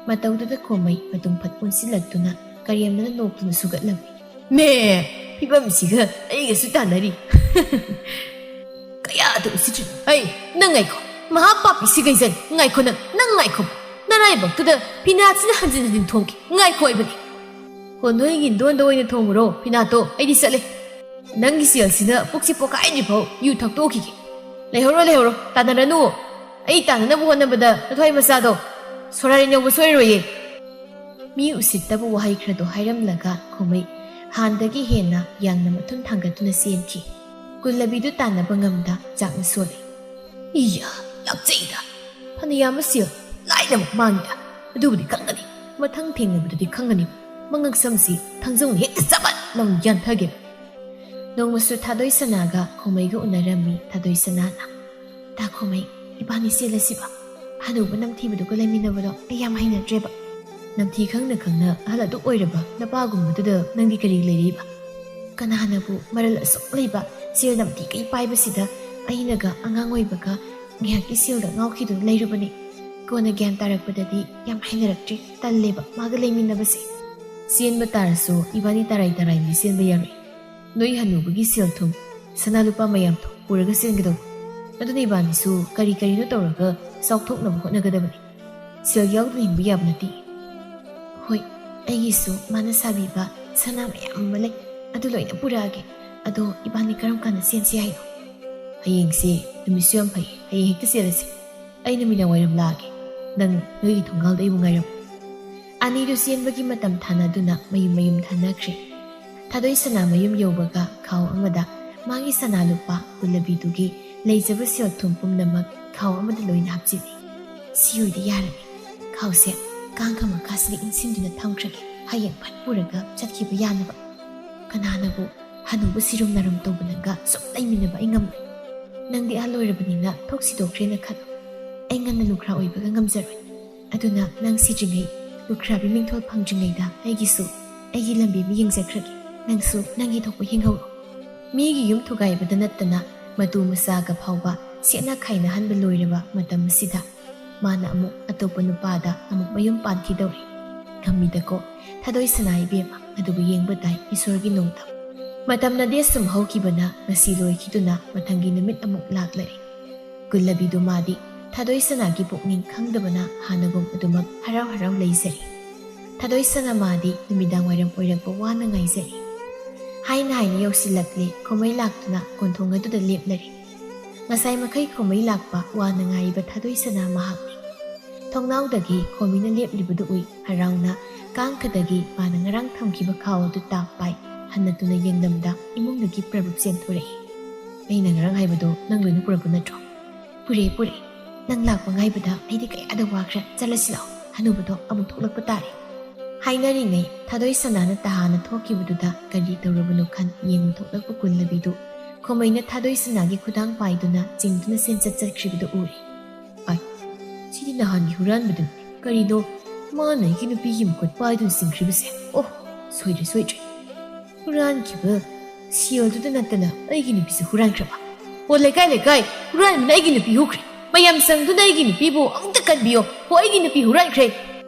ꯃꯇꯧꯗꯨꯗ ꯈꯣꯃꯩ ꯃꯇꯨꯡ ꯐꯠ ꯑꯣꯟꯁꯤꯜꯂꯛꯇꯨꯅ ꯀꯔꯦꯝꯅꯅ ꯅꯣꯛꯇꯨꯅ ꯁꯨꯒꯠꯂꯝꯃꯤ꯫ "ꯃꯦ! ꯐꯤꯕꯝꯁꯤꯒ ꯑꯩꯒꯁꯨ ꯇꯥꯟꯅꯔꯤ!" "ꯀꯌꯥꯗ ꯎꯁꯤꯠꯇ꯭ꯔꯤꯅꯣ? ꯑꯩ, ꯅꯪ ꯉꯥꯏꯈꯣ, ꯃꯍꯥ ꯄꯥꯄꯤꯁꯤ ꯀꯩꯖꯟ, ꯉꯥꯏꯈꯣ ꯅꯪ, ꯅꯪ ꯉꯥꯏꯈꯣ! ꯅꯔꯥꯏꯕꯛꯇꯨꯗ ꯐꯤꯅꯥꯠꯁꯤꯅ ꯍꯟꯖꯤꯟ ꯍꯟꯖꯤꯟ ꯊꯣꯡꯈꯤ, ꯉꯥꯏꯈꯣ ꯍꯥꯏꯕꯅꯤ!" "ꯍꯣ, ꯅꯣꯏꯒꯤ ꯏꯟꯗꯣꯟꯗ ꯑꯣꯏꯅ ꯊꯣꯡꯉꯨꯔꯣ, ꯐꯤꯅꯥꯠꯇꯣ, ꯑꯩꯗꯤ ꯆꯠꯂꯦ꯫ ꯅꯪꯒꯤ ꯁꯦꯜꯁꯤꯅ ꯄꯨꯛꯁꯤ ꯄꯣꯛꯈꯥꯏꯗ꯭ꯔꯤ ꯐꯥꯎ ꯌꯨ ꯊꯛꯇꯣꯛꯈꯤꯒꯦ꯫ ꯂꯩꯍꯧꯔꯣ, ꯂꯩꯍꯧꯔꯣ, ꯇꯥꯟꯅꯔꯅꯨ꯫ ꯑꯩ ꯇꯥꯟꯅꯅꯕ ꯍꯣꯠꯅꯕꯗ ꯅꯊ꯭ꯋꯥꯏ ꯃꯆꯥꯗꯣ ꯁꯣꯔꯥꯔꯦꯟ ꯌꯧꯕ ꯁꯣꯏꯔꯣꯏꯌꯦ!" ꯃꯤ ꯎꯁꯤꯠꯇꯕ ꯋꯥꯍꯩ ꯈꯔꯗꯣ ꯍꯥꯏꯔꯝꯂꯒ ꯈꯣꯃꯩ ꯍꯥꯟꯗꯒꯤ ꯍꯦꯟꯅ ꯌꯥꯡꯅ ꯃꯊꯨꯟ ꯊꯥꯡꯒꯠꯇꯨꯅ ꯆꯦꯟꯈꯤ꯫ ꯀꯨꯜꯂꯕꯤꯗꯨ ꯇꯥꯟꯅꯕ ꯉꯝꯗ ꯆꯥꯛꯅ ꯁꯣꯜꯂꯤ꯫ "ꯏꯌꯥ, ꯂꯥꯛꯆꯩꯗ! ꯐꯅ ꯌꯥꯝꯕ ꯁꯦꯜ ꯂꯥꯏꯅꯃꯛ ꯃꯥꯡꯉꯤꯗ꯫ ꯑꯗꯨꯕꯨꯗꯤ ꯈꯪꯒꯅꯤ, ꯃꯊꯪ ꯊꯦꯡꯅꯕꯗꯗꯤ ꯈꯪꯒꯅꯤ꯫ ꯃꯉꯛ ꯁꯝꯁꯤ ꯊꯥꯡꯖꯧꯅ ꯍꯦꯛꯇ ꯆꯕꯠ ꯂꯥꯎꯅ ꯌꯥꯟꯊꯒꯦ!" ꯅꯣꯡꯃꯁꯨ ꯊꯥꯗꯣꯏ ꯁꯅꯥꯒ ꯈꯣꯃꯩꯒ ꯎꯅꯔꯝꯃꯤ꯫ ꯊꯥꯗꯣꯏ ꯁꯅꯥꯅ, "ꯇꯥ ꯈꯣꯃꯩ, ꯏꯕꯥꯅꯤ ꯆꯦꯜꯂꯁꯤꯕ? ꯍꯅꯨꯕ ꯅꯝꯊꯤꯕꯗꯨꯒ ꯂꯩꯃꯤꯟꯅꯕꯗꯣ ꯑꯩ ꯌꯥꯝ ꯍꯩꯅꯗ꯭ꯔꯦꯕ꯫ ꯅꯝꯊꯤ ꯈꯪꯅ ꯈꯪꯅ ꯑꯍꯜ ꯑꯗꯨꯛ ꯑꯣꯏꯔꯕ ꯅꯄꯥꯒꯨꯝꯕꯗꯨꯗ ꯅꯪꯗꯤ ꯀꯔꯤ ꯂꯩꯔꯤꯕ? ꯀꯅꯥꯅꯕꯨ ꯃꯔꯜ ꯑꯁꯨꯛ ꯂꯩꯕ ꯁꯦꯜ ꯅꯝꯊꯤ ꯀꯩ ꯄꯥꯏꯕꯁꯤꯗ ꯑꯩꯅꯒ ꯑꯉꯥꯡ ꯑꯣꯏꯕꯒ ꯉꯥꯏꯍꯥꯛꯀꯤ ꯁꯦꯜꯗ ꯉꯥꯎꯈꯤꯗꯨꯅ ꯂꯩꯔꯨꯕꯅꯤ꯫ ꯀꯣꯟꯅ ꯒ꯭ꯌꯥꯟ ꯇꯥꯔꯛꯄꯗꯗꯤ ꯌꯥꯝ ꯍꯩꯅꯔꯛꯇ꯭ꯔꯦ, ꯇꯜꯂꯦꯕ ꯃꯥꯒ ꯂꯩꯃꯤꯟꯅꯕꯁꯦ꯫ ꯆꯦꯟꯕ ꯇꯥꯔꯁꯨ ꯏꯕꯥꯅꯤ ꯇꯔꯥꯏ ꯇꯔꯥꯏꯗꯤ ꯆꯦꯟꯕ ꯌꯥꯔꯣꯏ꯫ ꯅꯣꯏ ꯍꯅꯨꯕꯒꯤ ꯁꯦꯜ ꯊꯨꯝ, ꯁꯅꯥ ꯂꯨꯄꯥ ꯃꯌꯥꯝꯗꯣ ꯄꯨꯔꯒ ꯆꯦꯟꯒꯗꯧꯕ꯫ ꯑꯗꯨꯅ ꯏꯕꯥꯅꯤꯁꯨ ꯀꯔꯤ ꯀꯔꯤꯅꯣ ꯇꯧꯔꯒ ꯆꯥꯎꯊꯣꯛꯅꯕ ꯍꯣꯠꯅꯒꯗꯕꯅꯤ꯫ ꯁꯦꯜ ꯌꯥꯎꯗꯅ ꯍꯤꯡꯕ ꯌꯥꯕ ꯅꯠꯇꯦ꯫ ꯍꯣꯏ, ꯑꯩꯒꯤꯁꯨ ꯃꯥꯅ ꯁꯥꯕꯤꯕ ꯁꯅꯥ ꯃꯌꯥꯝ ꯑꯃ ꯂꯩ, ꯑꯗꯨ ꯂꯣꯏꯅ ꯄꯨꯔꯛꯑꯒꯦ꯫ ꯑꯗꯣ ꯏꯕꯥꯅꯤ ꯀꯔꯝ ꯀꯥꯟꯗ ꯆꯦꯟꯁꯤ ꯍꯥꯏꯅꯣ? ꯍꯌꯦꯡꯁꯦ ꯅꯨꯃꯤꯠꯁꯨ ꯌꯥꯝ ꯐꯩ, ꯍꯌꯦꯡ ꯍꯦꯛꯇ ꯆꯦꯜꯂꯁꯤ꯫ ꯑꯩ ꯅꯨꯃꯤꯗꯥꯡ ꯋꯥꯏꯔꯝ ꯂꯥꯛꯑꯒꯦ꯫ ꯅꯪ ꯅꯣꯏꯒꯤ ꯊꯣꯡꯒꯥꯜꯗ ꯑꯩꯕꯨ ꯉꯥꯏꯔꯝꯃꯨ꯫ ꯑꯅꯤꯗꯨ ꯆꯦꯟꯕꯒꯤ ꯃꯇꯝ ꯊꯥꯅꯗꯨꯅ ꯃꯌꯨꯝ ꯃꯌꯨꯝ ꯊꯥꯅꯈ꯭ꯔꯦ꯫ ꯊꯥꯗꯣꯏ ꯁꯅꯥ ꯃꯌꯨꯝ ꯌꯧꯕꯒ ꯈꯥꯎ ꯑꯃꯗ ꯃꯥꯒꯤ ꯁꯅꯥ ꯂꯨꯄꯥ ꯒꯨꯂꯕꯤꯗꯨꯒꯤ ꯂꯩꯖꯕ ꯁꯦꯜ ꯊꯨꯝ ꯄꯨꯝꯅꯃꯛ ꯈꯥꯎ ꯑꯃꯗ ꯂꯣꯏꯅ ꯍꯥꯞꯆꯤꯜꯂꯤ꯫ "ꯁꯤ ꯑꯣꯏꯗꯤ ꯌꯥꯔꯅꯤ꯫ ꯈꯥꯎꯁꯦ ꯀꯥꯡꯈ ꯃꯈꯥꯁꯤꯗ ꯏꯟꯁꯤꯟꯗꯨꯅ ꯊꯝꯈ꯭ꯔꯒꯦ, ꯍꯌꯦꯡ ꯐꯠ ꯄꯨꯔꯒ ꯆꯠꯈꯤꯕ ꯌꯥꯅꯕ꯫ ꯀꯅꯥꯅꯕꯨ ꯍꯅꯨꯕ ꯁꯤꯔꯨꯝ ꯅꯥꯔꯨꯝ ꯇꯧꯕ ꯅꯪꯒ ꯁꯨꯝ ꯂꯩꯃꯤꯟꯅꯕ ꯑꯩ ꯉꯝꯃꯣꯏ꯫ ꯅꯪꯗꯤ ꯑꯍꯜ ꯑꯣꯏꯔꯕꯅꯤꯅ ꯊꯣꯛ ꯁꯤꯗꯣꯛꯈ꯭ꯔꯦꯅ ꯈꯜꯂꯨ꯫ ꯑꯩ ꯉꯟꯅ ꯂꯨꯈ꯭ꯔꯥ ꯑꯣꯏꯕꯒ ꯉꯝꯖꯔꯣꯏ꯫ ꯑꯗꯨꯅ ꯅꯪ ꯁꯤꯗ꯭ꯔꯤꯉꯩ, ꯂꯨꯈ꯭ꯔꯥꯕꯤ ꯃꯤꯡꯊꯣꯜ ꯐꯪꯗ꯭ꯔꯤꯉꯩꯗ ꯑꯩꯒꯤꯁꯨ ꯑꯩꯒꯤ ꯂꯝꯕꯤ ꯑꯃ ꯌꯦꯡꯖꯈ꯭ꯔꯒꯦ꯫ ꯅꯪꯁꯨ ꯅꯪꯒꯤ ꯊꯣꯛꯄ ꯍꯤꯡꯍꯧꯔꯣ꯫ ꯃꯤꯒꯤ ꯌꯨꯝ ꯊꯨꯒꯥꯏꯕꯗ ꯅꯠꯇꯅ ꯃꯇꯨ ꯃꯆꯥꯒ ꯐꯥꯎꯕ ꯁꯦꯠꯅ ꯈꯥꯏꯅꯍꯟꯕ ꯂꯣꯏꯔꯕ ꯃꯇꯝ ꯑꯁꯤꯗ ꯃꯥꯅ ꯑꯃꯨꯛ ꯑꯇꯣꯞꯄ ꯅꯨꯄꯥꯗ ꯑꯃꯨꯛ ꯃꯌꯨꯝ ꯄꯥꯟꯈꯤꯗꯧꯔꯤ꯫ ꯉꯝꯃꯤꯗꯀꯣ ꯊꯥꯗꯣꯏ ꯁꯅꯥ ꯏꯕꯦꯝꯃ, ꯑꯗꯨꯕꯨ ꯌꯦꯡꯕ ꯇꯥꯏ ꯏꯁꯣꯔꯒꯤ ꯅꯣꯡꯗꯝ꯫ ꯃꯇꯝꯅꯗꯤ ꯑꯁꯨꯝ ꯍꯧꯈꯤꯕꯅ ꯉꯁꯤ ꯂꯣꯏꯈꯤꯗꯨꯅ ꯃꯊꯪꯒꯤ ꯅꯨꯃꯤꯠ ꯑꯃꯨꯛ ꯂꯥꯛꯂꯔꯦ꯫ ꯒꯨꯜꯂꯕꯤꯗꯨ ꯃꯥꯗꯤ ꯊꯥꯗꯣꯏ ꯁꯅꯥꯒꯤ ꯄꯨꯛꯅꯤꯡ ꯈꯪꯗꯕꯅ ꯍꯥꯟꯅꯒꯨꯝ ꯑꯗꯨꯃꯛ ꯍꯔꯥꯎ ꯍꯔꯥꯎ ꯂꯩꯖꯔꯤ꯫ ꯊꯥꯗꯣꯏ ꯁꯅꯥ ꯃꯥꯗꯤ ꯅꯨꯃꯤꯗꯥꯡ ꯋꯥꯏꯔꯝ ꯑꯣꯏꯔꯛꯄ ꯋꯥꯅ ꯉꯥꯏꯖꯔꯤ꯫ ꯍꯥꯏꯅ ꯍꯥꯏꯅ ꯌꯧꯁꯤꯜꯂꯛꯂꯦ ꯈꯣꯃꯩ ꯂꯥꯛꯇꯨꯅ ꯀꯣꯟꯊꯣꯡ ꯑꯗꯨꯗ ꯂꯦꯞꯂꯔꯦ꯫ ꯉꯁꯥꯏ ꯃꯈꯩ ꯈꯣꯃꯩ ꯂꯥꯛꯄ ꯋꯥꯅ ꯉꯥꯏꯔꯤꯕ ꯊꯥꯗꯣꯏ ꯁꯅꯥ ꯃꯍꯥꯛꯅꯤ꯫ ꯊꯣꯡꯅꯥꯎꯗꯒꯤ ꯈꯣꯃꯩꯅ ꯂꯦꯞꯂꯤꯕꯗꯨ ꯎꯏ꯫ ꯍꯔꯥꯎꯅ ꯀꯥꯡꯈꯗꯒꯤ ꯃꯥꯅ ꯉꯔꯥꯡ ꯊꯝꯈꯤꯕ ꯈꯥꯎ ꯑꯗꯨ ꯇꯥꯞ ꯄꯥꯏ ꯍꯟꯅ ꯇꯨꯅ ꯌꯦꯡꯂꯝꯗ ꯏꯃꯨꯡꯗꯒꯤ ꯄ꯭ꯔꯕꯨꯞ ꯆꯦꯟꯊꯣꯔꯛꯏ꯫ "ꯑꯩꯅ ꯉꯔꯥꯡ ꯍꯥꯏꯕꯗꯣ ꯅꯪ ꯂꯣꯏꯅ ꯄꯨꯔꯛꯄ ꯅꯠꯇ꯭ꯔꯣ?" "ꯄꯨꯔꯛꯑꯦ, ꯄꯨꯔꯛꯑꯦ꯫ ꯅꯪ ꯂꯥꯛꯄ ꯉꯥꯏꯕꯗ ꯑꯩꯗꯤ ꯀꯌꯥꯗ ꯋꯥꯈ꯭ꯔꯦ꯫ ꯆꯠꯂꯁꯤ ꯂꯥꯛꯑꯣ, ꯍꯅꯨꯕꯗꯣ ꯑꯃꯨꯛ ꯊꯣꯛꯂꯛꯄ ꯇꯥꯔꯦ"꯫ ꯍꯥꯏꯅꯔꯤꯉꯩ ꯊꯥꯗꯣꯏ ꯁꯅꯥꯅ ꯇꯍꯥꯅ ꯊꯣꯛꯈꯤꯕꯗꯨꯗ ꯀꯔꯤ ꯇꯧꯔꯕꯅꯣ ꯈꯟ ꯌꯦꯡꯕ ꯊꯣꯛꯂꯛꯄ ꯀꯨꯟꯂꯕꯤꯗꯨ ꯈꯣꯃꯩꯅ ꯊꯥꯗꯣꯏ ꯁꯅꯥꯒꯤ ꯈꯨꯗꯥꯡ ꯄꯥꯏꯗꯨꯅ ꯆꯤꯡꯗꯨꯅ ꯆꯦꯟꯆꯠ ꯆꯠꯈ꯭ꯔꯤꯕꯗꯨ ꯎꯔꯦ꯫ "ꯑꯥꯏ, ꯁꯤꯗꯤ ꯅꯍꯥꯟꯒꯤ ꯍꯨꯔꯥꯟꯕꯗꯨꯅꯤ꯫ ꯀꯔꯤꯅꯣ ꯃꯥꯅ ꯑꯩꯒꯤ ꯅꯨꯄꯤꯒꯤ ꯃꯈꯨꯠ ꯄꯥꯏꯗꯨꯅ ꯆꯤꯡꯈ꯭ꯔꯤꯕꯁꯦ? ꯑꯣ, ꯁꯣꯏꯗ꯭ꯔꯦ, ꯁꯣꯏꯗ꯭ꯔꯦ꯫ ꯍꯨꯔꯥꯟꯈꯤꯕ ꯁꯦꯜꯗꯨꯗ ꯅꯠꯇꯅ ꯑꯩꯒꯤ ꯅꯨꯄꯤꯁꯨ ꯍꯨꯔꯥꯟꯈ꯭ꯔꯕ? ꯑꯣ, ꯂꯩꯀꯥꯏ, ꯂꯩꯀꯥꯏ, ꯍꯨꯔꯥꯟꯕꯅ ꯑꯩꯒꯤ ꯅꯨꯄꯤ ꯍꯨꯈ꯭ꯔꯦ꯫ ꯃꯌꯥꯝ ꯆꯪꯗꯨꯅ ꯑꯩꯒꯤ ꯅꯨꯄꯤꯕꯨ ꯑꯃꯨꯛꯇ ꯀꯟꯕꯤꯌꯣ꯫ ꯑꯣ, ꯑꯩꯒꯤ ꯅꯨꯄꯤ ꯍꯨꯔꯥꯟꯈ꯭ꯔꯦ꯫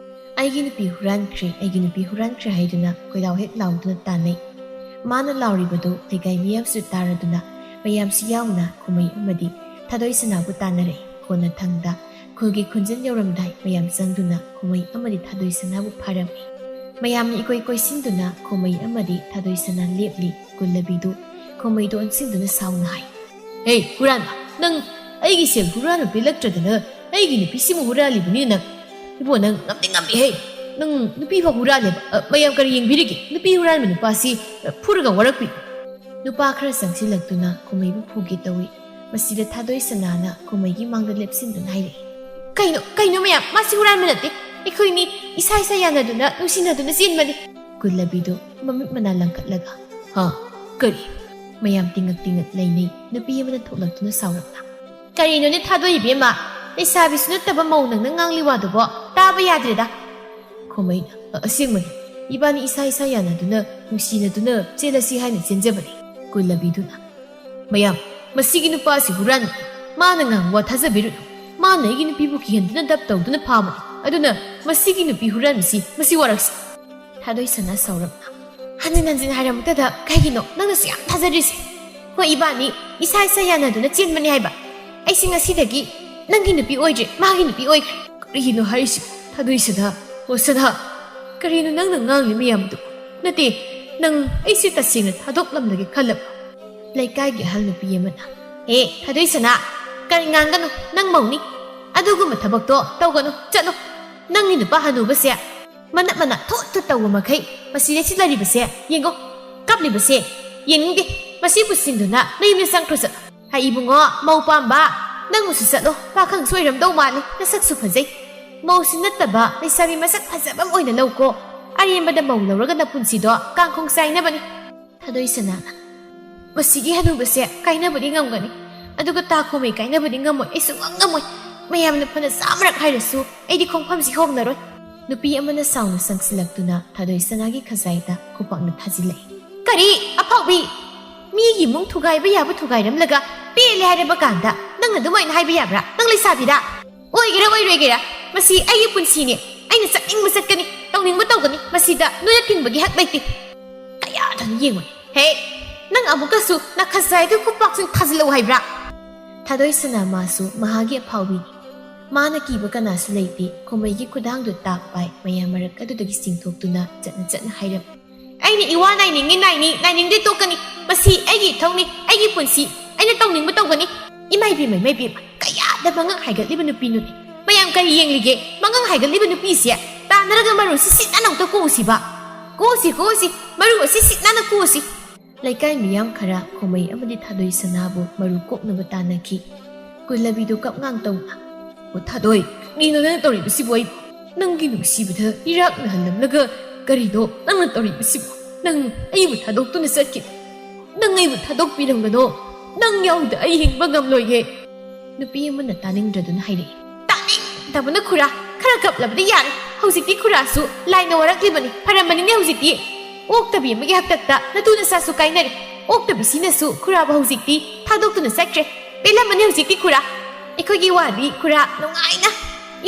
ꯑꯩꯒꯤ ꯅꯨꯄꯤ ꯍꯨꯔꯥꯟꯈ꯭ꯔꯦ, ꯑꯩꯒꯤ ꯅꯨꯄꯤ ꯍꯨꯔꯥꯟꯈ꯭ꯔꯦ" ꯍꯥꯏꯗꯨꯅ ꯀꯣꯏꯂꯥꯎ ꯍꯦꯛ ꯂꯥꯎꯗꯨꯅ ꯇꯥꯟꯅꯩ꯫ ꯃꯥꯅ ꯂꯥꯎꯔꯤꯕꯗꯨ ꯂꯩꯀꯥꯏ ꯃꯤꯌꯥꯝꯁꯨ ꯇꯥꯔꯗꯨꯅ ꯃꯌꯥꯝꯁꯨ ꯌꯥꯎꯅ ꯈꯣꯃꯩ ꯑꯃꯗꯤ ꯊꯥꯗꯣꯏ ꯁꯅꯥꯕꯨ ꯇꯥꯟꯅꯔꯛꯏ꯫ ꯀꯣꯟꯅꯊꯪꯗ ꯈꯨꯜꯒꯤ ꯈꯨꯟꯖꯤꯟ ꯌꯧꯔꯝꯗꯥꯏ ꯃꯌꯥꯝ ꯆꯪꯗꯨꯅ ꯈꯣꯃꯩ ꯑꯃꯗꯤ ꯊꯥꯗꯣꯏ ꯁꯅꯥꯕꯨ ꯐꯥꯔꯝꯃꯤ꯫ ꯃꯌꯥꯝꯅ ꯏꯀꯣꯏ ꯀꯣꯏꯁꯤꯟꯗꯨꯅ ꯈꯣꯃꯩ ꯑꯃꯗꯤ ꯊꯥꯗꯣꯏ ꯁꯅꯥ ꯂꯦꯞꯂꯤ꯫ ꯀꯨꯜꯂꯕꯤꯗꯨ ꯈꯣꯃꯩꯗꯨ ꯑꯣꯟꯁꯤꯟꯗꯨꯅ ꯁꯥꯎꯅ ꯍꯥꯏ, "ꯍꯦ, ꯍꯨꯔꯥꯟꯕ! ꯅꯪ ꯑꯩꯒꯤ ꯁꯦꯜ ꯍꯨꯔꯥꯟꯕ ꯄꯤꯂꯛꯇ꯭ꯔꯗꯅ ꯑꯩꯒꯤ ꯅꯨꯄꯤꯁꯤꯃꯨꯛ ꯍꯨꯔꯥꯜꯂꯤꯕꯅꯤꯅ ꯅꯪ, ꯏꯕꯣ, ꯅꯪ ꯉꯝꯗꯤ ꯉꯝꯃꯤꯍꯦ꯫ ꯅꯪ ꯅꯨꯄꯤ ꯐꯥꯎ ꯍꯨꯔꯥꯜꯂꯦꯕ꯫ ꯑ, ꯃꯌꯥꯝ ꯀꯔꯤ ꯌꯦꯡꯕꯤꯔꯤꯒꯦ? ꯅꯨꯄꯤ ꯍꯨꯔꯥꯟꯕ ꯅꯨꯄꯥꯁꯤ, ꯑ, ꯐꯨꯔꯒ ꯋꯥꯔꯛꯄꯤ꯫ ꯅꯨꯄꯥ ꯈꯔ ꯆꯪꯁꯤꯜꯂꯛꯇꯨꯅ ꯈꯨꯃꯩꯕꯨ ꯐꯨꯒꯦ ꯇꯧꯏ꯫ ꯃꯁꯤꯗ ꯊꯥꯗꯣꯏ ꯁꯅꯥꯅ ꯈꯨꯃꯩꯒꯤ ꯃꯥꯡꯗ ꯂꯦꯞꯁꯤꯟꯗꯨꯅ ꯍꯥꯏꯔꯛꯏ, "ꯀꯩꯅꯣ, ꯀꯩꯅꯣ ꯃꯌꯥꯝ? ꯃꯥꯁꯤ ꯍꯨꯔꯥꯟꯕ ꯅꯠꯇꯦ꯫ ꯑꯩꯈꯣꯏꯅꯤ ꯏꯁꯥ ꯏꯁꯥ ꯌꯥꯅꯗꯨꯅ, ꯅꯨꯡꯁꯤꯅꯗꯨꯅ ꯆꯦꯟꯕꯅꯤ꯫" ꯀꯨꯜꯂꯕꯤꯗꯨ ꯃꯃꯤꯠ ꯃꯅꯥ ꯂꯪꯈꯠꯂꯒ, "ꯍꯥ? ꯀꯔꯤ?" ꯃꯌꯥꯝ ꯇꯤꯡꯉꯛ ꯇꯤꯡꯉꯛ ꯂꯩꯅꯩ꯫ ꯅꯨꯄꯤ ꯑꯃꯅ ꯊꯣꯛꯂꯛꯇꯨꯅ ꯁꯥꯎꯔꯛꯅ, "ꯀꯔꯤꯅꯣꯅꯦ ꯊꯥꯗꯣꯏ ꯏꯕꯦꯝꯃ? ꯂꯩꯁꯥꯕꯤꯁꯨ ꯅꯠꯇꯕ ꯃꯧ ꯅꯪꯅ ꯉꯥꯡꯂꯤ ꯋꯥꯗꯨꯕꯣ ꯇꯥꯕ ꯌꯥꯗ꯭ꯔꯦꯗ꯫" ꯈꯨꯃꯩꯅ, "ꯑ-, ꯑꯁꯦꯡꯕꯅꯤ꯫ ꯏꯕꯥꯅꯤ ꯏꯁꯥ ꯏꯁꯥ ꯌꯥꯅꯗꯨꯅ, ꯅꯨꯡꯁꯤꯅꯗꯨꯅ ꯆꯦꯜꯂꯁꯤ ꯍꯥꯏꯅ ꯆꯦꯟꯖꯕꯅꯤ꯫" ꯀꯨꯜꯂꯕꯤꯗꯨꯅ, "ꯃꯌꯥꯝ, ꯃꯁꯤꯒꯤ ꯅꯨꯄꯥꯁꯤ ꯍꯨꯔꯥꯟꯕꯅꯤ꯫ ꯃꯥꯅ ꯉꯥꯡꯕ ꯋꯥ ꯊꯥꯖꯕꯤꯔꯨꯅꯨ꯫ ꯃꯥꯅ ꯑꯩꯒꯤ ꯅꯨꯄꯤꯕꯨ ꯀꯤꯍꯟꯗꯨꯅ ꯗꯞ ꯇꯧꯗꯨꯅ ꯐꯥꯕꯅꯤ꯫ ꯑꯗꯨꯅ ꯃꯁꯤꯒꯤ ꯅꯨꯄꯤ ꯍꯨꯔꯥꯟꯕꯁꯤ ꯃꯁꯤ ꯋꯥꯔꯛꯁꯤ꯫" ꯊꯥꯗꯣꯏ ꯁꯅꯥ ꯁꯥꯎꯔꯞꯅ, "ꯍꯟꯖꯤꯟ ꯍꯟꯖꯤꯟ ꯍꯥꯏꯔꯝꯕꯗꯗ ꯀꯩꯒꯤꯅꯣ ꯅꯪꯅꯁꯨ ꯌꯥꯝ ꯊꯥꯖꯗ꯭ꯔꯤꯁꯦ? ꯍꯣꯏ, ꯏꯕꯥꯅꯤ ꯏꯁꯥ ꯏꯁꯥ ꯌꯥꯅꯗꯨꯅ ꯆꯦꯟꯕꯅꯤ ꯍꯥꯏꯕ꯫ ꯑꯩꯁꯤ ꯉꯁꯤꯗꯒꯤ ꯅꯪꯒꯤ ꯅꯨꯄꯤ ꯑꯣꯏꯗ꯭ꯔꯦ, ꯃꯥꯒꯤ ꯅꯨꯄꯤ ꯑꯣꯏꯈ꯭ꯔꯦ꯫" "ꯀꯔꯤꯅꯣ ꯍꯥꯏꯔꯤꯁꯤ? ꯊꯥꯗꯣꯏ ꯁꯅꯥ, ꯑꯣ ꯁꯅꯥ, ꯀꯔꯤꯅꯣ ꯅꯪꯅ ꯉꯥꯡꯂꯤ ꯃꯌꯥꯝꯗꯨ? ꯅꯠꯇꯦ, ꯅꯪ ꯑꯩꯁꯦ ꯇꯁꯦꯡꯅ ꯊꯥꯗꯣꯛꯂꯝꯂꯒꯦ ꯈꯜꯂꯕ?" ꯂꯩꯀꯥꯏꯒꯤ ꯑꯍꯜ ꯅꯨꯄꯤ ꯑꯃꯅ, "ꯍꯦ, ꯊꯥꯗꯣꯏ ꯁꯅꯥ, ꯀꯔꯤ ꯉꯥꯡꯒꯅꯨ, ꯅꯪ ꯃꯧꯅꯤ꯫ ꯑꯗꯨꯒꯨꯝꯕ ꯊꯕꯛꯇꯣ ꯇꯧꯒꯅꯨ, ꯆꯠꯂꯣ꯫ ꯅꯪꯒꯤ ꯅꯨꯄꯥ ꯍꯅꯨꯕꯁꯦ ꯃꯅꯞ ꯃꯅꯞ ꯊꯣꯠ ꯊꯣꯠ ꯇꯧꯕ ꯃꯈꯩ ꯃꯁꯤꯗ ꯁꯤꯠꯂꯔꯤꯕꯁꯦ ꯌꯦꯡꯉꯣ, ꯀꯞꯂꯤꯕꯁꯦ ꯌꯦꯡꯅꯤꯡꯗꯦ꯫ ꯃꯁꯤ ꯄꯨꯁꯤꯟꯗꯨꯅ ꯅꯌꯨꯝꯗ ꯆꯪꯈ꯭ꯔꯣ ꯆꯠꯂꯣ꯫ ꯍꯥꯏ ꯏꯕꯨꯡꯉꯣ, ꯃꯧ ꯄꯥꯝꯕ, ꯅꯪꯕꯨꯁꯨ ꯆꯠꯂꯣ, ꯄꯥꯈꯪ ꯁꯣꯏꯔꯝꯗꯧ ꯃꯥꯜꯂꯦ, ꯅꯁꯛꯁꯨ ꯐꯖꯩ꯫ ꯃꯧꯁꯤ ꯅꯠꯇꯕ ꯂꯩꯁꯥꯕꯤ ꯃꯁꯛ ꯐꯖꯕ ꯑꯃ ꯑꯣꯏꯅ ꯂꯧꯀꯣ꯫ ꯑꯔꯦꯝꯕꯗ ꯃꯧ ꯂꯧꯔꯒ ꯅꯄꯨꯟꯁꯤꯗꯣ ꯀꯥꯡꯈꯣꯡ ꯆꯥꯏꯅꯕꯅꯤ꯫" ꯊꯥꯗꯣꯏ ꯁꯅꯥꯅ, "ꯃꯁꯤꯒꯤ ꯍꯅꯨꯕꯁꯦ ꯀꯥꯏꯅꯕꯗꯤ ꯉꯝꯒꯅꯤ, ꯑꯗꯨꯒ ꯇꯥ ꯈꯣꯃꯩ ꯀꯥꯏꯅꯕꯗꯤ ꯉꯝꯃꯣꯏ, ꯑꯩ ꯁꯨꯡꯉꯝ ꯉꯝꯃꯣꯏ꯫ ꯃꯌꯥꯝꯅ ꯐꯅ ꯆꯥꯃꯔꯛ ꯍꯥꯏꯔꯁꯨ ꯑꯩꯗꯤ ꯈꯣꯡꯐꯝꯁꯤ ꯍꯣꯡꯂꯔꯣꯏ꯫" ꯅꯨꯄꯤ ꯑꯃꯅ ꯁꯥꯎꯅ ꯆꯪꯁꯤꯜꯂꯛꯇꯨꯅ ꯊꯥꯗꯣꯏ ꯁꯅꯥꯒꯤ ꯈꯖꯥꯏꯗ ꯈꯨꯄꯥꯛꯅ ꯊꯥꯖꯤꯜꯂꯛꯏ꯫ "ꯀꯔꯤ ꯑꯐꯥꯎꯕꯤ? ꯃꯤꯒꯤ ꯏꯃꯨꯡ ꯊꯨꯒꯥꯏꯕ ꯌꯥꯕ ꯊꯨꯒꯥꯏꯔꯝꯂꯒ ꯄꯦꯜꯂꯦ ꯍꯥꯏꯔꯕ ꯀꯥꯟꯗ ꯅꯪꯅ ꯑꯗꯨꯃꯥꯏꯅ ꯍꯥꯏꯕ ꯌꯥꯕ꯭ꯔꯥ? ꯅꯪ ꯂꯩꯁꯥꯕꯤꯔꯥ? ꯑꯣꯏꯒꯦꯔꯥ ꯑꯣꯏꯔꯣꯏꯒꯦꯔꯥ, ꯃꯁꯤ ꯑꯩꯒꯤ ꯄꯨꯟꯁꯤꯅꯦ꯫ ꯑꯩꯅ ꯆꯠꯅꯤꯡꯕ ꯆꯠꯀꯅꯤ, ꯇꯧꯅꯤꯡꯕ ꯇꯧꯒꯅꯤ꯫ ꯃꯁꯤꯗ ꯅꯣꯏꯅ ꯊꯤꯡꯕꯒꯤ ꯍꯛ ꯂꯩꯇꯦ꯫ ꯀꯌꯥꯗꯅꯣ ꯌꯦꯡꯉꯨꯅꯦ꯫ ꯍꯦ, ꯅꯪ ꯑꯃꯨꯛꯀꯁꯨ ꯅꯈꯖꯥꯏꯗꯨ ꯈꯨꯄꯥꯛꯁꯤꯡ ꯊꯥꯖꯤꯜꯂꯛꯎ ꯍꯥꯏꯕ꯭ꯔꯥ?" ꯊꯥꯗꯣꯏ ꯁꯅꯥ ꯃꯥꯁꯨ ꯃꯍꯥꯛꯀꯤ ꯑꯐꯥꯎꯕꯤꯅꯤ꯫ ꯃꯥꯅ ꯀꯤꯕ ꯀꯅꯥꯁꯨ ꯂꯩꯇꯦ꯫ ꯈꯨꯃꯩꯒꯤ ꯈꯨꯗꯥꯡꯗꯨ ꯇꯥꯛ ꯄꯥꯏ ꯃꯌꯥꯝ ꯃꯔꯛ ꯑꯗꯨꯗꯒꯤ ꯆꯤꯡꯊꯣꯛꯇꯨꯅ ꯆꯠꯅ ꯆꯠꯅ ꯍꯥꯏꯔꯝꯃꯤ, "ꯑꯩꯅ ꯏꯋꯥ ꯅꯥꯏꯅꯤꯡꯉꯤ ꯅꯥꯏꯅꯤ, ꯅꯥꯏꯅꯤꯡꯗꯦ ꯇꯣꯛꯀꯅꯤ꯫ ꯃꯁꯤ ꯑꯩꯒꯤ ꯏꯊꯧꯅꯤ, ꯑꯩꯒꯤ ꯄꯨꯟꯁꯤ, ꯑꯩꯅ ꯇꯧꯅꯤꯡꯕ ꯇꯧꯒꯅꯤ꯫" ꯏꯃꯥ ꯏꯕꯦꯝꯃ, ꯏꯃꯥ ꯏꯕꯦꯝꯃ, ꯀꯌꯥ ꯃꯉꯛ ꯍꯥꯏꯒꯠꯂꯤꯕ ꯅꯨꯄꯤꯅꯨꯅꯦ꯫ ꯃꯌꯥꯝ ꯀꯔꯤ ꯌꯦꯡꯂꯤꯒꯦ? ꯃꯉꯛ ꯍꯥꯏꯒꯠꯂꯤꯕ ꯅꯨꯄꯤꯁꯦ ꯇꯥꯟꯅꯔꯒ ꯃꯔꯨ ꯁꯤꯠ ꯁꯤꯠ ꯅꯥꯟꯅ ꯑꯝꯇ ꯀꯣꯛꯎꯁꯤꯕ꯫ ꯀꯣꯛꯎꯁꯤ, ꯀꯣꯛꯎꯁꯤ, ꯃꯔꯨ ꯁꯤꯠ ꯁꯤꯠ ꯅꯥꯟꯅ ꯀꯣꯛꯎꯁꯤ꯫ ꯂꯩꯀꯥꯏ ꯃꯤꯌꯥꯝ ꯈꯔ ꯈꯣꯃꯩ ꯑꯃꯗꯤ ꯊꯥꯗꯣꯏ ꯁꯅꯥꯕꯨ ꯃꯔꯨ ꯀꯣꯛꯅꯕ ꯇꯥꯟꯅꯈꯤ꯫ ꯀꯨꯜꯂꯕꯤꯗꯨ ꯀꯞꯉꯥꯡ ꯇꯧꯅ, "ꯑꯣ ꯊꯥꯗꯣꯏ, ꯀꯔꯤꯅꯣ ꯅꯪꯅ ꯇꯧꯔꯤꯕꯁꯤꯕꯨ ꯑꯩꯕꯨ? ꯅꯪꯒꯤ ꯅꯨꯡꯁꯤꯕꯗ ꯏꯔꯥꯛꯅ ꯍꯜꯂꯝꯂꯒ ꯀꯔꯤꯅꯣ ꯅꯪꯅ ꯇꯧꯔꯤꯕꯁꯤꯕꯨ? ꯅꯪ ꯑꯩꯕꯨ ꯊꯥꯗꯣꯛꯇꯨꯅ ꯆꯠꯈꯤꯕ꯫ ꯅꯪ ꯑꯩꯕꯨ ꯊꯥꯗꯣꯛꯄꯤꯔꯝꯒꯅꯣ꯫ ꯅꯪ ꯌꯥꯎꯗ ꯑꯩ ꯍꯤꯡꯕ ꯉꯝꯂꯣꯏꯌꯦ꯫" ꯅꯨꯄꯤ ꯑꯃꯅ ꯇꯥꯅꯤꯡꯗ꯭ꯔꯗꯨꯅ ꯍꯥꯏꯔꯛꯏ, "ꯇꯥꯅꯤꯡꯗꯕꯅ ꯈꯨꯔꯥ, ꯈꯔ ꯀꯞꯂꯕꯗꯤ ꯌꯥꯔꯦ꯫ ꯍꯧꯖꯤꯛꯇꯤ ꯈꯨꯔꯥꯁꯨ ꯂꯥꯏꯅ ꯋꯥꯔꯛꯂꯤꯕꯅꯤ꯫ ꯐꯔꯝꯃꯅꯤꯅꯦ ꯍꯧꯖꯤꯛꯇꯤ꯫ ꯑꯣꯛꯇꯕꯤ ꯑꯃꯒꯤ ꯍꯥꯛꯇꯛꯇ ꯅꯇꯨ ꯅꯆꯥꯁꯨ ꯀꯥꯏꯅꯔꯦ꯫ ꯑꯣꯛꯇꯕꯤꯁꯤꯅꯁꯨ ꯈꯨꯔꯥꯕꯨ ꯍꯧꯖꯤꯛꯇꯤ ꯊꯥꯗꯣꯛꯇꯨꯅ ꯆꯠꯈ꯭ꯔꯦ꯫ ꯄꯦꯜꯂꯝꯃꯅꯤ ꯍꯧꯖꯤꯛꯇꯤ ꯈꯨꯔꯥ꯫ ꯑꯩꯈꯣꯏꯒꯤ ꯋꯥꯗꯤ ꯈꯨꯔꯥ ꯅꯨꯡꯉꯥꯏꯅ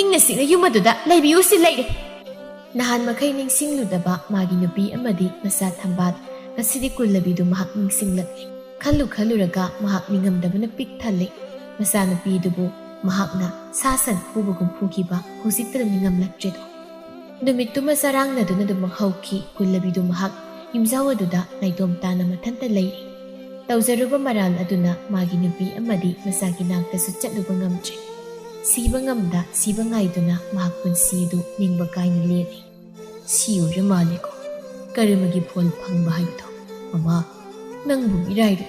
ꯏꯪꯅ ꯆꯤꯛꯅ ꯌꯨꯝ ꯑꯗꯨꯗ ꯂꯩꯕꯤꯌꯨꯁꯤ ꯂꯩꯔꯦ꯫" ꯅꯍꯥꯟ ꯃꯈꯩ ꯅꯤꯡꯁꯤꯡꯂꯨꯗꯕ ꯃꯥꯒꯤ ꯅꯨꯄꯤ ꯑꯃꯗꯤ ꯃꯆꯥ ꯊꯝꯕꯥꯜ ꯉꯁꯤꯗꯤ ꯀꯨꯜꯂꯕꯤꯗꯨ ꯃꯍꯥꯛ ꯅꯤꯡꯁꯤꯡꯂꯛꯂꯦ꯫ ꯈꯜꯂꯨ ꯈꯜꯂꯨꯔꯒ ꯃꯍꯥꯛ ꯅꯤꯡꯉꯝꯗꯕꯅ ꯄꯤꯛ ꯊꯜꯂꯦ꯫ ꯃꯆꯥꯅꯨꯄꯤꯗꯨꯕꯨ ꯃꯍꯥꯛꯅ ꯁꯥ ꯁꯟ ꯐꯨꯕꯒꯨꯝ ꯐꯨꯈꯤꯕ ꯍꯧꯖꯤꯛꯇꯗ ꯅꯤꯡꯉꯝꯂꯛꯇ꯭ꯔꯦꯗꯣ꯫ ꯅꯨꯃꯤꯠꯇꯨꯃ ꯆꯔꯥꯡꯅꯗꯨꯅ ꯑꯗꯨꯃꯛ ꯍꯧꯈꯤ꯫ ꯀꯨꯜꯂꯕꯤꯗꯨ ꯃꯍꯥꯛ ꯌꯨꯝꯖꯥꯎ ꯑꯗꯨꯗ ꯅꯥꯏꯇꯣꯝ ꯇꯥꯅ ꯃꯊꯟꯇ ꯂꯩꯔꯤ꯫ ꯇꯧꯖꯔꯨꯕ ꯃꯔꯥꯜ ꯑꯗꯨꯅ ꯃꯥꯒꯤ ꯅꯨꯄꯤ ꯑꯃꯗꯤ ꯃꯆꯥꯒꯤ ꯅꯥꯛꯇꯁꯨ ꯆꯠꯂꯨꯕ ꯉꯝꯗ꯭ꯔꯦ꯫ ꯁꯤꯕ ꯉꯝꯗ ꯁꯤꯕ ꯉꯥꯏꯗꯨꯅ ꯃꯍꯥꯛ ꯄꯨꯟꯁꯤ ꯑꯗꯨ ꯅꯤꯡꯕ ꯀꯥꯏꯅ ꯂꯦꯜꯂꯤ꯫ ꯁꯤ ꯑꯣꯏꯔ ꯃꯥꯜꯂꯦꯀꯣ ꯀꯔꯃꯒꯤ ꯐꯣꯜ ꯐꯪꯕ ꯍꯥꯏꯕꯗꯣ꯫ ꯃꯃꯥ, ꯅꯪꯕꯨ ꯃꯤꯔꯥꯏꯔꯦ,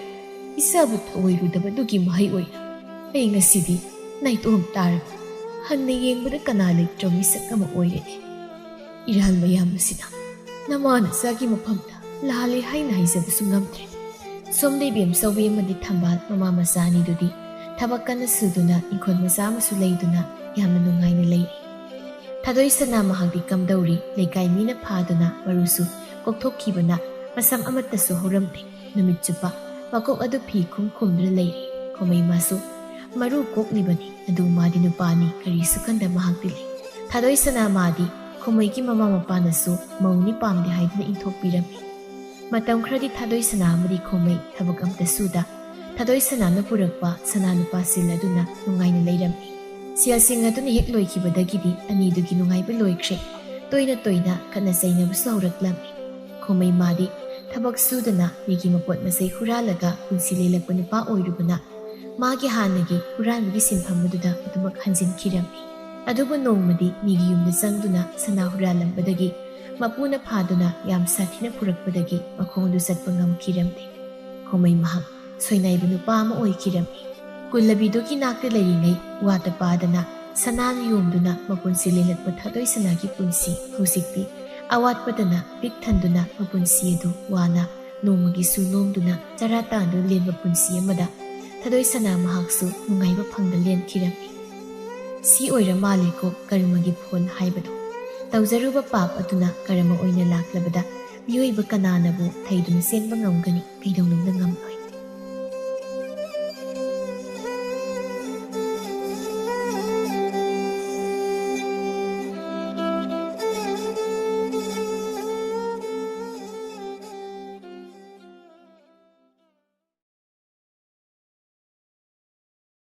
ꯏꯆꯥꯕꯨ ꯊꯑꯣꯏꯔꯨꯗꯕꯗꯨꯒꯤ ꯃꯍꯩ ꯑꯣꯏꯅ ꯑꯩ ꯉꯁꯤꯗꯤ ꯅꯥꯏꯇꯣꯝ ꯇꯥꯔꯕ, ꯍꯟꯅ ꯌꯦꯡꯕꯗ ꯀꯅꯥ ꯂꯩꯇ꯭ꯔꯕ ꯃꯤꯁꯛ ꯑꯃ ꯑꯣꯏꯔꯦꯅꯦ꯫ ꯏꯔꯥꯜ ꯃꯌꯥꯝ ꯑꯁꯤꯅ ꯅꯃꯥ ꯅꯆꯥꯒꯤ ꯃꯐꯝꯗ ꯂꯥꯜꯂꯦ ꯍꯥꯏꯅ ꯍꯥꯏꯖꯕꯁꯨ ꯉꯝꯗ꯭ꯔꯦ꯫ ꯁꯣꯝꯗ ꯏꯕꯦꯝꯆꯧꯕꯤ ꯑꯃꯗꯤ ꯊꯝꯕꯥꯜ ꯃꯃꯥ ꯃꯆꯥ ꯑꯅꯤꯗꯨꯗꯤ ꯊꯕꯛ ꯀꯟꯅ ꯁꯨꯗꯨꯅ ꯏꯪꯈꯣꯜ ꯃꯆꯥ ꯑꯃꯁꯨ ꯂꯩꯗꯨꯅ ꯌꯥꯝꯅ ꯅꯨꯡꯉꯥꯏꯅ ꯂꯩꯔꯤ꯫ ꯊꯥꯗꯣꯏ ꯁꯅꯥ ꯃꯍꯥꯛꯇꯤ ꯀꯝꯗꯧꯔꯤ? ꯂꯩꯀꯥꯏ ꯃꯤꯅ ꯐꯥꯗꯨꯅ ꯃꯔꯨꯁꯨ ꯀꯣꯛꯊꯣꯛꯈꯤꯕꯅ ꯃꯁꯝ ꯑꯃꯠꯇꯁꯨ ꯍꯧꯔꯝꯗꯦ꯫ ꯅꯨꯃꯤꯠ ꯆꯨꯞꯄ ꯃꯀꯣꯛ ꯑꯗꯨ ꯐꯤ ꯈꯨꯝ ꯈꯨꯝꯗꯨꯅ ꯂꯩꯔꯤ꯫ ꯈꯣꯃꯩ ꯃꯥꯁꯨ ꯃꯔꯨ ꯀꯣꯛꯂꯤꯕꯅꯤ, ꯑꯗꯨ ꯃꯥꯗꯤ ꯅꯨꯄꯥꯅꯤ, ꯀꯔꯤꯁꯨ ꯈꯟꯗ ꯃꯍꯥꯛꯇꯤ ꯂꯩ꯫ ꯊꯥꯗꯣꯏ ꯁꯅꯥ ꯃꯥꯗꯤ ꯈꯣꯃꯩꯒꯤ ꯃꯃꯥ ꯃꯄꯥꯅꯁꯨ ꯃꯧꯅꯤ ꯄꯥꯝꯗꯦ ꯍꯥꯏꯗꯨꯅ ꯏꯟꯊꯣꯛꯄꯤꯔꯝꯃꯤ꯫ ꯃꯇꯝ ꯈꯔꯗꯤ ꯊꯥꯗꯣꯏ ꯁꯅꯥ ꯑꯃꯗꯤ ꯈꯣꯃꯩ ꯊꯕꯛ ꯑꯝꯇ ꯁꯨꯗ ꯊꯥꯗꯣꯏ ꯁꯅꯥꯅ ꯄꯨꯔꯛꯄ ꯁꯅꯥ ꯂꯨꯄꯥ ꯁꯤꯜ ꯑꯗꯨꯅ ꯅꯨꯡꯉꯥꯏꯅ ꯂꯩꯔꯝꯃꯤ꯫ ꯁꯦꯜꯁꯤꯡ ꯑꯗꯨꯅ ꯍꯦꯛ ꯂꯣꯏꯈꯤꯕꯗꯒꯤꯗꯤ ꯑꯅꯤꯗꯨꯒꯤ ꯅꯨꯡꯉꯥꯏꯕ ꯂꯣꯏꯈ꯭ꯔꯦ꯫ ꯇꯣꯏꯅ ꯇꯣꯏꯅ ꯈꯠꯅ ꯆꯩꯅꯕꯁꯨ ꯍꯧꯔꯛꯂꯝꯃꯤ꯫ ꯈꯣꯃꯩ ꯃꯥꯗꯤ ꯊꯕꯛ ꯁꯨꯗꯅ ꯃꯤꯒꯤ ꯃꯄꯣꯠ ꯃꯆꯩ ꯍꯨꯔꯥꯜꯂꯒ ꯄꯨꯟꯁꯤ ꯂꯦꯜꯂꯛꯄ ꯅꯨꯄꯥ ꯑꯣꯏꯔꯨꯕꯅ ꯃꯥꯒꯤ ꯍꯥꯟꯅꯒꯤ ꯍꯨꯔꯥꯟꯕꯒꯤ ꯁꯤꯟꯐꯝ ꯑꯗꯨꯗ ꯑꯗꯨꯃꯛ ꯍꯟꯖꯤꯟꯈꯤꯔꯝꯃꯤ꯫ ꯑꯗꯨꯕꯨ ꯅꯣꯡꯃꯗꯤ ꯃꯤꯒꯤ ꯌꯨꯝꯗ ꯆꯪꯗꯨꯅ ꯁꯅꯥ ꯍꯨꯔꯥꯜꯂꯝꯕꯗꯒꯤ, ꯃꯄꯨꯅ ꯐꯥꯗꯨꯅ ꯌꯥꯝ ꯁꯥꯊꯤꯅ ꯐꯨꯔꯛꯄꯗꯒꯤ ꯃꯈꯣꯡꯗꯨ ꯆꯠꯄ ꯉꯝꯈꯤꯔꯝꯗꯦ꯫ ꯈꯣꯃꯩ ꯃꯍꯥꯛ ꯁꯣꯏꯅꯥꯏꯕ ꯅꯨꯄꯥ ꯑꯃ ꯑꯣꯏꯈꯤꯔꯝꯃꯤ꯫ ꯀꯨꯜꯂꯕꯤꯗꯨꯒꯤ ꯅꯥꯛꯇ ꯂꯩꯔꯤꯉꯩ ꯋꯥꯇ ꯄꯥꯗꯅ ꯁꯅꯥꯅ ꯌꯣꯝꯗꯨꯅ ꯃꯄꯨꯟꯁꯤ ꯂꯦꯜꯂꯛꯄ ꯊꯥꯗꯣꯏ ꯁꯅꯥꯒꯤ ꯄꯨꯟꯁꯤ ꯍꯧꯖꯤꯛꯇꯤ ꯑꯋꯥꯠꯄꯇꯅ ꯄꯤꯛ ꯊꯟꯗꯨꯅ ꯃꯄꯨꯟꯁꯤ ꯑꯗꯨ ꯋꯥꯅ ꯅꯣꯡꯃꯒꯤ ꯁꯨ ꯅꯣꯝꯗꯨꯅ ꯆꯔꯥ ꯇꯥꯟꯗꯨꯅ ꯂꯦꯟꯕ ꯄꯨꯟꯁꯤ ꯑꯃꯗ ꯊꯥꯗꯣꯏ ꯁꯅꯥ ꯃꯍꯥꯛꯁꯨ ꯅꯨꯡꯉꯥꯏꯕ ꯐꯪꯗ ꯂꯦꯟꯈꯤꯔꯝꯃꯤ꯫ ꯁꯤ ꯑꯣꯏꯔ ꯃꯥꯜꯂꯦꯀꯣ ꯀꯔꯃꯒꯤ ꯐꯣꯜ ꯍꯥꯏꯕꯗꯣ꯫ ꯇꯧꯖꯔꯨꯕ ꯄꯥꯞ ꯑꯗꯨꯅ ꯀꯔꯃ ꯑꯣꯏꯅ ꯂꯥꯛꯂꯕꯗ ꯃꯤꯑꯣꯏꯕ ꯀꯅꯥꯅꯕꯨ ꯊꯩꯗꯨꯅ ꯆꯦꯟꯕ ꯉꯝꯒꯅꯤ? ꯀꯩꯗꯧꯅꯨꯡꯗ ꯉꯝꯂꯣꯏ꯫